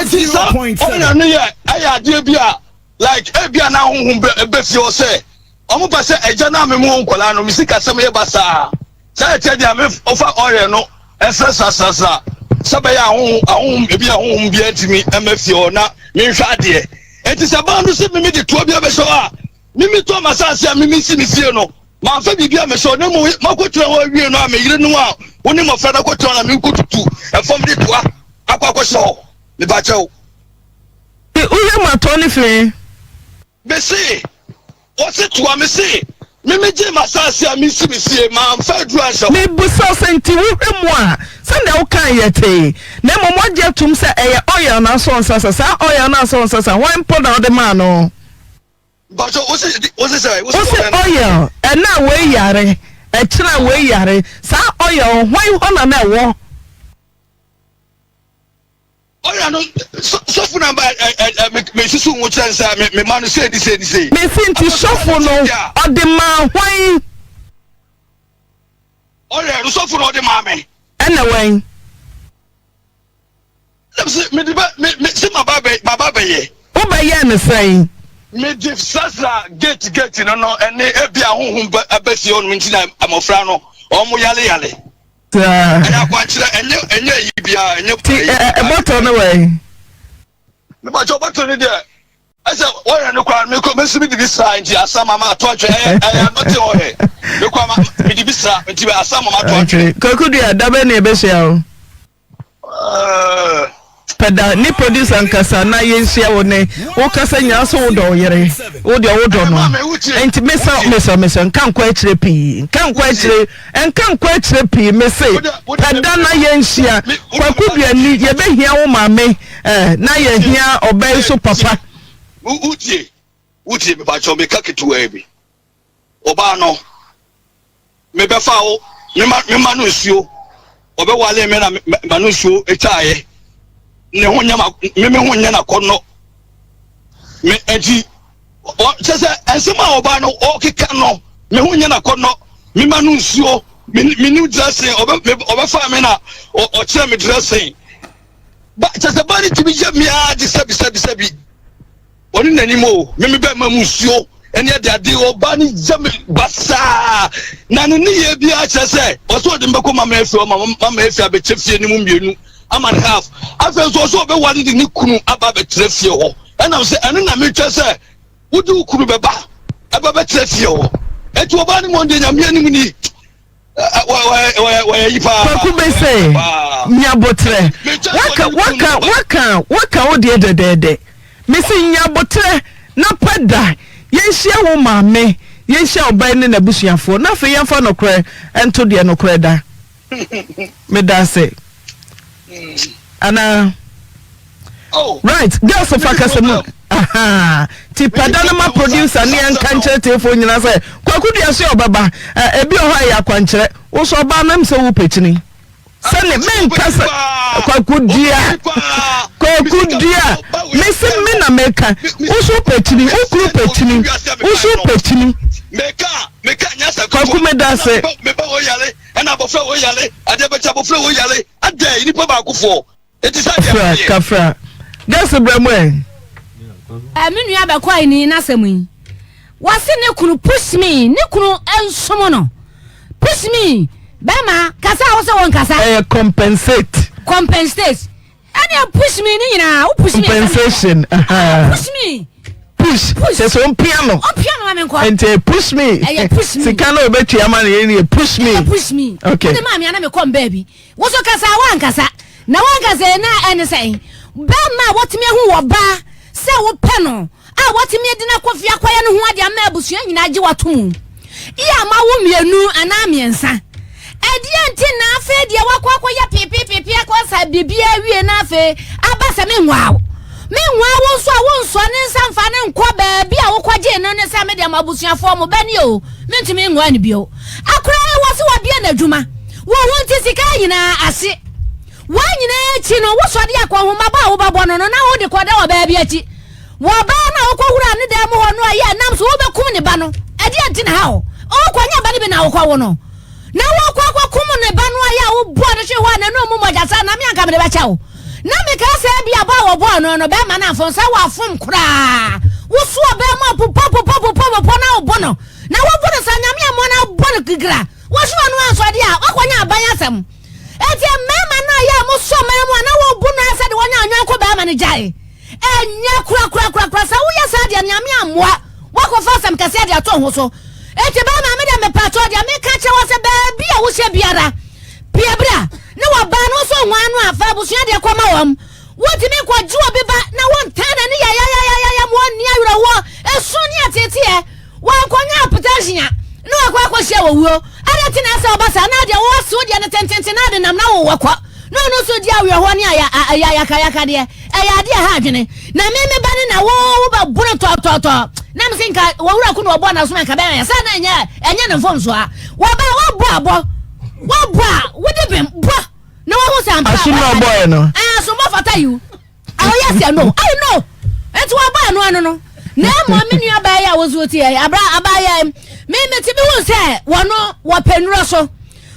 eti sa ɔna no yɛ ɛyɛ adeɛ bi a like ebi a na ahohom bɛ bɛ fie hɔ sɛ wɔn pɛ sɛ ɛgya na amemu wɔn nkɔla no mesi kasɛm yɛ basaa. Sɛ ɛkyɛ deɛ me ɔfa oil no ɛsrasrasrasra sɛ bɛyɛ ahohom ahohom ebi ahohom bi ntumi ɛmɛ fie hɔ na menhwɛ adeɛ. Eti sɛ baa no sɛ mimi de toa bi abɛhyɛ hɔ a mimi tɔ m'asase a mimi si me fie no mamfa biribi a mehyɛ hɔ na mmom makɔtena hɔ awie no a me yere no a wo ne mmɔfra no akɔtena na menkɔtutu ɛfam de toa akɔ akɔhyɛ hɔ mebakyɛw. Wohwɛ mu atɔ ne firi. Mese, wɔse toa me se, me megyee m'asase a mesi me fie, mamfa aduru anhyɛ hɔ. Mebisa wo sɛ, nti wohwɛ mu a, sɛdeɛ wokae yɛ tee, na mmom woagye atom sɛ ɛyɛ oil na asɔ wo nsa sa, saa oil no asɔ wo nsa sa, hwan mpo na wode maa no? Mpakyɛ, wose, wose sɛ, wose oil, ɛnɛ a wei yare, ɛkyena a wei yare, saa oil hwan hɔ na na ɛwɔ? Ɔyɛ no sɔfo na ba ɛ ɛ ɛ me susu ho kyerɛ sɛ me me ma no sei ni sei ni sei. Mesi nti sɔfo no ɔde maa hwan? Ɔyɛ no sɔfo na ɔde maa me. Ɛna wɛn? Ɛna se me de bɛ me me se ma ba bɛ ma ba bɛyɛ. Wo bɛyɛ ne sɛn? Me de srasra gate gate no no ɛne ebi ahohom bɛ ɛbɛ fie hɔ nom nti na mmɔfra no wɔn yale yale. Saa. Ɛyɛ akwankyerɛ, ɛnyɛ ɛnyɛ ayi biara, ɛnyɛ. Ti ɛ ɛ bɔtɔ no wɔ yi. Mepakyɛ bɔtɔ no deɛ ɛsɛ wɔyɛ no koraa mekɔ mesi mi de bi sra nti asa mama ato atwɛ ɛyɛ ɛyɛ anɔte ɔyɛ mekɔ ama mi de bi sra nti asa mama ato atwɛ. Kwaku dua dabɛ na ebehyia o. Pɛ da ne producer nkasa na yɛnhyia wo ne wo kasa nyinaa so wodɔ wo yere wo deɛ wodɔ no nti mesa mesa mesa nka nkɔ akyire pii nka nkɔ akyire nka nkɔ akyire pii mese pɛ da na yɛnhyia kwaku duani yɛbɛhia wo maame eh, na yɛhia ɔbaa yi so papa. Wotie wotie mepakyɛw meka ketewaa bi Ɔbaa no, mebɛfa wo, mema mema no nsuo. Ɔbɛwale me na ma no nsuo twaeɛ. Ne ho nyɛ ma me me ho nyɛ n'akɔnnɔ. Me nti kyɛ sɛ nsɛm a ɔbaa no ɔkeka no me ho nyɛ n'akɔnnɔ. Mema no nsuo, me me new dressing ɔbɛ ɔbɛfa me na ɔkyerɛ me dressing. Ba kyɛ sɛ baa no tumi yɛ me ara de sɛbi sɛbi sɛbi. Ɔne n'anim o, me me bɛma mu nsuo ɛne ade ade ɔba no yɛ me basaa na ne nneyɛɛ biara kyerɛ sɛ ɔsɛ ɔde me bɛkɔ mama afie ɔma mama afie abɛkyɛ fie no mu mmienu ama no half afei nso ɔsɛ ɔbɛware de ne kunu aba abɛtena fie hɔ ɛnam sɛ ɛno na metwɛ sɛ wode wo kunu bɛba ɛba bɛtena fie hɔ ɛti ɔbaa no mu ɔndeɛ nyame anim ni Kwaku bese nya boterɛ waka waka waka waka wo deɛ dɛdɛɛdɛ mese nya boterɛ na pɛ da yɛnhyia wo maame yɛnhyia ɔbaa ne n'abusuafoɔ na afei yɛmfa nokorɛ nto deɛ nokorɛ da meda ase anaa Oh. Right, girls fa kasa mu. Aha. Ti pɛda no ma producer ne yɛn nka nkyerɛ tiefoɔ nyinaa sɛ kwaku dua so yɛ ɔbɛba. Ebi wɔ hɔ a ɛyɛ akwankyerɛ. Wo so ɔbaa nam sɛ wo pɛkyini. Sɛne menka sɛ kwaku dua. Kwaku dua. Mese me na meka. Wo so pɛkyini, wo kuru pɛkyini. Wo so pɛkyini. Kwaku meda ase. Ɛna abɔfra wɔ yale, adeɛ bɛkyɛ abɔfra wɔ yale, adɛ nipa baakofoɔ. Kafra kafra gas brɛ mu ɛ. Eh, me nua bɛkɔe ni n'asɛm yi. Wɔse ne kunu push me, ne kunu nsom no. Push me, bɛrima kasa a wosɛ wɔn kasa. Ɛyɛ compensate. Compensate. Ɛne push me ne nyinaa, wo push me. Compensation. Ah, push me. Push. Push. Kyɛ sɛ ɔmpia no. Ɔmpia no ma me nkɔ. Nti push me. Ɛyɛ push me. Sika na ɔbɛtua ma no yɛ ne push me. Ɛyɛ push me. Okay. Wode maa me ana mekɔ mbaa bi. Wo nso kasa a woankasa. Na woankasa yi na ɛne sɛn? Bɛrima a watumi ahu wɔ ba sɛ wopɛ no a watumi adi no akɔ fie akɔyɛ ne ho ade ama abusua nyinaa agye wo ato mu yi ama wo mmienu anaa mmiɛnsa. Ɛdeɛ nti na afei deɛ wakɔ akɔyɛ pepepepe akɔsa biribiara awie na afei aba sɛ menwaa wo. Menwaa wo nso a wonsɔ ne nsa mfa ne nkɔ baabi a wokɔgyee no ne sɛ me deɛ mo abusuafoɔ mo bɛ ne o mentumi nwaa no bio. Akora yi wɔ se wabue n'adwuma. Wo ho nti sika nyinaa ahye. Wei nyinaa akyi no, wosɔ de akɔnhomabɔ a wobɛbɔ no no na wode kɔda ɔbaa bi akyi. Wɔ ɔbaa no a wokɔwuraa ne dan mu hɔ no a yɛ nam so wobɛkum ne ba no, ɛdeɛn nti na ha wo? Wokɔnya ba no bi na wokɔwo no? Na wokɔ akɔkum ne ba no a yɛ a wobɔɔ no hwee hɔ a n'anom mu mogya saa na me anka mede bɛkyɛ wo. Na mekaa sɛ ebia bɔ a wɔbɔɔ no no bɛrima no amfom sɛ wafom koraa. Woso ɔbaa mu a popɔ popɔ popɔ popɔ na wobɔ no. Na wobu no saa Nyame amoa na wobɔ no gigira. Wohwe w'ano ansɔ deɛ a, woakɔnya aban asɛm. Enti mmarima no a yɛ a mosɔ mmaa mu a na wɔbu no ara sɛ deɛ wɔnya ɔyɔnko barima no gyae. Ɛnyɛ korakorakorakora. Sɛ woyɛ saa deɛ, Nyame ammoa, woakɔfa asɛm kɛseɛ de ato wo ho so. Enti barima, me deɛ mepakyɛw, deɛ meka kyerɛ wo sɛ baabi a wohyɛ biara, pue bra ne wɔbaa no wosɔ wɔn ano a, fa abusua deɛ kɔma wɔn. Wontumi nkɔgye obi ba na wontan n'ani yayayayaya ma ɔnni awerɛhoɔ, esu ne ateeteɛ. Wankɔnya hypertension a, na wakɔ akɔhyia owuo. Adɛn nti na ɛsɛ ɔba saa? Na deɛ wowɔ so deɛ no tententen na ade nam na wowɔ kɔ. Na ɔno nso di awerɛhoɔ ne aya aya yakayakadeɛ. Ɛyɛ adeɛ a ɛha adwene. Na me me ba ne na wo wo ba bunu tɔɔtɔɔtɔɔ. Na me se nka wɔwura ko na ɔbɔ n'asom a nka bɛyɛ saa na ɛnyɛ ɛnyɛ ne mfomsoɔ a. Wɔba wɔbɔ abɔ. Wɔbɔ a wode bem bɔ na wɔhu sɛ ampa. Asom na ɔbɔɛ no. Ɛɛ asom bɔ fata yiw. Oh yes and no. I know. Nti wɔbɔ ɛno ano no. Na mmom me nua baa yi a wosuo ti yɛ abra abaayɛ me me ti mi hu sɛ wɔno wɔpɛ nnuro so.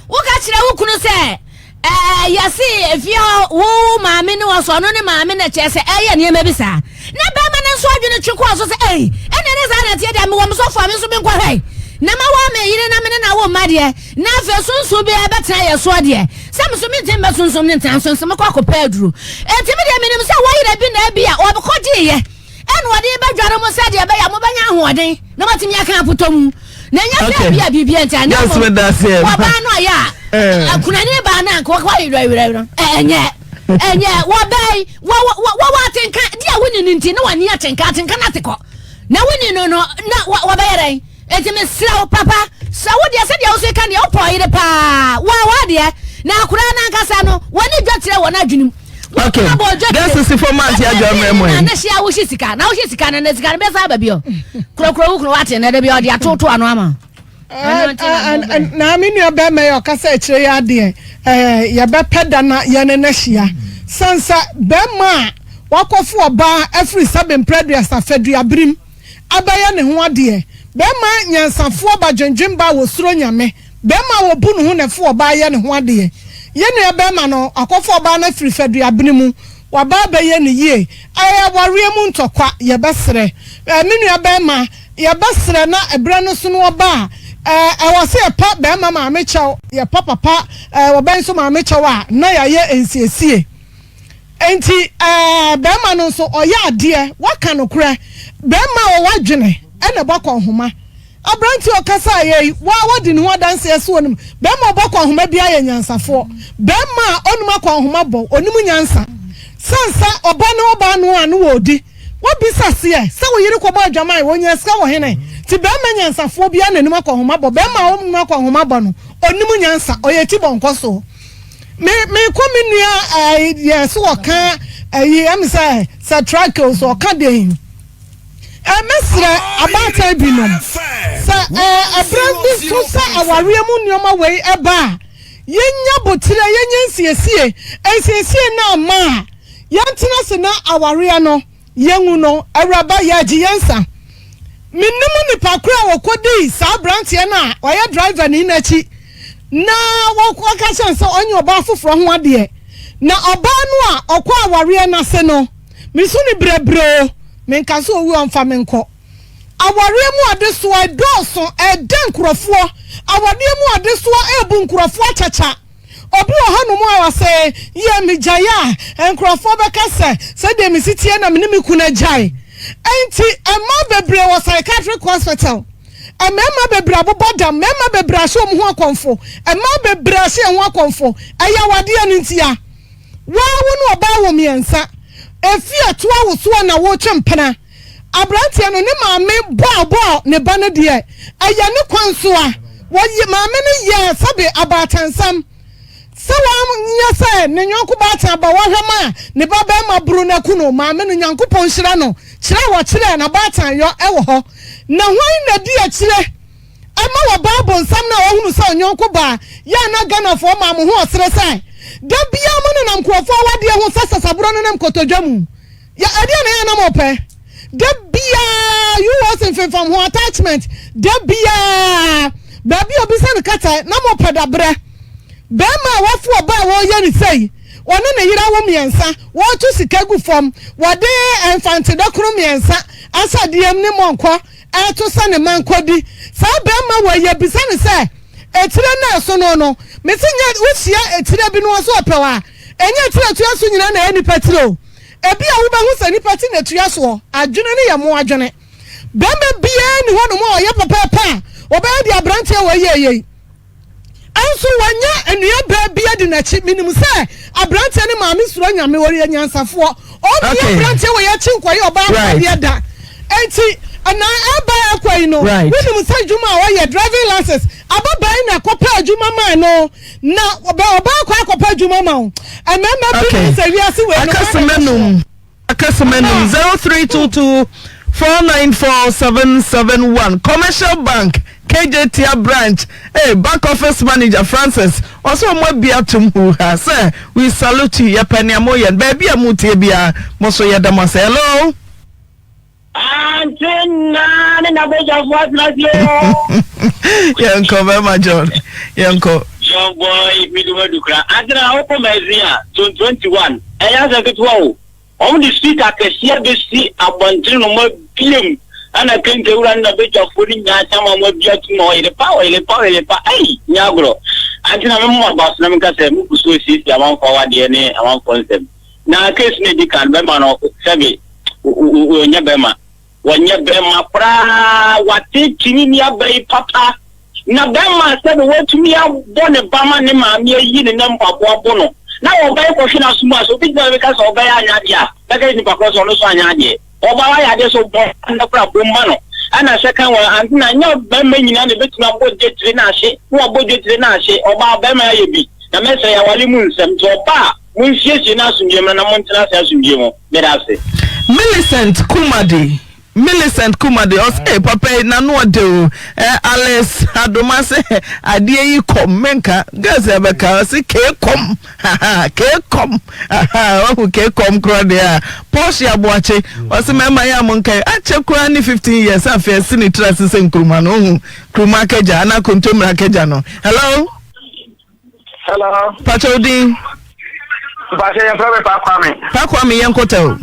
Woka kyerɛ wo kunu sɛ ɛɛ yɛse efie hɔ wo maame ne wɔ so ɔno ne maame na kyerɛ sɛ ɛyɛ nneɛma bi saa. Na bɛrima no nso adwene twe kɔɔ so sɛ ei ɛna ne saa na ɛteɛ deɛ mewɔ me sɔfo a me nso menkɔhwɛ na ma wɔ me yere na me ne na wo mma deɛ na afei sunsun bi ɛbɛtena yɛ soɔ deɛ Sɛ me nso mentumi mma sunsum ne ntena nso nso mekɔ akɔpɛ aduro. Enti me deɛ menim sɛ wɔyera bi na ebi a wɔkɔgyeeɛ ɛna wɔde bɛdware mo sɛdeɛ ɛbɛyɛ a mobɛnya ahoɔden na moatumi aka apotɔ mu. Na ɛnyɛ sɛ ebi a biribi nti a na mmom wɔbaa no ayɛ a akunani baa no anka wɔkɔ yerɛyerɛ no ɛnyɛ ɛnyɛ wɔbaa yi wɔwɔ atenka deɛ wonni no nti na wɔne atenka atenka no ate kɔ na wonni no no na wɔbɛyɛ dɛn. Enti mesrɛ wo, papa, sɛ wo deɛ, sɛdeɛ wo nso reka deɛ, wopɛ ɔyere paa, wo a w'adeɛ, na akwadaa no ankasa no, wɔne dwa kyerɛ wɔn adwene mu. Okay. Dɛ sisi fam ante adwa mmerɛ mu ɛ. Na hyia wohye sika, na wohye sika no, na sika no bɛsa aba bio. Kurokuro wo kunu wate na da bi ɔde atoto ano ama. Na me nua bɛrima yi ɔkasa akyire yi adeɛ yɛbɛpɛ da na yɛne no ahyia sansa bɛrima a wakɔfo ɔbaa afiri sɛbe mprɛduasa fɛduabirim abɛyɛ ne ho adeɛ. Bɛrima nyansafoɔ ba dwendwen ba a wɔsuro Nyame. Bɛrima a wɔbu ne ho na ɛfo ɔbaa yɛ ne ho adeɛ. Yɛn nua bɛrima no, wakɔfa ɔbaa no afiri faduabene mu. Waba abɛyɛ no yie. Ɛyɛ awareɛ mu ntɔkwa. Yɛbɛsrɛ. Ɛɛ me nua bɛrima, yɛbɛsrɛ na ɛberɛ no so no ɔba a, ɛɛ ɛwɔ sɛ yɛpa bɛrima maame kyɛw, yɛpa papa ɛɛ ɔbɛn nso maame kyɛw a, na yɛayɛ nsiesie. Enti ɛɛ barima no nso ɔyɛ adeɛ, waka nokorɛ. Barima a ɔwɔ adwene na ɛbɔ akɔnhoma. Aberanteɛ a ɔkasaeɛ yi, waa wadi ne ho adanseɛ sɛ ɔnim. Barima a ɔbɔ akɔnhoma biara yɛ nyansafoɔ. Barima a ɔnnim akɔnhoma bɔ, ɔnim nyansa. Sane sɛ ɔba ne ɔbaa no a ne wɔredi. Wabisa seɛ, sɛ wo yere kɔbɔ adwaman, ɔnya sika wɔ hene? Nti barima nyansafoɔ biara na ɔnim akɔnhoma bɔ. Barima a ɔnnim akɔnhoma bɔ no, ɔnnim nyansa, ɔyɛ tibɔnkɔsoɔ. Me mekɔ me nua ɛɛ yɛ so ɔka ɛyi ɛmi sɛ sɛ truck o so ɔka den ɛ mɛsrɛ abaatan binom sɛ ɛɛ ɛbrɛ bi so sɛ awareɛ mu nneɛma wei ɛba a yɛnya botirɛ yɛnya nsiesie nsiesie no ama a yɛntena se na awareɛ no Yɛnwu no, Awuraba, yɛregye yɛn nsa. Mennim nipa koro a ɔkɔdii saa aberanteɛ no a ɔyɛ driverni no akyi na wɔka kyerɛ no sɛ ɔnyɛ ɔbaa foforɔ ho adeɛ. Na ɔbaa no a ɔkɔ awareɛ no ase no, mesu no brɛbrɛ o, menka sɛ ɔwu a ɔmfa me nkɔ. Awareɛ mu adesoa ɛdɔɔso, ɛdɛ nkurɔfoɔ. Awareɛ mu adesoa ɛrebu nkurɔfoɔ akyakya. Obi wɔ hɔnom a ɔse, Yɛ megyae a, nkurɔfoɔ bɛka sɛ, sɛdeɛ mesi teɛ na me ne me kunu agyae. Enti mmaa bebree wɔ psychiatric hospital. Mmarima bebree abobɔ dam, mmarima bebree ahyɛ wɔn ho akɔmfo, mmaa bebree ahyɛ yɛn ho akɔmfo. Ɛyɛ awadeɛ no ntia. Waa wo ne ɔbaa wɔ mmiɛnsa. Efi a ɛtoa wo soɔ na wotwe mpena. Aberanteɛ no, ne maame bɔɔ ne ba no deɛ, ɛyɛ ne kwan so a, wɔyi, maame no yɛɛ sɛbe abaatansɛm, sɛ wanyɛ sɛ ne yɔnko baatan aba wɔhwɛ ma ne ba barima boro no aku no, maame no, Nyankopɔn nhyira no, kyerɛ a wɔkyerɛɛ n'abaatan yɔ wɔ hɔ. Na hwan na di akyire ɛma wɔ Bible nsɛm no a wɔhunu sɛ ɔyɔnko baa yɛ a na Ghanafoɔ maa mo ho ɔsere sɛ da biara mo nenam nkurɔfoɔ awadeɛ ho sɛ sasaborɔ nenam kotodwe mu? Yɛ ɛdeɛn na ɛyɛ na mopɛ? Da biara US mfemfam ho attachment da biara baabi a obisa no kata na mopɛ dabrɛ. Bɛrima a wafo ɔbaa a wɔreyɛ no sei, ɔne ne yere awo mmiɛnsa, wɔreto sika gu fam, wɔde mfante dɔkono mmiɛnsa asadeɛm ne mɔnkɔ ɛreto sɛ ne mma nkɔdi. Saa bɛrima wei yɛbisa no sɛ. Etire no a ɛso no no, mese nyɛ wohyia etire bi no ɔso ɔpɛ wo a, ɛnyɛ etire a ɛtua so nyinaa na ɛyɛ nipa tire o. Ebia wobɛhu sɛ nipa ti na ɛtua soɔ, adwene no yɛ mo adwene. Bɛrima biara nni hɔnom a ɔyɛ pɛpɛɛpɛ a ɔbɛyɛ deɛ aberanteɛ wei yɛeɛ yi. Nso wanya nnuabaa bi adi n'akyi. Menim sɛ aberanteɛ no maame suro Nyame, ɔyɛ nyansafoɔ. Ɔnni aberanteɛ wei akyi nkɔyɛ ɔbaa awadeɛ da. Enti na ɛba ɛkɔ yi no, wonim sɛ adwuma a ɔyɛ, driving license, ababaa yi na ɛkɔpɛ adwuma maa no, na ɔbaa kɔ akɔpɛ adwuma ma wo. Mmarima binom sɛ wiase wei no, hwan na ɛbɛhyɛ wo? Akasoma num 0322 494 771 Commercial Bank Kejetia branch eh back office manager Francis ɔsɛ ɔmo abi atom huuha sɛ we salute you yɛpɛ nea moyɛ no baabi a motie biara mo so yɛda mo ase hello. Ante nna ne n'abadwafoɔ atena ase oo. Yɛnkɔ bɛrima John yɛnkɔ. John boy midumadu kura atena wokɔ magazine a zone 21 ɛnyɛ asɛm ketewa o. Wɔn de speaker kɛseɛ bɛsi abɔntene na wɔn abue mu ɛna kenke wura ne n'abadwafoɔ no nyinaa kyɛ ama wɔn abue atum ma ɔyere pa ɔyere pa ɔyere pa ei nyɛ agorɔ. Ante na memo aba so na menka sɛ mo gu so resiesie amanfoɔ awadeɛ ne amanfoɔ nsɛm. Na case no edi kan bɛma no sɛbe wɔnyɛ bɛma wɔnyɛ bɛma koraa watete ne nuaba yi papa na bɛma sɛbe watumi abɔ ne ba ma ne maame ayi ne nam mpaboa bo no na ɔba yi kɔhwe n'aso mu a sɛ obi gyina bɛka sɛ ɔbɛyɛ anyɛ adeɛ a bɛka nipa korɔ sɛ ɔno nso anyɛ adeɛ ɔba wayɛ adeɛ so bɔ na kora bɔ mma no ɛna sɛ kan wɔ ante na nyɛ bɛrima nyinaa na ebɛtumi abɔ dwetire no ahye na wabɔ dwetire no ahye ɔbaa bɛrima ayɛ bi na mɛsɛ yɛawale mu nsɛm nti ɔbaa Monsiesie no asomdwoeɛ mmra na montena ase asomdwoeɛ mu. Meda ase. Millicent Kumadi Millicent Kumadi ɔsɛ ee papa yi n'ano ɔde o eh, Alice Adoma sɛ adeɛ yi kɔm menka girls ɛbɛka ɔsɛ kee kɔm haha kee kɔm haha wahu kee kɔm korɔ deɛ a Portia Aboakye ɔsɛ mɛma yɛ a mo nka yi akyɛ koraa ne 15 years afei ɛsi ne tiri ase sɛ nkuruma no ohu nkuruma akagya anaa kontomire akagya no hello. Hello. Pakyɛ wo din. Mpakyɛ yɛn fɛ mi Pa Kwame. Pa Kwame yɛn kɔtɛ o.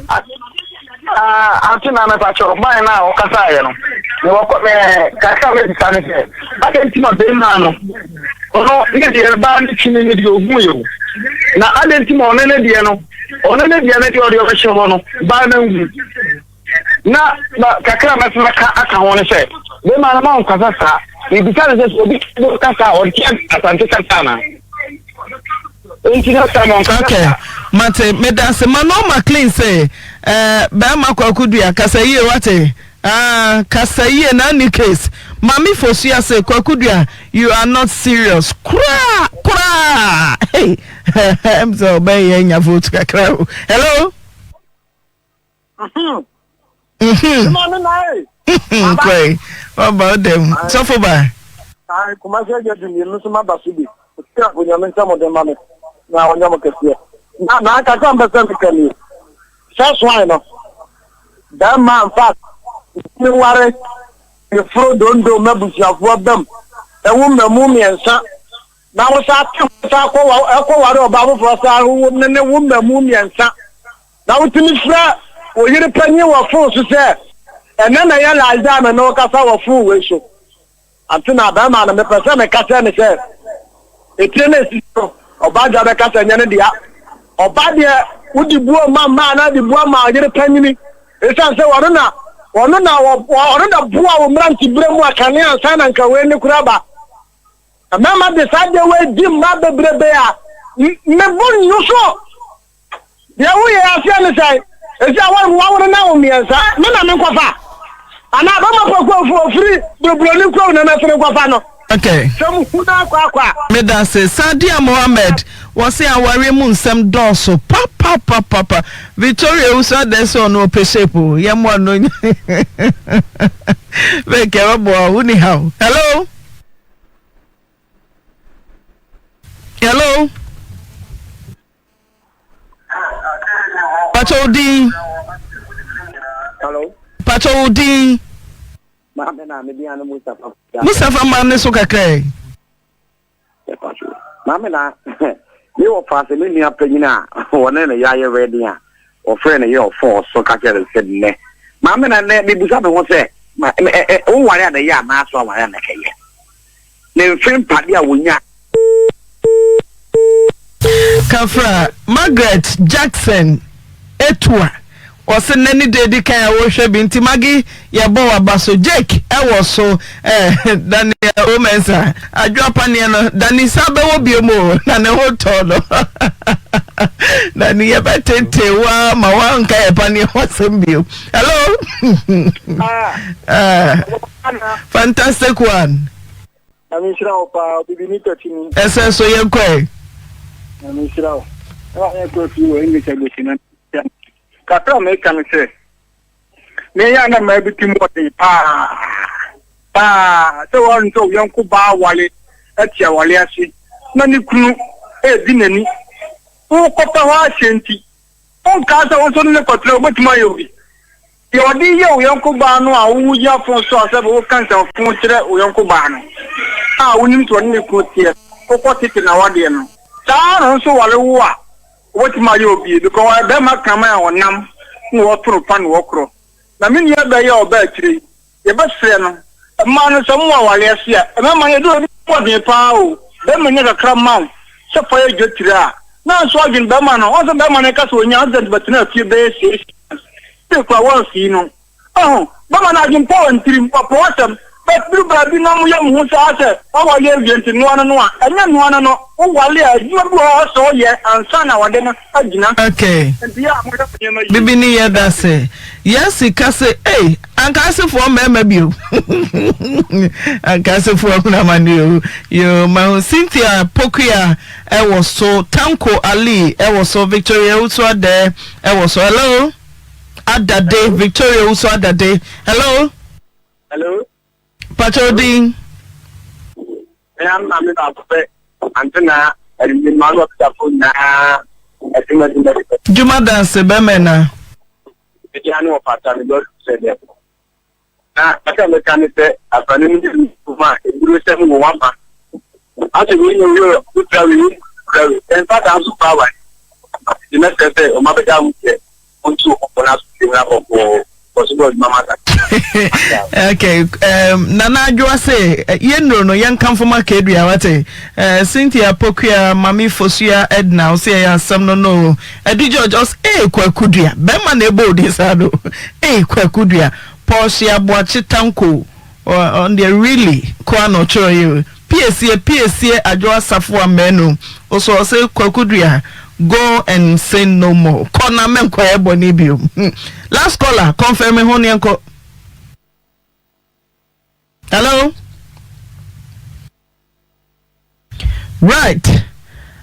Ah, ante na mepakyɛ ɔman na ɔkasa yɛ no. Me wɔ kɔ me kakra me bisa ne sɛ. Adɛn nti na bɛrima no ɔno ne deɛ baa ne twene ne deɛ ɔhu yɛ o. Na adɛn nti ma ɔno ne deɛ no ɔno ne deɛ ne deɛ ɔde ɔbɛhyɛ hɔ no baa no nhu. Na na kakra a mɛsan aka aka ho ne sɛ, bɛrima no ma ɔnkasa saa. Mebisa no sɛ, sɛ obi kasa a, ɔte Asante kasa anaa? Enti na sɛ ma ɔnkasa Okay, saa. mate, meda ase. Manuel McLean se, eh, bɛrima Kwaku Dua, kasa yie, wate? Ah, kasa yie na any case. Mame Fosua se, Kwaku Dua, you are not serious. Koraa, koraa. Hey, ɛm sɛ ɔbɛyɛ nya vote kakra o. Hello? Kɔe waba wo dɛm sɔfo ba. Kumasi agya di mmienu nso maba so bi. Ɔsɛ Onyame nsa mo den ma me na ɔnyɛ mo kɛseɛ. Na na ankasa mpɛ sɛ meka nie. First one no, bɛrima nfa ne ware yeforo dondo m'abusuafoɔ bam ɛwo mmamu mmiɛnsa na wo sa te ho sa kɔ ɛkɔ ware ɔbaa foforɔ saa wo ne ne wo mmamu mmiɛnsa. Na wotumi frɛ wo yere panyin wɔ fon so sɛ, Ɛnnɛ na ɛyɛ last day a me ne wo kasa wɔ fon wei so. Ante na barima no, mepɛ sɛ meka kyerɛ no sɛ, etire no a esisi no, ɔbaa dwa bɛka sɛ ɛnyɛ ne dea. Ɔbaa deɛ, wode buo ma mmaa anaa de buo ma ɔyere panyini. Esiane sɛ ɔno na ɔno na ɔno na boa wo mmeranteberɛ mu akane ansa na nka wei ne kora ba. Mmarima de saa adeɛ wei di mmaa bebrebe a, mebo nnu so. Deɛ woyɛ aseɛ ne sɛn? Ɛsi a wawore na wo mmiɛnsa, me na menkɔfa? Anaa bɛma pɔkuafo ofiri Buroburoni kurom na mɛsene nkɔfa no? Okay. Sɛ muhu no akɔ akɔ a. Medase. Sadia Mohammed, wɔse awareɛ mu nsɛm dɔɔso papapapapa. Victoria Owusu adɛn sɛ ɔno ɔpɛ shape o, yɛmmoa no nya. Bɛkɛ bɛboa wo, wonni haw. Hello? Hello? Pakyɛ wo din. Hello. Pakyɛ wo din. Maame na me din ano Mustafa. Mustafa ma ne so kakra yi. Maame na me wɔ faase me nua panyin a wɔne ne yɛ ayɛ wedding a wɔfrɛ no yɛ ɔfɔn so ka kyerɛ no sɛ nnɛ maame na nnɛ mebusa me ho sɛ woware a na ɛyɛ anaa so aware a na ɛkɛyɛ. Ne mfe mpadeɛ a wɔnya. Kafra Margaret Jackson Etua ɔse nnɛ ne da edi kan a wɔhwɛ bi nti Maggie yɛbɔ waba so Jake ɛwɔ so eh, Daniel Omensa adwo apaneɛ no Dani sa bɛwɔ biom o na ne ho tɔɔ no Dani yɛbɛtete wo ma woanka yɛ paneɛ ho asɛm bio. Hello ah, fantastic one. Nyame nhyira wo paa, obibini tɔkyini. Ɛsɛ so yɛn kɔ ɛ. Nyame nhyira wo. Ɛna yɛn kɔ fie wɔ English agbesi na. Kakra a meka ne sɛ, me yɛ a na mmaa bi ti mu ɔden paa paa sɛ wɔn sɛ ɔyɔnko baa wale ɛte awale ase na ne kunu ɛredi n'ani. Wokɔpɛ hɔ ahyɛ nti, wonkaa sɛ wo nso ne ne kɔtena wobɛtumi ayɛ obi. Deɛ ɔde yɛ wo yɔnko baa no a wogyina fon so a sɛbe woka nsɛmfo kyerɛ wo yɔnko baa no a wonim sɛ ɔne ne kunu teɛ, wokɔ tete n'awadeɛ no, saa ara na ɔno nso ware wo a, wobɛtumi ayɛ obie because ɔyɛ barima kraman a ɔnam na wɔto no pa na wɔkorɔ. Na me nua baa yi a ɔbaa akyire yi, Yɛbɛsrɛ no, mmaa no sɛ mowɔ aware ase a, mmarima no yɛde wɔn bɔ den paa o, barima nya kakra ma wo sɛ fa yɛ dwetire a, na nso adwene barima no, wɔn sɛ barima no ka sɛ ɔnya accident bɛtena fie bɛyɛ 6 months, sei koraa wɔamfii no, ɔho, barima no adwene pa wɔ ne tirim, ɔpɛ w'asɛm, but duru baabi na moyɛ mo ho sɛ asɛ waware awie nti noa no no a, ɛnyɛ noa no no, woware a adwuma bi wɔ hɔ a ɔsɛ ɔyɛ ansa na wɔde no agyina, Okay. nti yɛ a mohwɛ mo nneɛma yie. Bibi ni yɛ da se. Yɛsi ka se ei anka asefoɔ mmarima bio anka asefoɔ hunu amane o yoo mahu Cynthia Pokuya ɛwɔ so Tanko Ali ɛwɔ so Victoria Owusu Adɛ ɛwɔ so hello Adade Victoria Owusu Adade hello. Hello. Pakyɛ odin. Me ara me maame baako pɛ, Ante Naa, Arimbi mma ne ɔpitafo nyinaa adwuma adwuma adwuma. Dwuma danse bɛmɛ na. Media ne ɔfata me dɔ sɛ dɛ. Na asɛ meka ne sɛ afanu no bi mu a eduro sɛ mu wɔ wama. Asɛ wei nyɛ wei wofira wei wofira wei. Ɛmfa saa nso kɔ aware. Nti mɛsrɛ sɛ ɔma bɛda ho sɛ Montu ɔkɔ na asomdwoe mmra bɔkɔɔ. Kɔ so bɔ adwuma ma asase. Okay, um, Nana Adwoa se eh, yɛnnuro no yɛnkamfo ma Kadua wate. Uh, Cynthia Pokuya, Mami Fosua Edna ɔse ɛyɛ asɛm no no. Adu George ɔse ee Kwaku Dua, bɛrima na ɛbɔ odin saa no. Ee Kwaku Dua, Portia Boakye Tanko Ɔno deɛ really koa na ɔtwerɛ yɛ o. Piesie piesie Adwo Asafo Amanu wo so ɔse Kwaku Dua go and sin no more kɔ na mɛnkɔyɛ bɔne biom. Last caller confirm me ho ne yɛnkɔ. Hello? Right.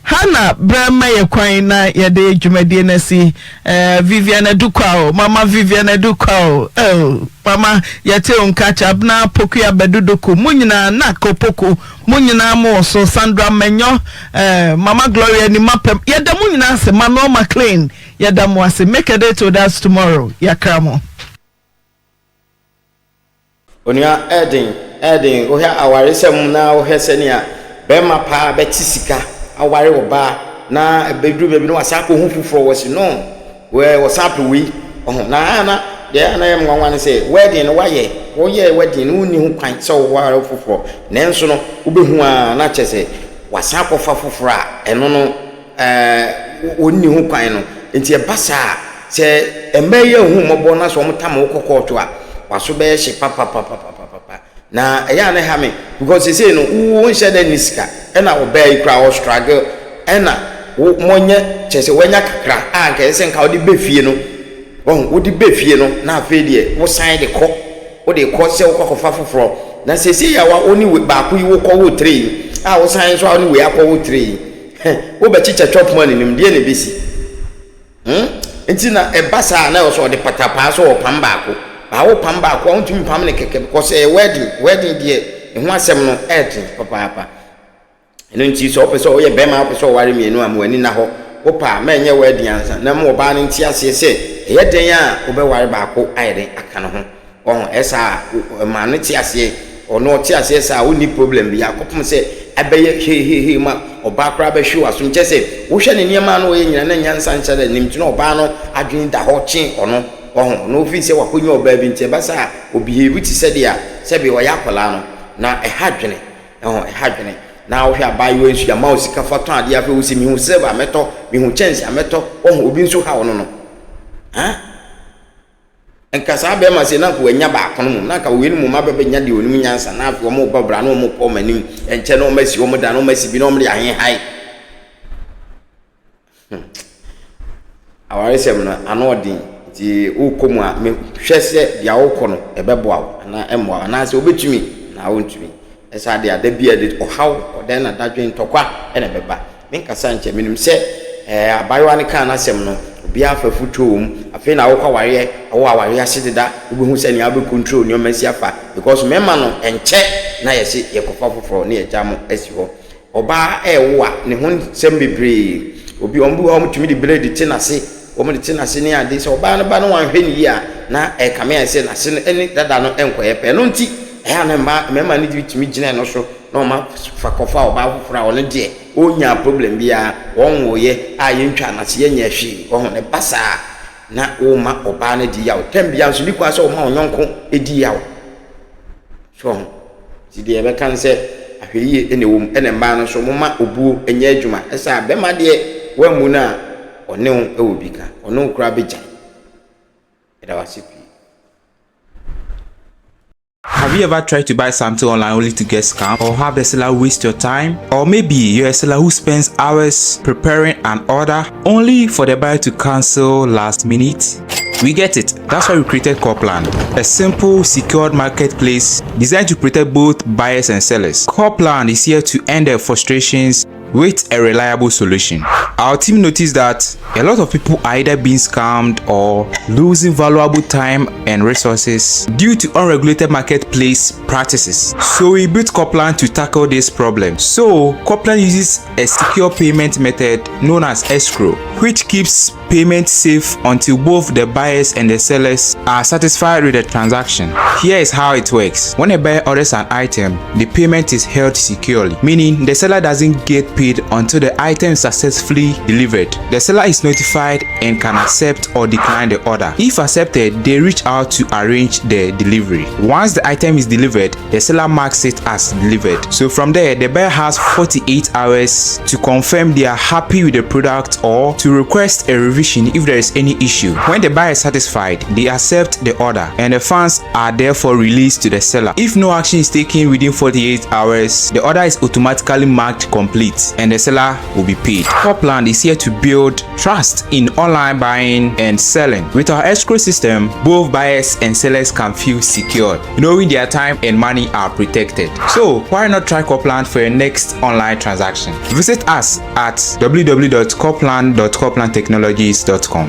Ha na berɛ ma yɛ kwan na yɛde dwumadie no asi. Eh, Vivian Adukwa o, Mama Vivian Adukwa o, oh, Mama yɛte wo nka kyɛ Abena Pokuya Bɛduduku, mo nyinaa na Kopoku, mo nyinaa mo wɔ so, Sandra Mɛnyɔ, eh, Mama Gloria Nima Pɛm, yɛda mo nyinaa ase, Manuel McLean, yɛda mo ase. Make a date with us tomorrow. Yɛakra mo. Onua, ɛyɛ den, ɛyɛ den. Wohwɛ awaresɛm na wohwɛ sɛnea bɛrima paa bɛte sika aware ɔbaa na ɛbɛduru baabi na wasan akɔhu foforɔ wɔ se no, wɛ wɔsan pɛ wei. Ɔho na a na deɛ a na ɛyɛ me nwanwa ne sɛ wedding no wayɛ, woyɛɛ wedding no wonni ho kwan sɛ woware foforɔ. Nanso no wobɛhu a na kyerɛ sɛ wasan akɔfa foforɔ a ɛno no ɛɛ wɔnni ho kwan no. Nti ɛba saa a, sɛ mmaa yi anhu mmɔbɔ na sɛ wɔtam wo kɔ kɔɔto a, w'aso bɛyɛ hye papapapapapa. Na ɛyɛ a na ɛha me because seesei no wo wonhyɛ da nni sika ɛna ɔbaa yi koraa ɔstruggle ɛna wo mɔnyɛ kyerɛ sɛ wanya kakra a nka ɛsɛ sɛ nka wode bɛ fie no wɔn wode bɛ fie no na afei deɛ wosan de kɔ wode kɔ sɛ wokɔ akɔfa foforɔ na seesei a wo ne baako yi wokɔ wo tire yi a wosan nso a wo ne wei akɔ wo tire yi Heh, wobɛkyekyɛ chop money no mu, deɛ na ɛbɛsi? Hmm? Nti na ɛba saa na ɛwɔ sɛ ɔde patapaa sɛ ɔpam baako. Baa wopam baako a wontumi mpam no kɛkɛ because ɛyɛ wedding. Wedding deɛ ɛho asɛm no ɛɛden papaapa. Ɛno nti sɛ wopɛ sɛ woyɛ bɛrima wopɛ sɛ ɔware mmienu a ma w'ani nna hɔ. Wopɛ a ma ɛnyɛ wedding ansa na ma ɔbaa no nte aseɛ sɛ ɛyɛ dɛn a wobɛware baako ayɛ dɛn aka ne ho. Wahu? Ɛyɛ saa a, ɛma no te aseɛ. Ɔno ɔte aseɛ saa a, wonni problem biara kɔpem sɛ ɛbɛyɛ hehehe ma ɔbaa koraa bɛhwe w'asom. Kyerɛ sɛ, wohwɛ ne nneɛma a na ɔyɛ nyinaa na nyansa nhyɛ da nnim nti na ɔbaa no adwene da hɔ kye ɔno. Wahu? Ɔno ɔfiri sɛ wakɔnya ɔbaa bi nti ɛba saa a, ɔbehave te sɛ deɛ sɛbe ɔyɛ akwadaa no. Na ɛha adwene. Ɛho ɛha dwene. Na wohwɛ abaayewa nso yɛama wo sika fa tɔn adeɛ afei wo sɛ mehu silver mɛtɔ, mehu kyɛnse a mɛtɔ. Wɔho obi nso haw no no. Ha? Nka saa bɛrima sei na nka wanya baako no mu na nka wei no mu ma bɛbɛnya deɛ onim nyansa na afei wɔn ba bra na wɔn kɔ wɔn anim ɛnkyɛ na wɔn asi wɔn dan na wɔn asi bi na wɔn de ahenhae. Hmm. Awaresɛm no ano ɔden nti wokɔ mu a mehwɛ sɛ deɛ wokɔ no ɛbɛboa wo anaa ɛmmoa wo anaasɛ wobɛtumi anaa wontumi. Ɛsaa deɛ a da bi a ɛde ɔhaw, ɔdɛn na dadwen, ntɔkwa na ɛbɛba. Menkasa nkyɛ, menim sɛ ɛɛ abaayewa no kaa n'asɛm no, obiara fa afutuo wɔ mu. Afei na wokɔ awareɛ, wowɔ awareɛ ase deda, wobɛhu sɛnea wobɛ control nneɛma asi afa because mmarima no ɛnkyɛ na yɛse yɛkɔfa foforɔ na yɛagya mo asi hɔ. Ɔbaa ɛrewo a, ne ho nsɛm bebree. Obi, wɔn bi wɔ hɔ a wɔtumi de blade te n'ase, wɔn de te n'ase ne ade. Sɛ ɔbaa no ba na wanhwɛ no yie a, na ɛrekame ayɛ sɛ n'ase no ne dada no nkɔyɛ pɛ. Ɛno nti, ɛyɛ a na mmaa, mmarima no bi tumi gyina ɛno so na wɔn afa kɔfa ɔbaa foforɔ a ɔno deɛ ɔnnyaa problem biara, wɔnwoeɛ a yɛntwaa n'ase, yɛnyɛɛ hwee. Wahu? Na ɛba saa a, na woma ɔbaa no di yaw. Tɛm biara nso, nni kwan sɛ woma wo yɔnko di yaw. So ho? Nti deɛ yɛbɛka ne sɛ ahwɛyie na ɛwɔ mu, ɛna mmaa no nso momma obuo nyɛ adwuma. Ɛsɛ a bɛrima deɛ woammu no a ɔne wo wɔ bi ka, ɔne wo koraa bɛgyae. Meda wo ase pii. Have you ever tried to buy something online only to get scammed or have the seller waste your time? Or maybe you're a seller who spends hours preparing an order only for the buyer to cancel last minute? We get it. That's why we created Corplan, a simple, secured marketplace designed to protect both buyers and sellers. Corplan is here to end their frustrations with a reliable solution. Our team noticed that a lot of people are either being scammed or losing valuable time and resources due to unregulated marketplace practices. So we built Coplan to tackle this problem. So Coplan uses a secure payment method known as escrow, which keeps payment safe until both the buyers and the sellers are satisfied with the transaction. Here is how it works. When a buyer orders an item, the payment is held securely, meaning the seller doesn't get paid until the item is successfully delivered. The seller is notified and can accept or decline the order. If accepted, they reach out to arrange the delivery. Once the item is delivered, the seller marks it as delivered. So from there, the buyer has 48 hours to confirm they are happy with the product or to request a revision if there is any issue. When the buyer is satisfied, they accept the order and the funds are therefore released to the seller. If no action is taken within 48 hours, the order is automatically marked complete and the seller will be paid. Copland is here to build trust in online buying and selling. With our escrow system, both buyers and sellers can feel secured, knowing their time and money are protected. So why not try Copland for your next online transaction? Visit us at www.copland.coplandtechnologies.com.